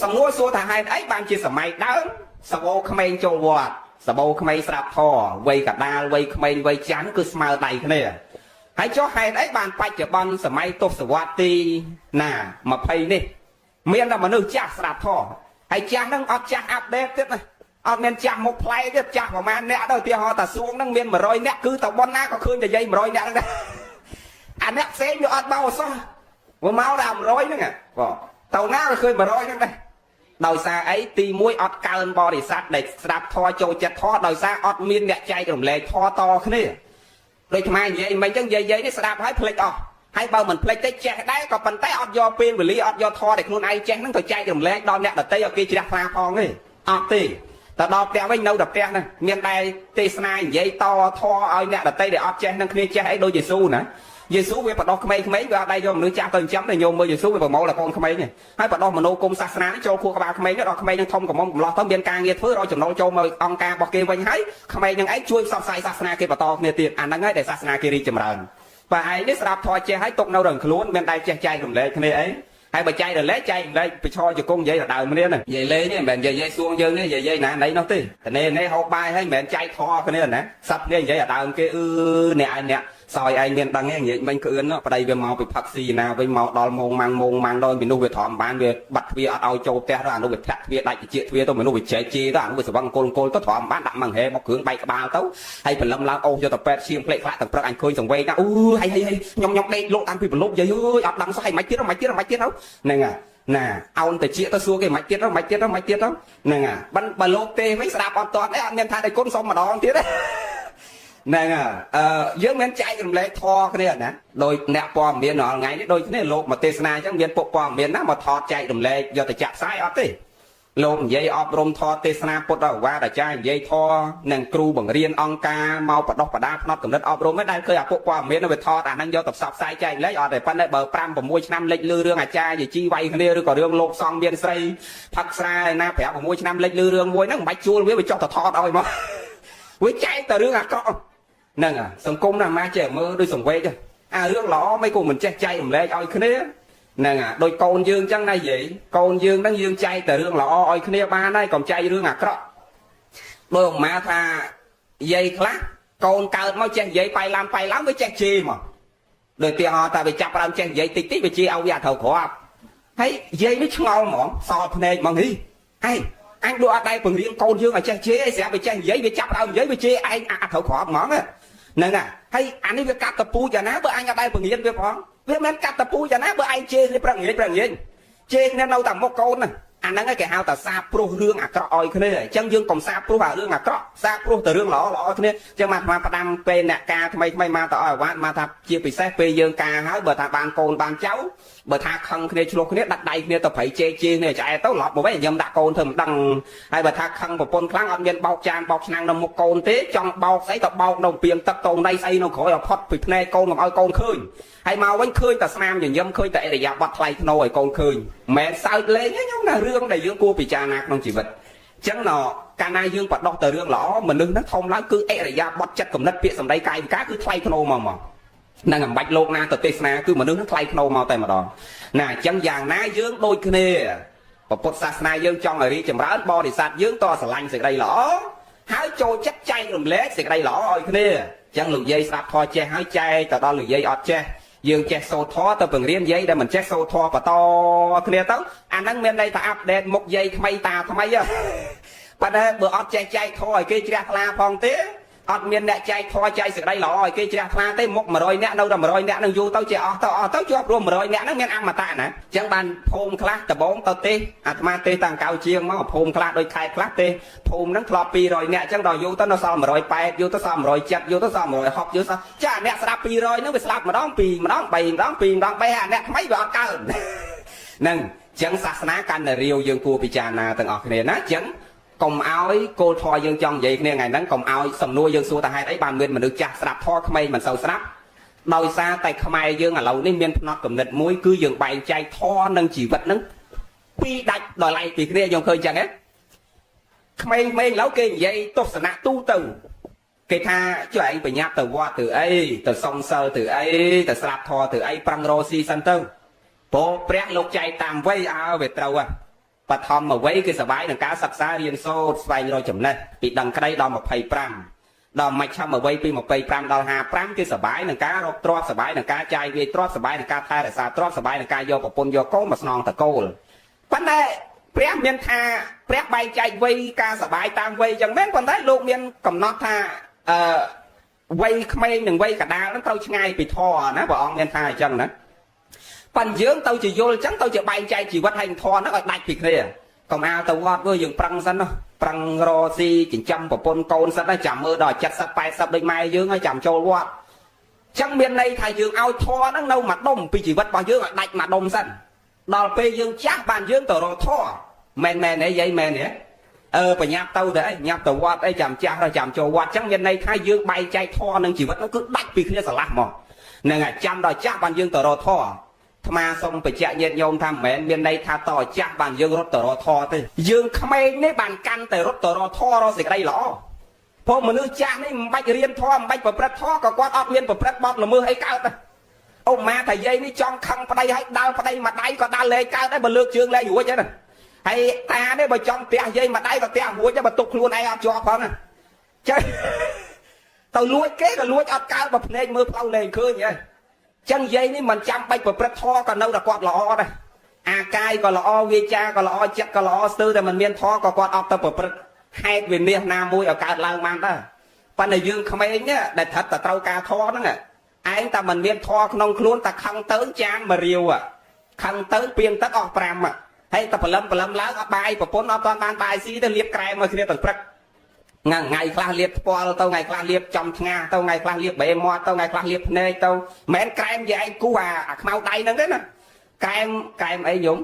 សំណួរសួរថាហេតុអីបានជាសម័យដើមសបោក្មេងចូលវត្តសបោក្មេងស្រាប់ធម៌វ័យកដាលវ័យក្មេងវ័យចាស់គឺស្មើដៃគ្នាហើយចុះហេតុអីបានបច្ចុប្បន្នសម័យទសវត្សទីណា20នេះមានតែមនុស្សចាស់ស្រាប់ធម៌ហើយចាស់ហ្នឹងអត់ចាស់ update ទៀតណាអត់មានចាស់មុខប្លែកទៀតចាស់ប្រហែលអ្នកទៅឧទាហរណ៍តាសួងហ្នឹងមាន100អ្នកគឺតប៉ុនណាក៏ឃើញតែយាយ100អ្នកហ្នឹងដែរអាអ្នកផ្សេងវាអត់មកសោះវាមកដល់100ហ្នឹងបងទៅណាក៏ឃើញ100ហ្នឹងដែរដោយសារអីទី1អត់កើនបរិស័ទដែលស្ដាប់ធម៌ចូលចិត្តធម៌ដោយសារអត់មានអ្នកចែករំលែកធម៌តគ្នាដូចខ្មែរនិយាយមិនអញ្ចឹងនិយាយនេះស្ដាប់ហើយភ្លេចអស់ហើយបើមិនភ្លេចទេចេះដែរក៏ប៉ុន្តែអត់យកពេលវេលាអត់យកធម៌ដែលខ្លួនឯងចេះហ្នឹងទៅចែករំលែកដល់អ្នកដទៃឲ្យគេជ្រះថ្លាផងទេអត់ទេទៅដល់ផ្ទះវិញនៅតែផ្ទះហ្នឹងមានតែទេសនានិយាយតធម៌ឲ្យអ្នកដទៃដែលអត់ចេះហ្នឹងគ្នាចេះអីដូចយេស៊ូណាយេស៊ូវាបដោះក្មេងៗវាអត់ដៃយកមនុស្សចាស់ទៅចិញ្ចឹមទេញោមមើលយេស៊ូវាប្រមូលតែកូនក្មេងទេហើយបដោះមនោគមសាសនានេះចូលខួរក្បាលក្មេងដល់ក្មេងនឹងធំកំមុំកំឡោះទៅមានការងារធ្វើរកចំណូលចូលមកអង្គការរបស់គេវិញហើយក្មេងនឹងឯងជួយផ្សព្វផ្សាយសាសនាគេបន្តគ្នាទៀតអាហ្នឹងហើយដែលសាសនាគេរីកចម្រើនបើឯងនេះស្ដាប់ធម៌ចេះហើយទុកនៅរងខ្លួនមានតែចេះចែករំលែកគ្នាអីហើយបើចែករលែកចែករំលែកប្រឈរជង្គង់និយាយដដើមគ្នាហ្នឹងនិយាយលេងទេមិនមែននិយាយសួងយើងនេះនិយាយណាណីនោះទេតែនេះហូបបាយហើយមិនមែនចែកធម៌គ្នាណាសັບគ្នានិយាយដដើមគេអឺអ្នកឯងអ្នក សោយឯងមានដឹងទេងាកមិញក្អឿនប្តីវាមកពីផឹកស៊ីណាវិញមកដល់ម៉ោងម៉ាំងម៉ោងម៉ាំងដល់មនុស្សវាទ្រាំបានវាបាត់ទ្វាអត់ឲ្យចូលផ្ទះទៅអានោះវាធាក់ទ្វាដាច់តិចទ្វាទៅមនុស្សវាចែកជេរទៅអានោះវាស្វឹងអង្គលអង្គលទៅទ្រាំបានដាក់ម៉ងហេមកគ្រឿងបែកក្បាលទៅហើយព្រលឹមឡើងអូសយកទៅពេទ្យឈាមផ្លេកខ្លាក់ទាំងព្រឹកអញឃើញសង្វេគណាអូហៃហៃហៃខ្ញុំខ្ញុំដេកលក់តាំងពីព្រលប់យាយអើយអត់ដឹងសោះហៃមិនទៀតមិនទៀតមិនទៀតទៅហ្នឹងហើយណាអោនតិចទៅសួរគេមិនទៀតមិនទៀតមិនទៀតទៅហ្នឹងហើយបើបើលោកទេវិញស្ដាប់អត់តអីអត់មានថាដៃគុណសុំម្ដងទៀតទេហ្នឹងហើយអឺយើងមិនចែករំលែកធរគ្នាណាដោយអ្នកព័ត៌មានរាល់ថ្ងៃនេះដូចគ្នាលោកមកទេសនាអញ្ចឹងមានពុកព័ត៌មានណាមកថតចែករំលែកយកទៅចាក់ផ្សាយអត់ទេលោកនិយាយអប់រំធរទេសនាពុទ្ធវ៉ាអាចារ្យនិយាយធរនិងគ្រូបង្រៀនអង្គការមកបដោះបដាផ្នត់កំណត់អប់រំហ្នឹងដែលឃើញអាពុកព័ត៌មានវាថតអាហ្នឹងយកទៅផ្សព្វផ្សាយចែករំលែកអត់ទេប៉ុន្តែបើ5 6ឆ្នាំលេចលឺរឿងអាចារ្យយាជីវាយគ្នាឬក៏រឿងលោកសង្ឃមានស្រីផឹកស្រាឯណា5 6ឆ្នាំលេចលឺរឿងមួយហ្នឹងមិនបាច់ជួលវាវាចុះទៅថតឲ្យមកវាចែកតែរឿងអាក្រក់ហ្នឹងសង្គមណាម៉ាចេះមើលដូចសង្វេគអារឿងល្អមិនក៏មិនចេះចែករំលែកឲ្យគ្នាហ្នឹងអាដូចកូនយើងចឹងណាយាយកូនយើងហ្នឹងយើងចែកតែរឿងល្អឲ្យគ្នាបានហើយកុំចែករឿងអាក្រក់ដោយអមាថាយាយខ្លះកូនកើតមកចេះនិយាយបៃឡាំបៃឡាំវាចេះជេរមកដូចទីហោថាវាចាប់ដើមចេះនិយាយតិចតិចវាជេរឲ្យវាអត់ត្រូវគ្រាប់ហើយយាយនេះឆ្ងល់ហ្មងសល់ភ្នែកហ្មងហីឯងអញដូចអត់ដែរបង្រៀនកូនយើងឲ្យចេះជេរឯងស្រាប់វាចេះនិយាយវាចាប់ដើមនិយាយវាជេរឯងអត់ត្រូវគ្រាប់ហ្មងហ្នឹងហើយអានេះវាកាត់តពូយ៉ាងណាបើអញអត់ដែរបង្រៀនវាផងវាមិនកាត់តពូយ៉ាងណាបើឯងជេរគ្នាប្រឹងនិយាយប្រឹងនិយាយជេរគ្នានៅតែមុខកូនណាអាហ្នឹងឯងគេហៅថាសាបព្រោះរឿងអាក្រក់ឲ្យគ្នាអញ្ចឹងយើងកុំសាបព្រោះអារឿងអាក្រក់សាបព្រោះតែរឿងល្អល្អគ្នាអញ្ចឹងមកអាផ្ដាំពេលអ្នកការថ្មីថ្មីមកទៅឲ្យអាវ៉ាត់មកថាជាពិសេសពេលយើងការហើយបើថាបានកូនបានចៅបើថាខឹងគ្នាឆ្លោះគ្នាដាក់ដៃគ្នាទៅប្រៃជេរជេរគ្នាឆ្អែតទៅឡប់មកវិញខ្ញុំដាក់កូនធ្វើមិនដឹងហើយបើថាខឹងប្រពន្ធខ្លាំងអត់មានបោកចានបោកឆ្នាំងនៅមុខកូនទេចង់បោកស្អីទៅបោកនៅពីងទឹកតងដៃស្អីនៅក្រោយឲ្យផុតពីភ្នែកកូនកុំឲ្យកូនឃើញហើយមកវិញឃើញតែស្នាមញញឹមឃើញតែអរិយាប័ត្រថ្លៃថ្នូរឲ្យកូនឃើញមិនសើចលេងទេខ្ញុំណារឿងដែលយើងគួរពិចារណាក្នុងជីវិតអញ្ចឹងណកាលណាយើងបដោះតែរឿងល្អមនុស្សហ្នឹងធំឡើងគឺអរិយាប័ត្រចិត្តគំនិតពាក្យសម្ដីកាយវិការគឺថ្លៃថ្នូរមកមកនឹងអំបាច់លោកណាទៅទេសនាគឺមនុស្សហ្នឹងថ្លៃថ្នូរមកតែម្ដងណាអញ្ចឹងយ៉ាងណាយើងដូចគ្នាពុទ្ធសាសនាយើងចង់ឲ្យរីកចម្រើនបរិស័ទយើងតស្រឡាញ់សេចក្តីល្អហើយចូលចិត្តចែករំលែកសេចក្តីល្អឲ្យគ្នាអញ្ចឹងលោកយាយស្ដាប់ធម៌ចេះហើយចែកទៅដល់លោកយាយអត់ចេះយើងចេះសូត្រធម៌ទៅបង្រៀនយាយដែលមិនចេះសូត្រធម៌បន្តគ្នាទៅអាហ្នឹងមានន័យថា update មុខយាយថ្មីតាថ្មីប៉ុន្តែបើអត់ចេះចែកធម៌ឲ្យគេជ្រះថ្លាផងទេអត់មានអ្នកចែកធម៌ចែកសេចក្តីល្អឲ្យគេជ្រះថ្លាទេមុខ100នាក់នៅតែ100នាក់នឹងយូរទៅជាអស់ទៅអស់ទៅជាប់រួម100នាក់ហ្នឹងមានអមតៈណាអញ្ចឹងបានភូមិខ្លះដបងទៅទេអាត្មាទេតាំងកៅជាងមកភូមិខ្លះដូចខេត្តខ្លះទេភូមិហ្នឹងធ្លាប់200នាក់អញ្ចឹងដល់យូរទៅនៅសល់180យូរទៅសល់170យូរទៅសល់160យូរសល់ចាអ្នកស្ដាប់200ហ្នឹងវាស្លាប់ម្ដង2ម្ដង3ម្ដង2ម្ដង3អាអ្នកថ្មីវាអត់កើនហ្នឹងអញ្ចឹងសាសនាកាន់តែរាវយើងគួរពិចារណាទាំងអស់គ្នាណាអញ្ចឹងកុំឲ្យគោលធម៌យើងចង់និយាយគ្នាថ្ងៃហ្នឹងកុំឲ្យសំណួរយើងសួរថាហេតុអីបានមានមនុស្សចាស់ស្ដាប់ធម៌ក្មេងមិនសូវស្ដាប់ដោយសារតែខ្មែរយើងឥឡូវនេះមានផ្នត់គំនិតមួយគឺយើងបែងចែកធម៌និងជីវិតហ្នឹងពីរដាច់ដោយឡែកពីគ្នាយើងឃើញចឹងហ៎ក្មេងៗឥឡូវគេនិយាយទស្សនៈទូទៅគេថាចុះឯងបញ្ញាប់ទៅវត្តទៅអីទៅសុំសិលទៅអីទៅស្ដាប់ធម៌ទៅអីប្រឹងរកស៊ីសិនទៅព្រោះព្រះលោកចែកតាមវ័យអើវាត្រូវហ៎បឋមវ័យគឺសบายនឹងការសិក្សារៀនសូត្រស្វែងរកចំណេះពីដឹងក្តីដល់25ដល់មជ្ឈមវ័យពី25ដល់55គឺសบายនឹងការរកទ្រព្យសบายនឹងការចាយវាយទ្រព្យសบายនឹងការថែរក្សាទ្រព្យសบายនឹងការយកប្រពន្ធយកកូនមកស្នងតកូលប៉ុន្តែព្រះមានថាព្រះបែងចែកវ័យការសบายតាមវ័យចឹងមែនប៉ុន្តែលោកមានកំណត់ថាអឺវ័យក្មេងនិងវ័យកណ្ដាលហ្នឹងត្រូវឆ្ងាយពីធម៌ណាព្រះអង្គមានថាអញ្ចឹងណាប៉ិនយើងទៅជាយល់អញ្ចឹងទៅជាបែងចែកជីវិតហើយធម៌ហ្នឹងឲ្យដាច់ពីគ្នាកុំអាលទៅវត្តវើយើងប្រឹងសិនណាប្រឹងរកស៊ីចិញ្ចឹមប្រពន្ធកូនសិនណាចាំមើលដល់70 80ដូចម៉ែយើងហើយចាំចូលវត្តចឹងមានន័យថាយើងឲ្យធម៌ហ្នឹងនៅមួយដុំពីជីវិតរបស់យើងឲ្យដាច់មួយដុំសិនដល់ពេលយើងចាស់បានយើងទៅរកធម៌មែនមែនទេយាយមែនទេអឺបញ្ញាប់ទៅទៅអីញាប់ទៅវត្តអីចាំចាស់ទៅចាំចូលវត្តចឹងមានន័យថាយើងបែងចែកធម៌នឹងជីវិតហ្នឹងគឺដាច់ពីគ្នាស្រឡះមកហ្នឹងហើយចាំដល់ចាស់បានយើងទៅរកធម៌អាត្មាសូមបញ្ជាក់ញាតិញោមថាមិនមែនមានន័យថាតចាស់បានយើងរត់ទៅរកធម៌ទេយើងក្មេងនេះបានកាន់តែរត់ទៅរកធម៌រកសេចក្តីល្អព្រោះមនុស្សចាស់នេះមិនបាច់រៀនធម៌មិនបាច់ប្រព្រឹត្តធម៌ក៏គាត់អត់មានប្រព្រឹត្តបទល្មើសអីកើតដែរអូម៉ាថាយាយនេះចង់ខឹងប្តីឲ្យដាល់ប្តីមួយដៃក៏ដាល់លែងកើតដែរបើលើកជើងលែងរួចហ្នឹងហើយតានេះបើចង់ផ្ទះយាយមួយដៃក៏ផ្ទះរួចដែរបើទុកខ្លួនឯងអត់ជាប់ផងណាចេះ ទៅលួចគេក៏លួចអត់កើតបើភ្នែកមើលផ្លូវលែងឃើញហ៎ចឹងយាយនេះមិនចាំបាច់ប្រព្រឹត្តធម៌ក៏នៅតែគាត់ល្អដែរអាកាយក៏ល្អវាចាក៏ល្អចិត្តក៏ល្អស្ទើរតែមិនមានធម៌ក៏គាត់អត់ទៅប្រព្រឹត្តហេតុវិនាសណាមួយឲ្យកើតឡើងបានដែរប៉ុន្តែយើងក្មេងនេះដែលថិតតែត្រូវការធម៌ហ្នឹងឯងតែមិនមានធម៌ក្នុងខ្លួនតែខឹងទៅចានមករាវខឹងទៅពីងទឹកអស់5ហើយតែព្រលឹមព្រលឹមឡើងអត់បាយប្រពន្ធអត់តាន់បានបាយស៊ីទៅលាបក្រែមមកគ្នាទាំងព្រឹកថ្ងៃខ្លះលាបថ្ពាល់ទៅថ្ងៃខ្លះលាបចំថ្ងាសទៅថ្ងៃខ្លះលាបបេមាត់ទៅថ្ងៃខ្លះលាបភ្នែកទៅមិនមែនក្រែមយាយឯងគូសអាខ្មៅដៃហ្នឹងទេណាក្រែមក្រែមអីយំ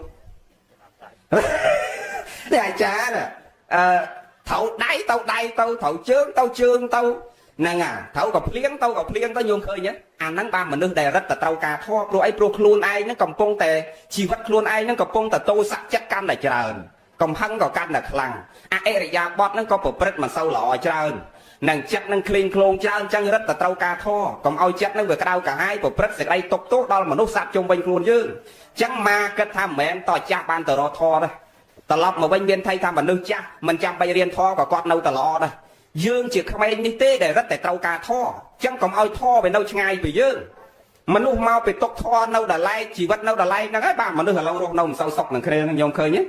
នេះអាចារ្យអឺត្រូវដៃទៅដៃទៅត្រូវជើងទៅជើងទៅហ្នឹងអាត្រូវក៏ភ្លៀងទៅក៏ភ្លៀងទៅញោមឃើញអាហ្នឹងបានមនុស្សដែលរឹតតែត្រូវការធម៌ព្រោះអីព្រោះខ្លួនឯងហ្នឹងកំពុងតែជីវិតខ្លួនឯងហ្នឹងកំពុងតែតោសៈចិត្តកាន់តែច្រើនកំហឹងក៏កាន់តែខ្លាំងអអិរិយាបថហ្នឹងក៏ប្រព្រឹត្តមិនសូវល្អច្រើននឹងចិត្តនឹងក្លៀងក្លងច្រើនចឹងរឹតតែត្រូវការធម៌កុំឲ្យចិត្តនឹងវាក្តៅក្រហាយប្រព្រឹត្តសេចក្តីទុកទោសដល់មនុស្សសត្វជុំវិញខ្លួនយើងចឹងមកគិតថាមិនមែនតចាស់បានទៅរកធម៌ទេត្រឡប់មកវិញមានថៃថាមនុស្សចាស់មិនចាំបាច់រៀនធម៌ក៏គាត់នៅតែល្អដែរយើងជាក្មេងនេះទេដែលរឹតតែត្រូវការធម៌ចឹងកុំឲ្យធម៌វានៅឆ្ងាយពីយើងមនុស្សមកពីទុកធម៌នៅដល់ឡែកជីវិតនៅដល់ឡែកហ្នឹងហើយបាទមនុស្សឥឡូវរស់នៅមិនសូវសុខនឹងគ្នាហ្នឹងខ្ញុំឃើញទេ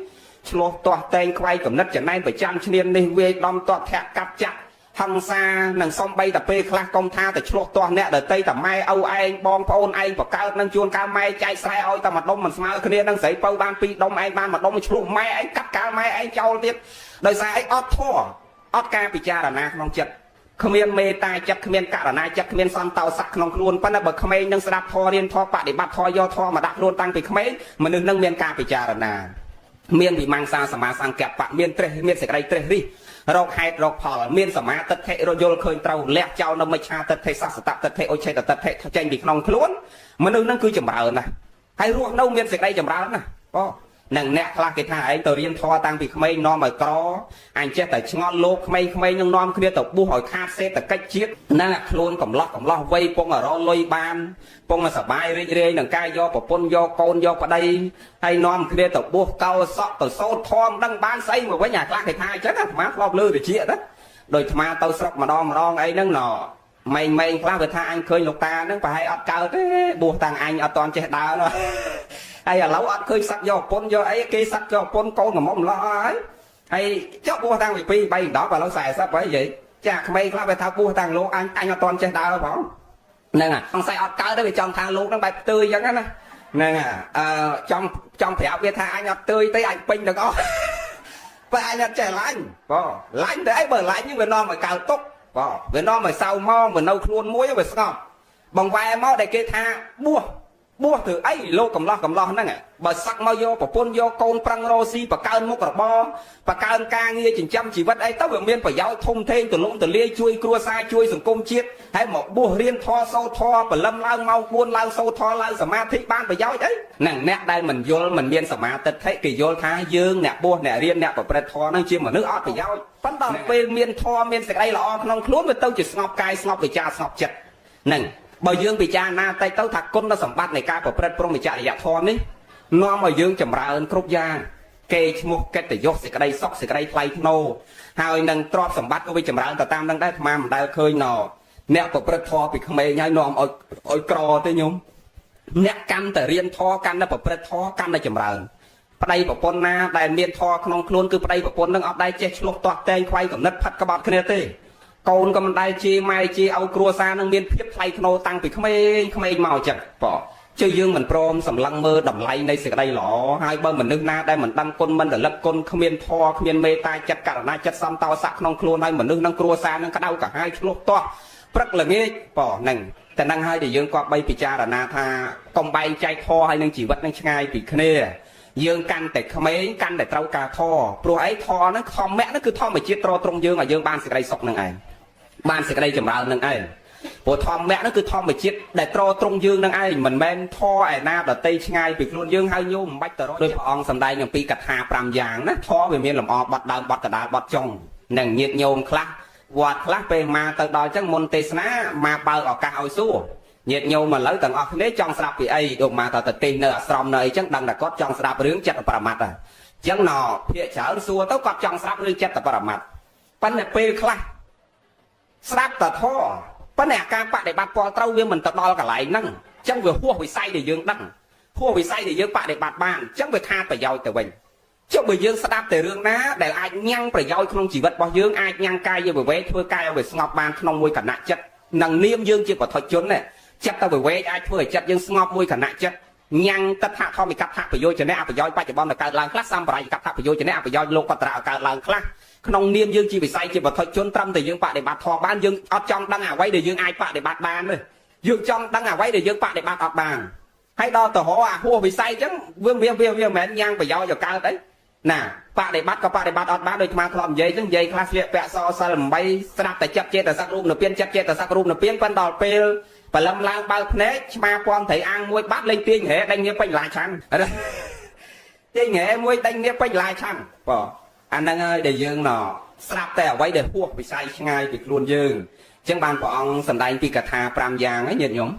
ឆ្លោះទាស់តែងខ្វាយកំណត់ចំណែនប្រចាំឈ្នាននេះវាយដំទាត់ធាក់កាប់ចាក់ហង្សានឹងសំបីតែពេលខ្លះកុំថាតែឆ្លោះទាស់អ្នកដតីតែម៉ែឪឯងបងប្អូនឯងបកើតនឹងជួនកាលម៉ែចែកស្រែឲ្យតែមួយដុំមិនស្មើគ្នានឹងស្រីពៅបានពីរដុំឯងបានមួយដុំឆ្លោះម៉ែឯងកាត់កាលម៉ែឯងចោលទៀតដោយសារឯងអត់ធម៌អត់ការពិចារណាក្នុងចិត្តគ្មានមេត្តាចិត្តគ្មានករណាចិត្តគ្មានសន្តោសៈក្នុងខ្លួនប៉ុន្តែបើក្មេងនឹងស្ដាប់ធម៌រៀនធម៌បដិបត្តិធម៌យកធម៌មកដាក់ខ្លួនតាំងពីក្មេងមនុស្សនឹងមានការពិចារណាមានវិមង្សាសមាសង្កបៈមានត្រេះមានសេចក្តីត្រេះរិះរកហេតុរកផលមានសមាទិដ្ឋិរយល់ឃើញត្រូវលះចោលនៅមិច្ឆាទិដ្ឋិសសតទិដ្ឋិឧច្ឆេតទិដ្ឋិចេញពីក្នុងខ្លួនមនុស្សនឹងគឺចម្រើនណាស់ហើយរស់នៅមានសេចក្តីចម្រើនណាស់បងនឹងអ្នកខ្លះគេថាឯងទៅរៀនធម៌តាំងពីក្មេងនាំឲ្យក្រអញចេះតែឆ្ងល់លោកក្មេងៗនឹងនាំគ្នាទៅបួសឲ្យខាតសេដ្ឋកិច្ចជាតិហ្នឹងខ្លួនកំឡោះកំឡោះវ័យពងរលុយបានពងសបាយរីករាយនឹងការយកប្រពន្ធយកកូនយកប្តីហើយនាំគ្នាទៅបួសកោសក់ទៅសូត្រធម៌មិនដឹងបានស្អីមកវិញអាខ្លះគេថាអញ្ចឹងអាត្មាធ្លាប់លើតិចណាដោយអាត្មាទៅស្រុកម្ដងម្ដងអីហ្នឹងណម៉េងម៉េងខ្លះវាថាអញឃើញលោកតាហ្នឹងប្រហែលអត់កើតទេបួសតាំងអញអត់តន់ចេះដើរនោះហើយឥឡូវអត់ឃើញសឹកយកប្រពន្ធយកអីគេសឹកយកប្រពន្ធកូនកំមុំឡោះហើយហើយចុះបួសតាំងពី2 3 10ឥឡូវ40ហើយនិយាយចាក្មេងខ្លះវាថាបួសតាំងលោកអញអញអត់តន់ចេះដើរផងហ្នឹងអាសង្ស័យអត់កើតទេវាចង់ថាលោកហ្នឹងបែបផ្ទើយអញ្ចឹងណាហ្នឹងអឺចង់ចង់ប្រាប់វាថាអញអត់ទើយទេអញពេញទាំងអស់បើអញអត់ចេះឡាញ់បងឡាញ់ទៅអីបើឡាញ់វានាំឲ្យកើតទុកបងវានាំឲ្យសៅមកវានៅខ្លួនមួយវាស្ងប់បងវ៉ែមកដែលគេថាបួសបួសធ្វើអីលោកកំឡោះកំឡោះហ្នឹងបើសឹកមកយកប្រពន្ធយកកូនប្រឹងរស់ស៊ីបកើនមុខរបរបកើនការងារចិញ្ចឹមជីវិតអីទៅវាមានប្រយោជន៍ធំធេងទលំទលាយជួយគ្រួសារជួយសង្គមជាតិហើយមកបួសរៀនធម៌សូត្រធម៌ព្រលឹមឡើងម៉ោង4ឡើងសូត្រធម៌ឡើងសមាធិបានប្រយោជន៍អីហ្នឹងអ្នកដែលមិនយល់មិនមានសមាទិដ្ឋិគេយល់ថាយើងអ្នកបួសអ្នករៀនអ្នកប្រព្រឹត្តធម៌ហ្នឹងជាមនុស្សអត់ប្រយោជន៍ប៉ុន្តែពេលមានធម៌មានសេចក្តីល្អក្នុងខ្លួនវាទៅជាស្ងប់កាយស្ងប់វិចារស្ងប់ចិត្តហ្នឹងបើយើងពិចារណាតិចទៅថាគុណសម្បត្តិនៃការប្រព្រឹត្តព្រហ្មចរិយធម៌នេះនាំឲ្យយើងចម្រើនគ្រប់យ៉ាងគេឈ្មោះកិត្តិយសសេចក្តីសុខសេចក្តីថ្លៃថ្នូរហើយនឹងទ្រព្យសម្បត្តិក៏វាចម្រើនទៅតាមនឹងដែរអាត្មាមិនដែលឃើញណអ្នកប្រព្រឹត្តធម៌ពីក្មេងហើយនាំឲ្យឲ្យក្រទេញោមអ្នកកាន់តែរៀនធម៌កាន់តែប្រព្រឹត្តធម៌កាន់តែចម្រើនប្តីប្រពន្ធណាដែលមានធម៌ក្នុងខ្លួនគឺប្តីប្រពន្ធនឹងអត់ដែលចេះឆ្លោះទាស់តែងខ្វាយកំណត់ផាត់ក្បត់គ្នាទេកូនក៏មិនដែលជាម៉ែជាឲ្យគ្រួសារនឹងមានភាពថ្លៃថ្នូរតាំងពីក្មេងក្មេងមកអញ្ចឹងបងជឿយើងមិនព្រមសម្លឹងមើលតម្លៃនៃសេចក្តីល្អហើយបើមនុស្សណាដែលមិនដឹងគុណមិនរលឹកគុណគ្មានធម៌គ្មានមេត្តាចិត្តករណាចិត្តសន្តោសៈក្នុងខ្លួនហើយមនុស្សនឹងគ្រួសារនឹងក្តៅក្រហាយឆ្លោះទាស់ព្រឹកល្ងាចបងហ្នឹងតែហ្នឹងហើយដែលយើងក៏បីពិចារណាថាកុំបែងចែកធម៌ហើយនឹងជីវិតនឹងឆ្ងាយពីគ្នាយើងកាន់តែក្មេងកាន់តែត្រូវការធម៌ព្រោះអីធម៌ហ្នឹងធម្មៈហ្នឹងគឺធម្មជាតិត្រត្រង់យើងឲ្យយើងបានសេចក្តីសុខនឹងឯងបានសេចក្តីចម្រើននឹងឯងព្រោះធម្មៈហ្នឹងគឺធម្មជាតិដែលត្រត្រង់យើងនឹងឯងមិនមែនធម៌ឯណាដតីឆ្ងាយពីខ្លួនយើងហើយញោមមិនបាច់ទៅរកដោយព្រះអង្គសម្ដែងអំពីកថា5យ៉ាងណាធម៌វាមានលម្អបត់ដើមបត់កដាលបត់ចុងនិងញាតញោមខ្លះវត្តខ្លះពេលមកទៅដល់អញ្ចឹងមុនទេសនាមកបើកឱកាសឲ្យសួរញាតិញោមឥឡូវទាំងអស់គ្នាចង់ស្ដាប់ពីអីដូចមកទៅទេសនៅអាស្រមនៅអីចឹងដឹងតែគាត់ចង់ស្ដាប់រឿងចិត្តបរមត្តហើយអញ្ចឹងណភាកច្រើនសួរទៅគាត់ចង់ស្ដាប់រឿងចិត្តបរមត្តប៉ុន្តែពេលខ្លះស្ដាប់តែធម៌ ប៉ុន្តែអាការបដិបត្តិពលត្រូវវាមិនទៅដល់កន្លែងហ្នឹងអញ្ចឹងវាហួសវិស័យដែលយើងដឹងហួសវិស័យដែលយើងបដិបត្តិបានអញ្ចឹងវាខាតប្រយោជន៍ទៅវិញចុះបើយើងស្ដាប់តែរឿងណាដែលអាចញ៉ាំងប្រយោជន៍ក្នុងជីវិតរបស់យើងអាចញ៉ាំងកាយវិវេកធ្វើកាយឲ្យវាស្ងប់បានក្នុងមួយគណៈចិត្តនិងនាមយើងជាបឋិជនណាចិត្តទៅវិវេកអាចធ្វើឲ្យចិត្តយើងស្ងប់មួយគណៈចិត្តញ៉ាំងតថធម្មិកថាប្រយោជនៈអប្រយោជន៍បច្ចុប្បន្នដែលកើតឡើងខ្លះសម្បរាយកថាប្រយោជនៈអប្រយោជន៍លោកតរៈកើតឡើងខ្លះក្នុងនាមយើងជាវិស័យជាបឋិជនត្រឹមតែយើងបដិបត្តិធម៌បានយើងអត់ចង់ដឹងអ្វីដែលយើងអាចបដិបត្តិបានទេយើងចង់ដឹងអ្វីដែលយើងបដិបត្តិអត់បានហើយដល់ទៅរកអាហួសវិស័យអញ្ចឹងវាវាវាវាមិនមែនញ៉ាំងប្រយោជន៍ឲ្យកើតអីណាបដិបត្តិក៏បដិបត្តិអត់បានដូចអាធ្លាប់និយាយអញ្ចឹងនិយាយខ្លះស្លៀកពាក់សសិល8ស្រាប់តែចិត្តចេតសិករូបនិព្វានចិត្តចេតសិករូបនិព្វានប៉ុន្តែដល់ពេលបលឹមឡើងបើកភ្នែកឆ្មាពំត្រីអាំងមួយបាត់លេងទាញរ៉េដេញគ្នាពេញឡាឆាន់ទាញរ៉េមួយដេញគ្នាពេញឡាឆាន់បងអាហ្នឹងហើយដែលយើងណស្រាប់តែអ្វីដែលហួសវិស័យឆ្ងាយពីខ្លួនយើងអញ្ចឹងបានព្រះអង្គសម្ដែងពីកថា5យ៉ាងហ្នឹងញាតិញោម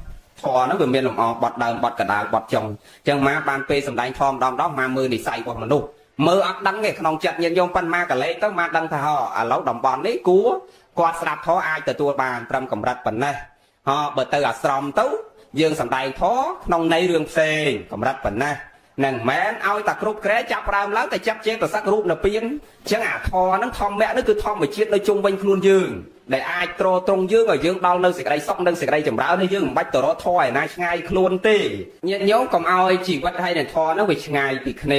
ធម៌ហ្នឹងវាមានលំអបត់ដើមបត់កដាលបត់ចុងអញ្ចឹងមកបានពេលសម្ដែងធម៌ម្ដងម្ដងមកមើលនិស័យរបស់មនុស្សមើលអត់ដឹងទេក្នុងចិត្តញាតិញោមប៉ុន្មាកលេសទៅមកដឹងថាហ៎ឥឡូវតំបន់នេះគួរគាត់ស្ដាប់ធម៌អាចទទួលបានត្រឹមកម្រិតប៉ុណ្ណេះហ៎បើទៅអាស្រមទៅយើងសម្ដែងធម៌ក្នុងន័យរឿងផ្សេងកម្រិតប៉ុណ្ណេះនឹងមែនឲ្យតែគ្រប់ក្រែចាប់ដើមឡើងតែចាប់ចេតសិករូបនិព្វានអញ្ចឹងអាធម៌ហ្នឹងធម្មៈហ្នឹងគឺធម្មជាតិនៅជុំវិញខ្លួនយើងដែលអាចទ្រទ្រង់យើងឲ្យយើងដល់នៅសេចក្តីសុខនិងសេចក្តីចម្រើននេះយើងមិនបាច់ទៅរកធម៌ឯណាឆ្ងាយខ្លួនទេញាតិញោមកុំឲ្យជីវិតហើយនឹងធម៌ហ្នឹងវាឆ្ងាយពីគ្ន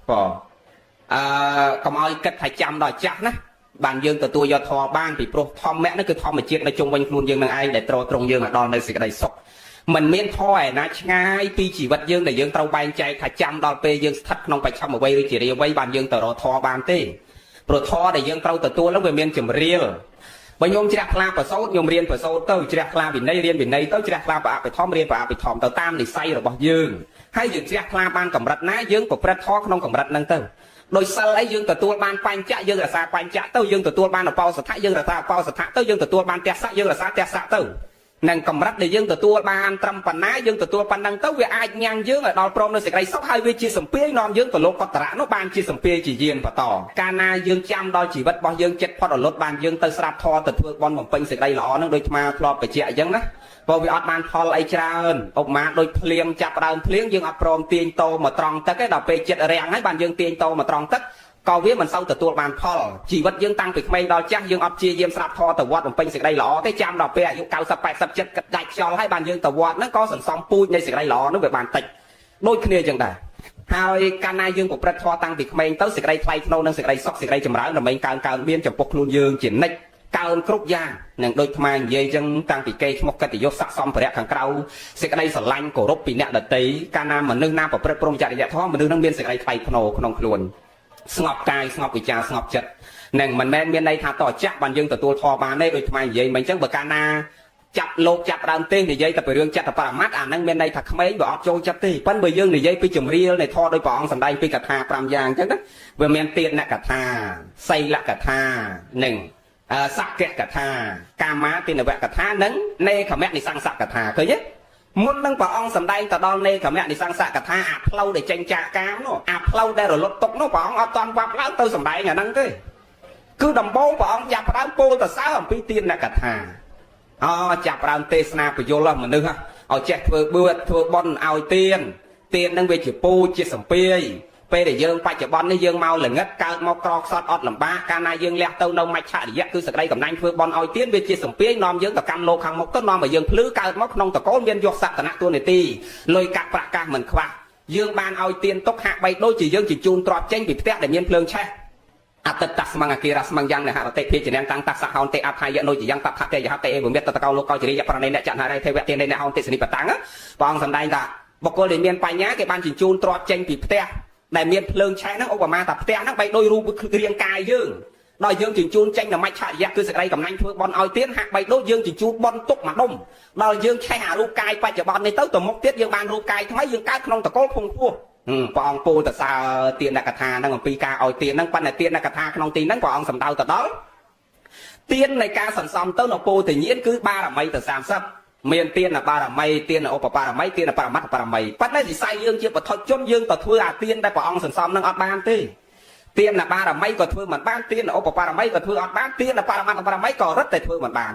ាបងអឺកុំឲ្យគិតថាចាំដល់ចាស់ណាបានយើងទទួលយកធម៌បានពីព្រោះធម្មៈហ្នឹងគឺធម្មជាតិនៅជុំវិញខ្លួនយើងនឹងឯងដែលទ្រទ្រង់យើងឲ្យដល់នៅសេចក្តីសុខមិនមានធម៌ឯណាឆ្ងាយពីជីវិតយើងដែលយើងត្រូវបែងចែកថាចាំដល់ពេលយើងស្ថិតក្នុងបច្ឆមវ័យឬជារាវ័យបានយើងទៅរកធម៌បានទេព្រោះធម៌ដែលយើងត្រូវទទួលហ្នឹងវាមានជំរាលបើញោមជ្រះថ្លាប្រសូតញោមរៀនប្រសូតទៅជ្រះថ្លាវិន័យរៀនវិន័យទៅជ្រះថ្លាប្រអភិធម្មរៀនប្រអភិធម្មទៅតាមនិស័យរបស់យើងហើយយើងជ្រះថ្លាបានកម្រិតណាយើងប្រព្រឹត្តធម៌ក្នុងកម្រិតហ្នឹងទៅដោយសិលអីយើងទទួលបានបញ្ចៈយើងរក្សាបញ្ចៈទៅយើងទទួលបានអបោសថៈយើងរក្សាអបោសថៈទៅយើងទទួលបានទស្សៈយើងរក្សាទស្សៈទៅនឹងកម្រិតដែលយើងទទួលបានត្រឹមប៉ុណ្ណាយើងទទួលប៉ុណ្ណឹងទៅវាអាចញ៉ាំងយើងឲ្យដល់ព្រមនៅសេចក្តីសុខហើយវាជាសម្ពាយនាំយើងទៅលោកកតរៈនោះបានជាសម្ពាយជាយានបន្តកាលណាយើងចាំដល់ជីវិតរបស់យើងចិត្តផុតអលត់បានយើងទៅស្រាប់ធម៌ទៅធ្វើបន់បំពេញសេចក្តីល្អនឹងដូចអាធ្លាប់បញ្ជាក់អញ្ចឹងណាព្រោះវាអត់បានផលអីច្រើនឧបមាដូចភ្លៀងចាប់ដើមភ្លៀងយើងអត់ព្រមទាញតោមកត្រង់ទឹកទេដល់ពេលចិត្តរាំងហើយបានយើងទាញតោមកត្រង់ទឹកក៏វាមិនសូវទទួលបានផលជីវិតយើងតាំងពីក្មេងដល់ចាស់យើងអត់ព្យាយាមស្រាប់ធម៌ទៅវត្តបំពេញសេចក្តីល្អទេចាំដល់ពេលអាយុ90 80ចិត្តកាត់ដាច់ខ្យល់ហើយបានយើងទៅវត្តហ្នឹងក៏សន្សំពូជនៃសេចក្តីល្អហ្នឹងវាបានតិចដូចគ្នាចឹងដែរហើយកាលណាយើងប្រព្រឹត្តធម៌តាំងពីក្មេងទៅសេចក្តីថ្លៃថ្នូរនិងសេចក្តីសុខសេចក្តីចម្រើនដើម្បីកើនកើនមានចំពោះខ្លួនយើងជានិច្ចកើនគ្រប់យ៉ាងនឹងដូចថ្មនិយាយចឹងតាំងពីគេឈ្មោះកិត្តិយសស័ក្តិសមភរៈខាងក្រៅសេចក្តីស្រឡាញ់គោរពពីអ្នកដតីកាលណាមនុស្សណាប្រព្រឹត្តព្រមចរិយធម៌មនុស្សនឹងមានសេចក្តីថ្លៃថ្នូរក្នុងខ្លួនស្ងប់កាយស្ងប់វិចារស្ងប់ចិត្តនឹងមិនមែនមានន័យថាតចាស់បានយើងទទួលធម៌បានទេដូចថ្មនិយាយមិនចឹងបើកាលណាចាប់លោកចាប់ដើមទេនិយាយតែពីរឿងចិត្តបរមត្តអាហ្នឹងមានន័យថាក្មេងវាអត់ចូលចិត្តទេប៉ិនបើយើងនិយាយពីជំរាលនៃធម៌ដោយព្រះអង្គសម្ដែងពីកថា5យ៉ាងអញ្ចឹងណាវាមានទានកថាសីលកថានិងសក្កកថាកាមាទិនវកថានិងនេខមៈនិសង្សកថាឃើញទេមុននឹងព្រះអង្គសម្ដែងទៅដល់នេខមៈនិសង្សកថាអាផ្លូវដែលចេញចាកកាមនោះអាផ្លូវដែលរលត់ទុកនោះព្រះអង្គអត់តាន់វាប់ឡើងទៅសម្ដែងអាហ្នឹងទេគឺដំបូងព្រះអង្គចាប់ផ្ដើមពោលទៅសើអំពីទានកថាអចាប់ដើមទេសនាពយលមនុស្សឲ្យចេះធ្វើបឿតធ្វើបន់ឲ្យទៀនទៀននឹងវាជាពូជជាសម្ពាយពេលដែលយើងបច្ចុប្បន្ននេះយើងមកល្ងិតកើតមកក្រខ្សត់អត់លំបាកកាលណាយើងលះទៅនៅមច្ឆរិយៈគឺសក្តីកំណាញ់ធ្វើបន់ឲ្យទៀនវាជាសម្ពាយនាំយើងទៅកម្មលោកខាងមុខទៅនាំឲ្យយើងភ្លឺកើតមកក្នុងតកូលមានយកសក្តនៈទួនាទីលុយកាក់ប្រាក់កាសមិនខ្វះយើងបានឲ្យទៀនទុកហាក់បីដូចជាយើងជញ្ជូនទ្របចេញពីផ្ទះដែលមានភ្លើងឆេះអតិតស្មងអគារស្មងយ៉ាងនហរតិភិជានាងតាំងតសហោនតិអដ្ឋាយនុជាយ៉ាងតថតយហតិអេវមេតតកោលោកោចរិយប្រណិអ្នកចនរៃទេវៈទានអ្នកហោនតិសនិបតាំងព្រះអង្គសម្ដែងថាបុគ្គលដែលមានបញ្ញាគេបានជញ្ជូនទ្របចេញពីផ្ទះដែលមានភ្លើងឆេះហ្នឹងឧបមាថាផ្ទះហ្នឹងបីដូចរូបរាងកាយយើងដល់យើងជញ្ជូនចេញដល់មច្ឆរិយៈគឺសេចក្តីកំណាញ់ធ្វើបន់ឲ្យទៀនហាក់បីដូចយើងជញ្ជូនបន់ទុកមួយដុំដល់យើងឆេះអារូបកាយបច្ចុប្បន្ននេះទៅទៅមុខទៀតយើងបានរូបកាយថ្មីយើងកើតក្នុងតកូលភងពោះព្រះអង្គពោលទៅសើទានកថាហ្នឹងអំពីការឲ្យទានហ្នឹងប៉ុន្តែទានកថាក្នុងទីហ្នឹងព្រះអង្គសំដៅទៅដល់ទាននៃការសន្សំទៅនៅពោធិញ្ញាណគឺបារមីទៅ30មានទានបារមីទានឧបបារមីទានបរមត្តបារមីប៉ុន្តែវិស័យយើងជាបឋិជនយើងទៅធ្វើអាទានដែលព្រះអង្គសន្សំនឹងអត់បានទេទានបារមីក៏ធ្វើមិនបានទានឧបបារមីក៏ធ្វើអត់បានទានបរមត្តបារមីក៏រឹតតែធ្វើមិនបាន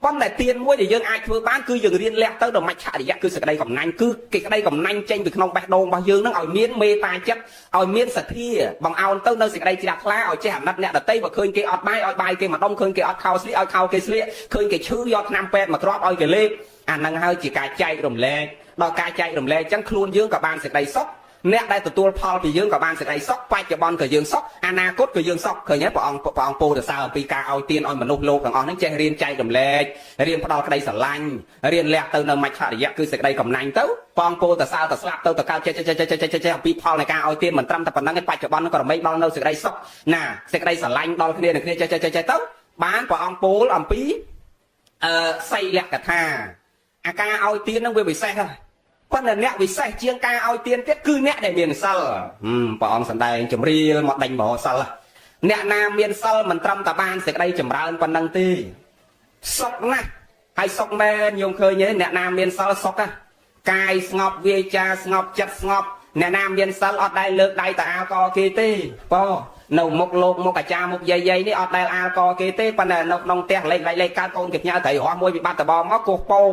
ប៉ុន្តែទានមួយដែលយើងអាចធ្វើបានគឺយើងរៀនលះទៅដល់មច្ឆរិយៈគឺសេចក្តីកំណាញ់គឺគេក្តីកំណាញ់ចេញពីក្នុងបេះដូងរបស់យើងនឹងឲ្យមានមេត្តាចិត្តឲ្យមានសទ្ធាបង្អោនទៅនៅសេចក្តីជ្រះថ្លាឲ្យចេះអាណិតអ្នកដទៃបើឃើញគេអត់បាយឲ្យបាយគេម្ដុំឃើញគេអត់ខោស្លៀកឲ្យខោគេស្លៀកឃើញគេឈឺយកថ្នាំពេទ្យមកទ្រាប់ឲ្យគេលេបអានឹងហើយជាការចែករំលែកដល់ការចែករំលែកចឹងខ្លួនយើងក៏បានសេចក្តីសុខអ្នកដែលទទួលផលពីយើងក៏បានសេចក្តីសុខបច្ចុប្បន្នក៏យើងសុខអនាគតក៏យើងសុខឃើញទេព្រះអង្គព្រះអង្គពោលសរសើរអំពីការឲ្យទានឲ្យមនុស្សលោកទាំងអស់ហ្នឹងចេះរៀនចែករំលែករៀនផ្ដល់ក្តីស្រឡាញ់រៀនលះទៅនៅមច្ឆរិយៈគឺសេចក្តីកំណាញ់ទៅព្រះអង្គពោលសរសើរទៅស្លាប់ទៅទៅកើតចេះចេះចេះចេះចេះចេះអំពីផលនៃការឲ្យទានមិនត្រឹមតែប៉ុណ្្នឹងទេបច្ចុប្បន្នក៏រមែងដល់នៅសេចក្តីសុខណាសេចក្តីស្រឡាញ់ដល់គ្នានឹងគ្នាចេះចេះចេះចេះទៅបានព្រះអង្គពោលអំពីអឺសីលកថាអាការឲ្យទានហ្នឹងវាពិសេសហ្នឹងប៉ុន្តែអ្នកវិសេសជាងការឲ្យទានទៀតគឺអ្នកដែលមានសិលព្រះអង្គសម្ដែងជំរាលមកដេញបរសិលអ្នកណាមានសិលមិនត្រឹមតែបានសេចក្តីចម្រើនប៉ុណ្ណឹងទេសុខណាស់ហើយសុខមែនញោមឃើញទេអ្នកណាមានសិលសុខណាកាយស្ងប់វាចាស្ងប់ចិត្តស្ងប់អ្នកណាមានសិលអត់ដែលលើកដៃទៅអាលកគេទេប៉នៅមុខលោកមុខអាចារ្យមុខយាយយាយនេះអត់ដែលអាលកគេទេប៉ុន្តែនៅក្នុងផ្ទះលេខលេខលេខកើតកូនគេផ្ញើត្រីរស់មួយពីបាត់ដបងមកគោះពោក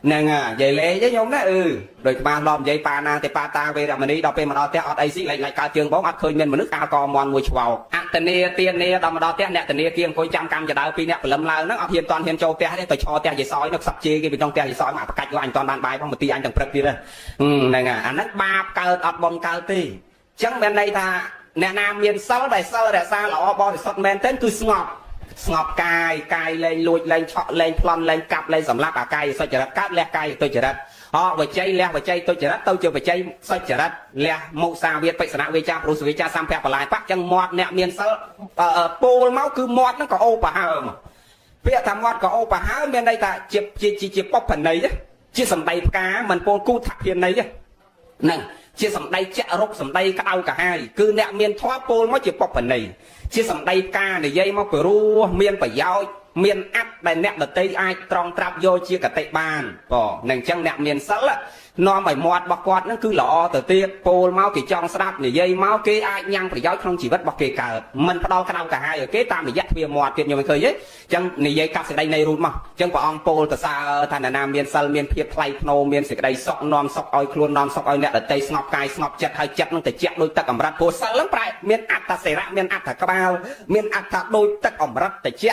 ហ្នឹងហើយនិយាយលេខទេញោមណាអឺដោយក្បាលឡំនិយាយប៉ាណាទេប៉ាតាវេរមណីដល់ពេលមកដល់ផ្ទះអត់អីស៊ីលេខលេខកើតជើងបងអត់ឃើញមានមនុស្សអាលកមន់មួយឆ្វោកអតនីទានាដល់មកដល់ផ្ទះអ្នកធនាគារអង្គុយចាំកម្មចដៅពីរអ្នកព្រលឹមឡើងហ្នឹងអត់ហ៊ានតាន់ហ៊ានចូលផ្ទះទេទៅឈរផ្ទះយាយសយនៅខ្សឹបជេរគេពីក្នុងផ្ទះយាយសយមកប្រកាច់យកអញតាន់បានបាយផងមកទីអញទាំងព្រឹកទៀតហ្នឹងហើយអាហ្នឹងបាបកើតអត់បំកើតទេអញ្ចឹងមានន័យថាអ្នកណាមានសិលដែលសិលរក្សាល្អបរិសុទ្ធមែនទែនគឺស្ងប់ស្ងប់កាយកាយលែងលួចលែងឆក់លែងប្លន់លែងកាប់លែងសម្លាប់អាកាយសុចរិតកើតលះកាយទុច្ចរិតអវិជ័យលះវិជ័យទុច្ចរិតទៅជាវិជ័យសុចរិតលះមុសាវាទបិសនៈវាចាព្រោះសវិចាសម្ភៈបលាយបៈចឹងមាត់អ្នកមានសិលពោលមកគឺមាត់ហ្នឹងក៏អូប្រហើមពាក្យថាមាត់ក៏អូប្រហើមមានន័យថាជាជាជាបុព្វន័យជាសម្ដីផ្កាមិនពោលគូថភាន័យហ្នឹងជាសម្ដីចាក់រុកសម្ដីក្តៅកាហាយគឺអ្នកមានធម៌ពោលមកជាបុព្វន័យជាសម្ដីផ្កានិយាយមកព្រោះមានប្រយោជន៍មានអត្តដែលអ្នកដតីអាចត្រង់ត្រាប់យកជាកតិបានបងនឹងអញ្ចឹងអ្នកមានសិលនាំឲ្យមាត់របស់គាត់នឹងគឺល្អទៅទៀតពោលមកគេចង់ស្ដាប់និយាយមកគេអាចញ៉ាំងប្រយោជន៍ក្នុងជីវិតរបស់គេកើតមិនផ្ដល់ក្តៅកាហាយឲ្យគេតាមរយៈទ្វាមាត់ទៀតខ្ញុំមិនឃើញទេអញ្ចឹងនិយាយកាត់សេចក្តីនៃរូតមកអញ្ចឹងព្រះអង្គពោលទៅសើថាអ្នកណាមានសិលមានភាពថ្លៃថ្នូរមានសេចក្តីសុខនាំសុខឲ្យខ្លួននាំសុខឲ្យអ្នកដតីស្ងប់កាយស្ងប់ចិត្តហើយចិត្តនឹងតិចដូចទឹកអម្រឹតព្រោះសិលនឹងប្រែមានអត្តសិរៈមានអត្តក្បាលមានអត្តដូចទឹកអម្រឹតតិច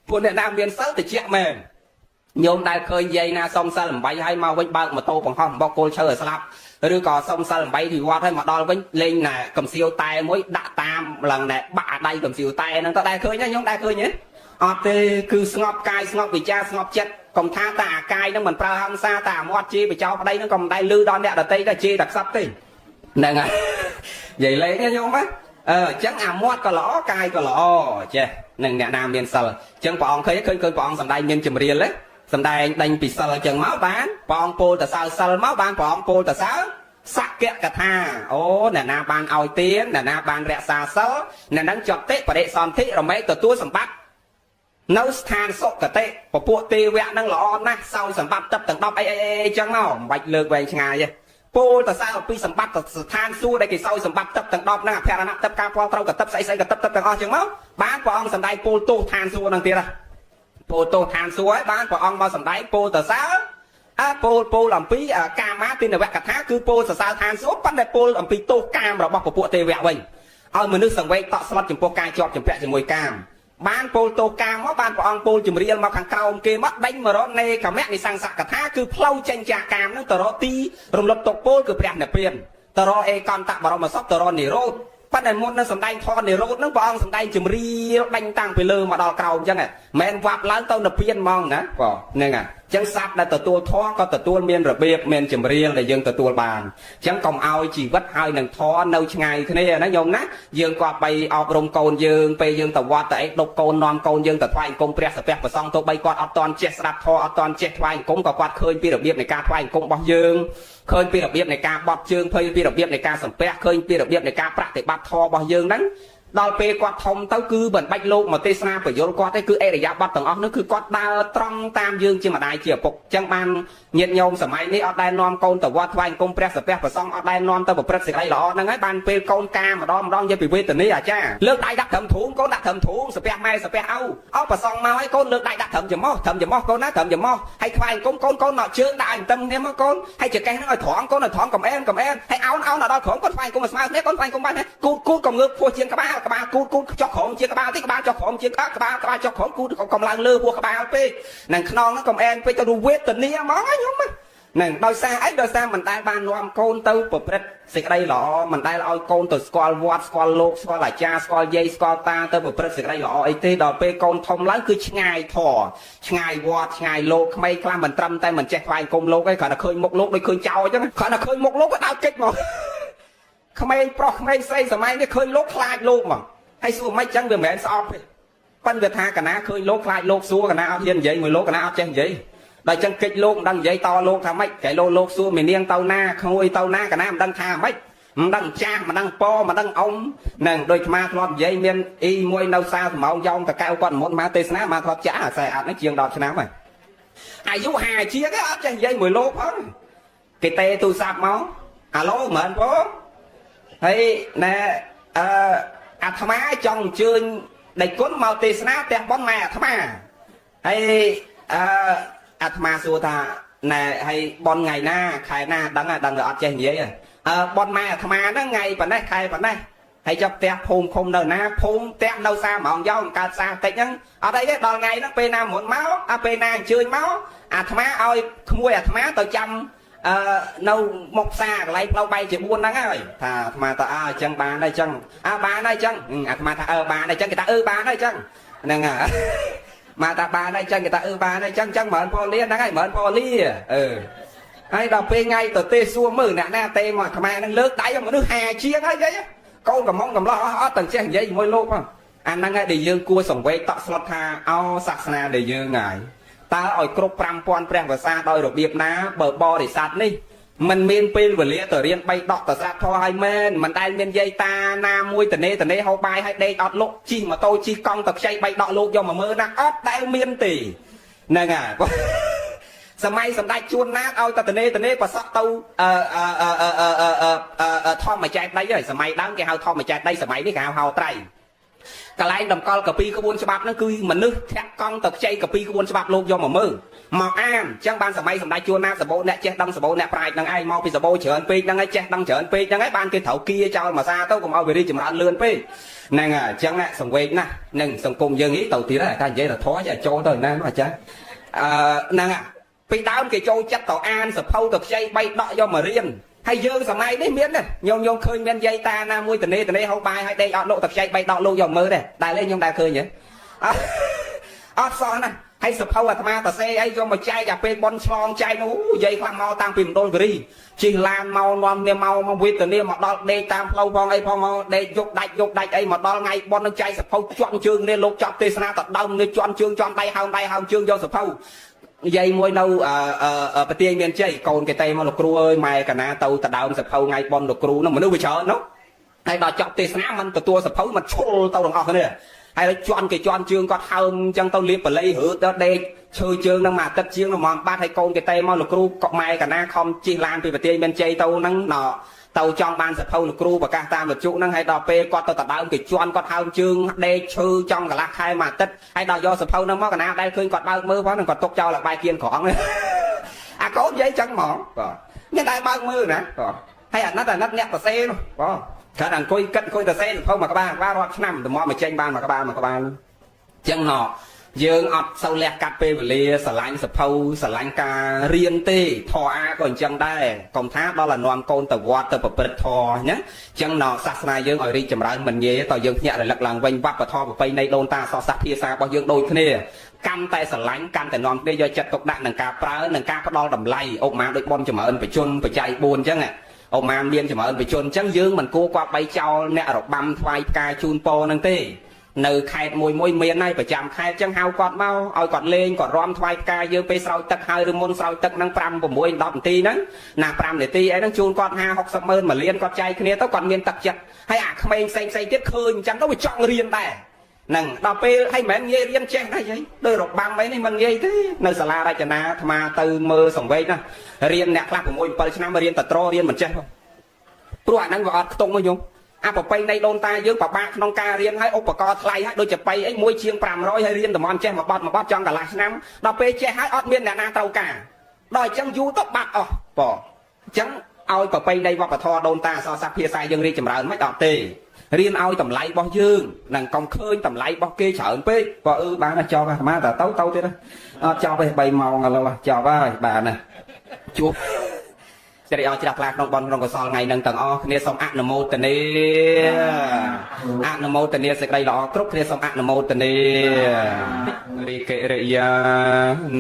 ពួកអ្នកណាមានសិលតិចមែនញោមដែលឃើញយាយណាសុំសិល8ហើយមកវិញបើកម៉ូតូបង្ហោះអំបោកគល់ឈើឲ្យស្លាប់ឬក៏សុំសិល8ពីវត្តហើយមកដល់វិញលេងណែកំសៀវតែមួយដាក់តាមឡើងណែបាក់អាដៃកំសៀវតែហ្នឹងតើដែលឃើញទេញោមដែលឃើញទេអត់ទេគឺស្ងប់កាយស្ងប់វិចារស្ងប់ចិត្តកុំថាតាអាកាយហ្នឹងមិនប្រើហិង្សាតាអាមាត់ជេរបចោប្តីហ្នឹងក៏មិនដែលលឺដល់អ្នកដតីដែរជេរតែខ្សឹបទេហ្នឹងហើយនិយាយលេងទេញោមណាអឺអញ្ចឹងអាមាត់ក៏ល្អកាយក៏ល្អចេះនឹងអ្នកណាមានសិលអញ្ចឹងព្រះអង្គឃើញឃើញឃើញព្រះអង្គសម្ដែងមានជំរាលទេសម្ដែងដេញពីសិលអញ្ចឹងមកបានព្រះអង្គពោលតសើសិលមកបានព្រះអង្គពោលតសើសក្យកថាអូអ្នកណាបានឲ្យទានអ្នកណាបានរក្សាសិលអ្នកនឹងចតិបរិសន្ធិរមែងទទួលសម្បត្តិនៅស្ថានសុគតិពពួកទេវៈនឹងល្អណាស់សោយសម្បត្តិទឹកទាំង10អីអីអីចឹងមកមិនបាច់លើកវែងឆ្ងាយទេពោលតសើអំពីសម្បត្តិស្ថានសួគ៌ដែលគេសោយសម្បត្តិទឹកទាំង10ហ្នឹងអភរណៈទឹកការពាល់ត្រូវកទឹកស្អីស្អីកទឹកទឹកទាំងអស់ចឹងមកបានព្រះអង្គសម្ដែងពោលទោសឋានសួគ៌ហ្នឹងទៀតហ៎ពោលទោសឋានសួគ៌ហើយបានព្រះអង្គមកសម្ដែងពោលតសើអើពោលពោលអំពីកាមាទិនវកថាគឺពោលសរសើរឋានសួគ៌ប៉ុន្តែពោលអំពីទោសកាមរបស់ពពួកទេវៈវិញឲ្យមនុស្សសង្វេគតក់ស្លុតចំពោះការជាប់ជំពាក់ជាមួយកាមបានពោលទោសកាមមកបានព្រះអង្គពោលជំរាលមកខាងក្រោមគេមកដេញមករកនេកមៈនិសង្សកថាគឺផ្លូវចេញចាកកាមនឹងទៅរកទីរំលត់ទុកពោលគឺព្រះនិព្វានទៅរកអេកន្តបរមសុខទៅរកនិរោធប៉ុន្តែមុននឹងសម្ដែងធម៌និរោធនឹងព្រះអង្គសម្ដែងជំរាលដេញតាំងពីលើមកដល់ក្រោមអញ្ចឹងមិនវ៉ាប់ឡើងទៅនិព្វានហ្មងណាបងហ្នឹងហើយចឹងសត្វដែលទទួលធម៌ក៏ទទួលមានរបៀបមានជំរាលដែលយើងទទួលបានចឹងកុំឲ្យជីវិតហើយនឹងធម៌នៅឆ្ងាយគ្នាណាញោមណាយើងក៏បីអប់រំកូនយើងពេលយើងទៅវត្តទៅអីដប់កូននាំកូនយើងទៅថ្វាយអង្គមព្រះសាពះប្រសងទោះបីគាត់អត់តន់ចេះស្ដាប់ធម៌អត់តន់ចេះថ្វាយអង្គមក៏គាត់ឃើញពីរបៀបនៃការថ្វាយអង្គមរបស់យើងឃើញពីរបៀបនៃការបត់ជើងឃើញពីរបៀបនៃការសំពះឃើញពីរបៀបនៃការប្រតិបត្តិធម៌របស់យើងហ្នឹង ដល់ពេលគាត់ធំទៅគឺមិនបាច់លោកមកទេសនាបញ្យលគាត់ទេគឺអរិយាប័ត្រទាំងអស់នោះគឺគាត់ដើរត្រង់តាមយើងជាម្ដាយជាឪពុកអញ្ចឹងបានញាតិញោមសម័យនេះអត់ដែលនាំកូនទៅវត្តថ្វាយអង្គមព្រះសាពះប្រសង់អត់ដែលនាំទៅប្រព្រឹត្តសេចក្តីល្អហ្នឹងហើយបានពេលកូនការម្ដងម្ដងនិយាយពីវេទនីអាចារ្យលើកដៃដាក់ត្រឹមទ្រូងកូនដាក់ត្រឹមទ្រូងសាពះម៉ែសាពះឪអោប្រសង់មកហើយកូនលើកដៃដាក់ត្រឹមច្រមុះត្រឹមច្រមុះកូនណាត្រឹមច្រមុះហើយថ្វាយអង្គមកូនកូនមកជើងដាក់ឲ្យតឹងនេះមកកូនហើយចកេះហ្នឹងឲ្យត្រង់កូនឲ្យត្រង់កំអែនកំអែនហើយអោនអោនដល់ក្រោមកូនថ្វាយអង្គមស្មើគ្នាកូនថ្វាយអង្គមបានគូតគូតកុំងើបពោះជាងក្បាលក្បាលគូតគូតចុះក្រោមជាងក្បាលតិចក្បាលចុះក្រោមជាងក្បាលក្បាលចុះក្រោមគូតកុំឡើងលើពោះក្បាលពេកនឹងខ្នងហ្នឹងកុំអែនពេកទៅវេទនាហ្មងខ្ញុំហ្នឹងដោយសារអីដោយសារមិនដែលបាននាំកូនទៅប្រព្រឹត្តសេចក្តីល្អមិនដែលឲ្យកូនទៅស្គាល់វត្តស្គាល់លោកស្គាល់អាចារ្យស្គាល់យាយស្គាល់តាទៅប្រព្រឹត្តសេចក្តីល្អអីទេដល់ពេលកូនធំឡើងគឺឆ្ងាយធរឆ្ងាយវត្តឆ្ងាយលោកក្មេងខ្លះមិនត្រឹមតែមិនចេះថ្វាយគុំលោកទេគ្រាន់តែឃើញមុខលោកដូចឃើញចោលអញ្ចឹងគ្រាន់តែឃើញមុខលោកក៏ដើរគេចមកក្មេងប្រុសក្មេងស្រីសម័យនេះឃើញលោកខ្លាចលោកមកហើយសួរមិនអញ្ចឹងវាមិនមែនស្អប់ទេប៉ិនវាថាកណាឃើញលោកខ្លាចលោកសួរកណាអត់ហ៊ាននិយាយមួយលោកកណាអត់ចេះនិយាយដល់ចឹងកិច្ចលោកមិនដឹងនិយាយតលោកថាម៉េចកែលោកលោកសួរមីនាងទៅណាក្មួយទៅណាកណាមិនដឹងថាម៉េចមិនដឹងចាស់មិនដឹងពមិនដឹងអ៊ំនឹងដូចអាធ្លាប់និយាយមានអ៊ីមួយនៅសាសមោងយ៉ោងតកៅគាត់មុនមកទេសនាមកធ្លាប់ចាស់អាខ្សែអត់នេះជាង10ឆ្នាំហើយអាយុ50ជាងអត់ចេះនិយាយមួយលោកផងគេទេទូរស័ព្ទមកអាឡូមិនបងហើយណែអឺអាត្មាចង់អញ្ជើញដេចគុណមកទេសនាផ្ទះប៉ុនម៉ែអាត្មាហើយអឺអាត្មាសួរថាណែហើយប៉ុនថ្ងៃណាខែណាដឹងដឹងតែអត់ចេះនិយាយអឺប៉ុនម៉ែអាត្មាហ្នឹងថ្ងៃប៉ុណ្ណេះខែប៉ុណ្ណេះហើយចុះផ្ទះភូមិឃុំនៅណាភូមិផ្ទះនៅសាម៉ោងយ៉ងកើតសាតិចហ្នឹងអត់អីទេដល់ថ្ងៃហ្នឹងពេលណាមុនមកអាពេលណាអញ្ជើញមកអាត្មាឲ្យក្មួយអាត្មាទៅចាំអឺនៅមុខផ្សារកន្លែងផ្លូវបែកជា4ហ្នឹងហើយថាអាត្មាថាអើអញ្ចឹងបានហើយអញ្ចឹងអើបានហើយអញ្ចឹងអាត្មាថាអើបានហើយអញ្ចឹងគេថាអឺបានហើយអញ្ចឹងហ្នឹងហើយមកថាបានហើយអញ្ចឹងគេថាអឺបានហើយអញ្ចឹងអញ្ចឹង10000ប៉ូលាហ្នឹងហើយ10000ប៉ូលាអឺហើយដល់ពេលថ្ងៃទៅទេសួរមើលអ្នកណាទេមកខ្មែរហ្នឹងលើកដៃមនុស្ស50ជាងហើយយាយកូនកំងកំឡោះអត់ទាំងចេះនិយាយជាមួយលោកផងអាហ្នឹងហើយដែលយើងគួរសង្វេគតក់ស្លុតថាអោសាសនាដែលយើងហើយតើឲ្យគ្រប់5000ព្រះវស្សាដោយរបៀបណាបើបរិស័ទនេះมันមានពេលវេលាទៅរៀនបីដកទៅស្រាប់ធေါ်ឲ្យមែនមិនដែលមានយាយតាណាមួយតនេតនេហូបបាយឲ្យដេកអត់លុកជិះម៉ូតូជិះកង់ទៅខ្ចីបីដកលោកយកមកមើលណាអត់ដែលមានទេហ្នឹងហើយសម័យសម្ដេចជួនណាតឲ្យតតនេតនេប្រសក់ទៅអឺអឺអឺអឺអឺធម្មចែកដីហើយសម័យដើមគេហៅធម្មចែកដីសម័យនេះគេហៅហៅត្រៃកន្លែងតម្កល់កពីក្បួនច្បាប់ហ្នឹងគឺមនុស្សធាក់កង់ទៅខ្ចីកពីក្បួនច្បាប់លោកយកមកមើលមកអានអញ្ចឹងបានសម័យសម្ដេចជួនណាតសបោអ្នកចេះដឹងសបោអ្នកប្រាជ្ញហ្នឹងឯងមកពីសបោច្រើនពេកហ្នឹងឯងចេះដឹងច្រើនពេកហ្នឹងឯងបានគេត្រូវគៀចោលមួយសាទៅកុំឲ្យវារីចម្រើនលឿនពេកហ្នឹងហើយអញ្ចឹងសង្វេគណាស់នឹងសង្គមយើងនេះទៅទៀតហើយថានិយាយទៅធေါ်ចូលទៅណាអាចារ្យអឺហ្នឹងពីដើមគេចូលចិត្តទៅអានសភៅទៅខ្ចីបីដកយកមករៀនហើយយើងសម័យនេះមានទេញោមញោមឃើញមានយាយតាណាមួយតនេតនេហូបបាយហើយដេកអត់លក់ទៅខ្ចីបីដកលោកយកមើលទេដែលទេខ្ញុំដែលឃើញទេអត់សោះណាហើយសភៅអាត្មាតសេអីយកមកចែកអាពេលបនឆ្លងចែកនោះយាយខ្លះមកតាំងពីមណ្ឌលគិរីជិះឡានមកនាំគ្នាមកមកវេទនាមកដល់ដេកតាមផ្លូវផងអីផងមកដេកយកដាច់យកដាច់អីមកដល់ថ្ងៃបននឹងចែកសភៅជន់ជើងនេះលោកចាប់ទេសនាតដើមនេះជន់ជើងជន់ដៃហើមដៃហើមជើងយកសភៅនិយាយមួយនៅប្រទាយមានជ័យកូនគេទេមកលោកគ្រូអើយម៉ែកណាទៅតដើមសភៅថ្ងៃបនលោកគ្រូនោះមនុស្សវាច្រើននោះហើយដល់ចប់ទេសនាมันទទួលសភៅมันឈុលទៅទាំងអស់គ្នាហើយជន់គេជន់ជើងគាត់ហើមអញ្ចឹងទៅលៀបបល័យរើទៅដេកឈើជើងនឹងមួយអាទិត្យជាងនឹងមកបាត់ហើយកូនគេទេមកលោកគ្រូក៏ម៉ែកណាខំជិះឡានពីប្រទាយមានជ័យទៅហ្នឹងណទៅចង់បានសភៅលោកគ្រូប្រកាសតាមវិទ្យុហ្នឹងហើយដល់ពេលគាត់ទៅតដើមគេជន់គាត់ហើមជើងដេកឈើចង់កន្លះខែមួយអាទិត្យហើយដល់យកសភៅហ្នឹងមកកណាដែលឃើញគាត់បើកមើលផងហ្នឹងគាត់ទុកចោលឲ្យបាយគៀនក្រងអាកូននិយាយចឹងហ្មងបាទមានតែបើកមើលណាបាទហើយអាណិតអាណិតអ្នកសរសេរនោះបាទគាត់អង្គុយគិតអង្គុយសរសេរសភៅមួយក្បាលក្បាលរាប់ឆ្នាំទៅមកមកចេញបានមួយក្បាលមួយក្បាលចឹងណយើងអត់សូវលះកាត់ពេលវេលាស្រឡាញ់សភៅស្រឡាញ់ការរៀនទេធរអាក៏អញ្ចឹងដែរកុំថាដល់តែនាំកូនទៅវត្តទៅប្រព្រឹត្តធរណាអញ្ចឹងណសាសនាយើងឲ្យរីកចម្រើនមិនងាយតើយើងភ្ញាក់រលឹកឡើងវិញវប្បធម៌ប្រពៃណីដូនតាសរសាសភាសារបស់យើងដូចគ្នាកាន់តែស្រឡាញ់កាន់តែនាំគ្នាយកចិត្តទុកដាក់នឹងការប្រើនឹងការផ្ដល់តម្លៃឧបមាដូចបនចម្រើនបជនបច្ច័យ4អញ្ចឹងឧបមាមានចម្រើនបជនអញ្ចឹងយើងមិនគួរគាត់បីចោលអ្នករបាំថ្វាយផ្កាជូនពរនឹងទេ នៅខេត្តមួយមួយមានហើយប្រចាំខេត្តចឹងហៅគាត់មកឲ្យគាត់លេងគាត់រាំថ្វាយផ្កាយើងពេលស្រោចទឹកហើយឬមុនស្រោចទឹកហ្នឹង5 6 10នាទីហ្នឹងណា5នាទីអីហ្នឹងជូនគាត់50 60ម៉ឺន1លានគាត់ចែកគ្នាទៅគាត់មានទឹកចិត្តហើយអាក្មេងផ្សេងផ្សេងទៀតឃើញអញ្ចឹងទៅវាចង់រៀនដែរហ្នឹងដល់ពេលហើយមិនមែនងាយរៀនចេះដែរយាយដោយរបាំអីនេះមិនងាយទេនៅសាលារចនាអាត្មាទៅមើលសង្វេគណារៀនអ្នកខ្លះ6 7ឆ្នាំរៀនតត្ររៀនមិនចេះព្រោះអាហ្នឹងវាអត់ខ្ទង់ទេញោមអាប្រពៃណីដូនតាយើងពិបាកក្នុងការរៀនហើយឧបករណ៍ថ្លៃហើយដូចជាបៃអីមួយជាង500ហើយរៀនតំនចេះមួយបត់មួយបត់ចង់កន្លះឆ្នាំដល់ពេលចេះហើយអត់មានអ្នកណាត្រូវការដល់អញ្ចឹងយូរទៅបាត់អស់បងអញ្ចឹងឲ្យប្រពៃណីវប្បធម៌ដូនតាអក្សរសាស្ត្រភាសាយើងរីកចម្រើនមិនអត់ទេរៀនឲ្យតម្លៃរបស់យើងនឹងកុំឃើញតម្លៃរបស់គេច្រើនពេកបើអឺបានចប់អាត្មាតែទៅទៅទៀតអត់ចប់ទេ3ម៉ោងឥឡូវចប់ហើយបាទណាជួបសិរីអរជ្រះថ្លាក្នុងបុណ្យក្នុងកុសលថ្ងៃនឹងទាំងអស់គ្នាសូមអនុមោទនាអនុមោទនាសេចក្តីល្អគ្រប់គ្នាសូមអនុមោទនារីកិរិយា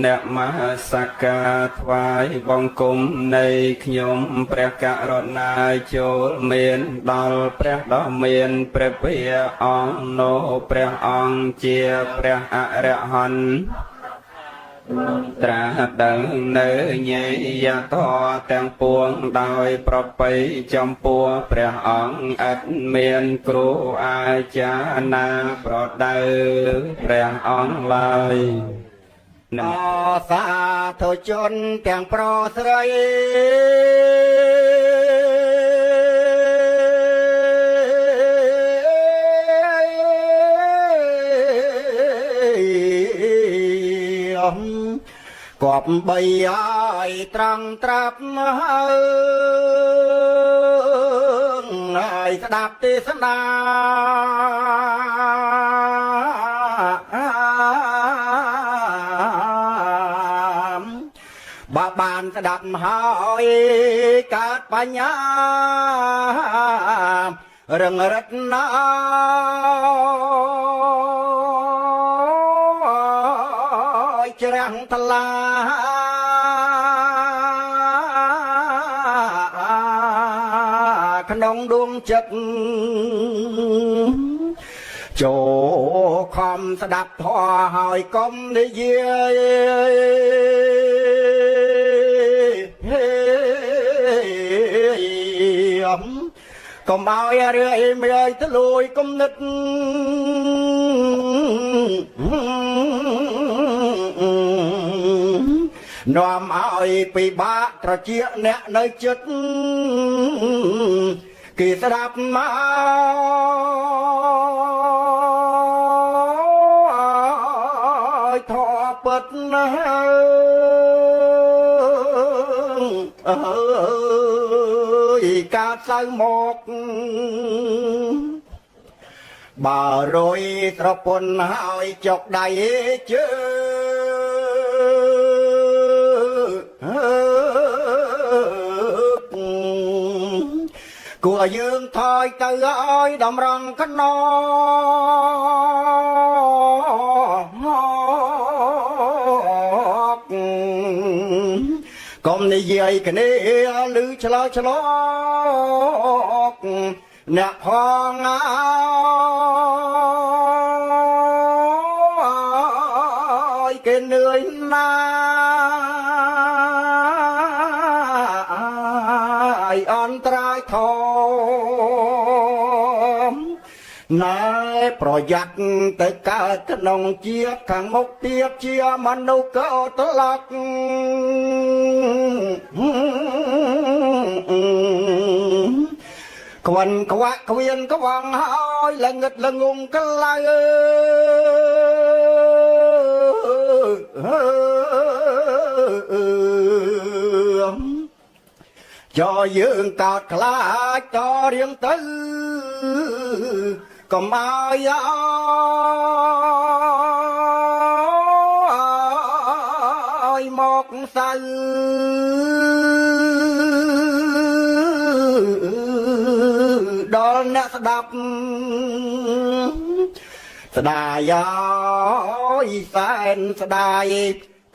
អ្នកមហសកាថ្វាយបង្គំនៃខ្ញុំព្រះករុណាចូលមានដល់ព្រះដ៏មានព្រះភិយអង្គនោះព្រះអង្គជាព្រះអរហន្តត្រាស់ដឹងនៅញយធម៌ទាំងពួងដោយប្រពៃចំពោះព្រះអង្គឥតមានគ្រូអាចារ្យណាប្រដៅព្រះអង្គឡើយ អសាធុជនទាំងប្រុសស្រីគប់បីឲ្យត្រង់ត្រាប់ហើយស្ដាប់ទេសនាបើបានស្ដាប់ហើយកើតបញ្ញារឹងរិតណាយជ្រះថ្លាក្នុងដួងចិត្តចូលខំស្ដាប់ធម៌ហើយកុំនិយាយកុំឲ្យរឿយមេយធ្លួយគំនិតនាំឲ្យពិបាកត្រជាអ្នកនៅចិត្តគេស្ដាប់មកធម៌ពិតណាស់អើយកើតសៅមកបើរយស្រពន់ហើយចុកដៃជើគួរយើងថយទៅឲ្យតម្រង់ខ្នងកុំនិយាយគ្នាឮឆ្លើយឆ្លកអ្នកផងអើយគេនឿយណាយអន្តរាយធមណែប្រយ័ត្នទៅកើតក្នុងជាតិខាងមុខទៀតជាមនុស្សកោតឡក់ក្វិនក្វាក់ក្វៀនក្វងហើយល្ងឹតល្ងងក្លៅចយើងកោតខ្លាចតរៀងទៅកុំឲ្យអើយមកសៅដល់អ្នកស្ដាប់ស្ដាយអើយសែនស្ដាយ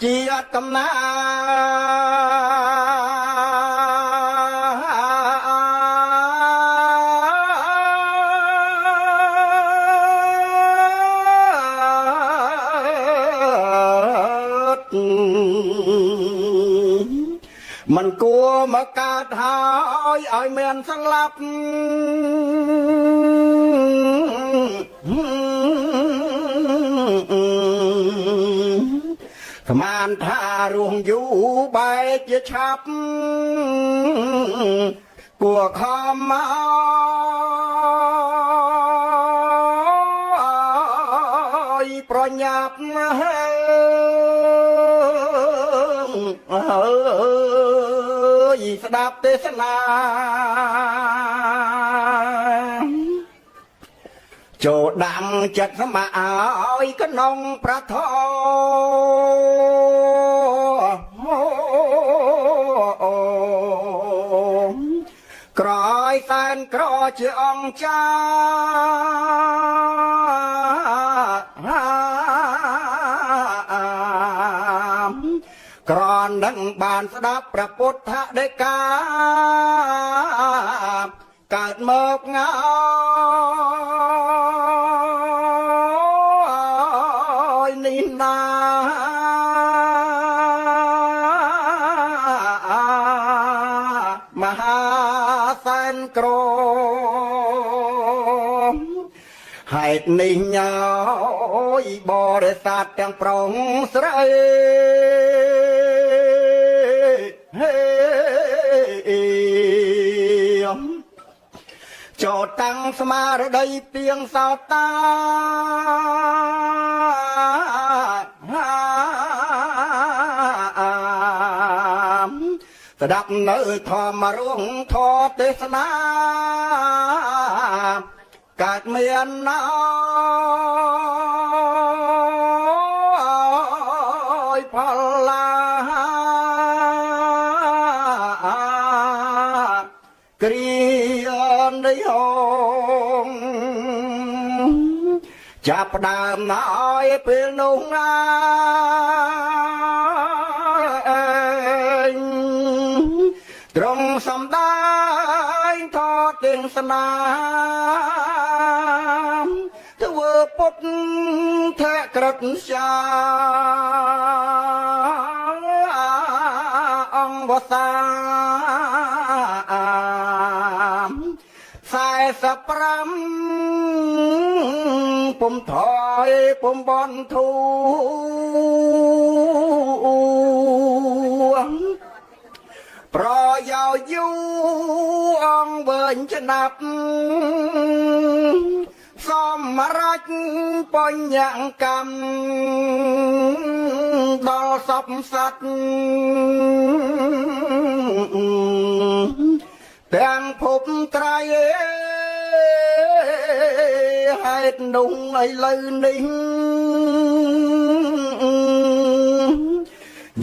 ជាកំណា គួរមកកើតហើយឲ្យមានស្លាប់ស្មានថារងយូរបែកជាឆាប់គួរខំមកឲ្យប្រញាប់ណាស់អើយស្ដាប់ទេសនា ចូលដាំចិត្តស្មាឲ្យក្នុងប្រធមក្រោយសែនក្រជាអង្គចាក្រននឹងបានស្ដាប់ព្រះពុទ្ធដីកាកើតមកងើយនេះណាមហាសែនក្រមហេតុនេះញ៉យបរិស័ទទាំងប្រុងស្រីហេចូលតាំងស្មារតីទៀងសោតាស្ដាប់នៅធម្មរងធម៌ទេសនាកើតមានណយផលឡាគ្រានៃហងចាប់ផ្ដើមណយពេលនោះណាឯងត្រង់សំដែងធម៌ទេសនាធ្វើពុទ្ធក្រឹតសាអង្គវសា45ពុំថយពុំបនធូប្រយោយូអង្គវិញឆ្នាំសម្រាច់បញ្ញកម្មដល់សពសត្វទាំងភពត្រៃហេតុនោះឥឡូវនេះ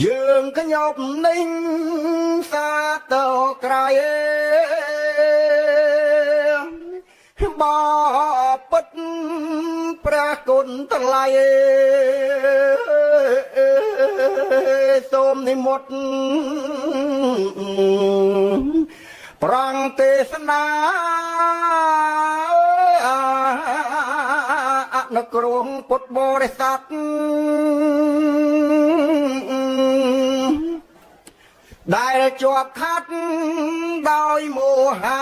យើងខ្ញុំនេះសាទរក្រៃបពិតព្រះគុណថ្លៃសូមនិមន្តប្រងទេសនាអនុគ្រោះពុទ្ធបរិស័ទដែលជាប់ខាត់ដោយមោហា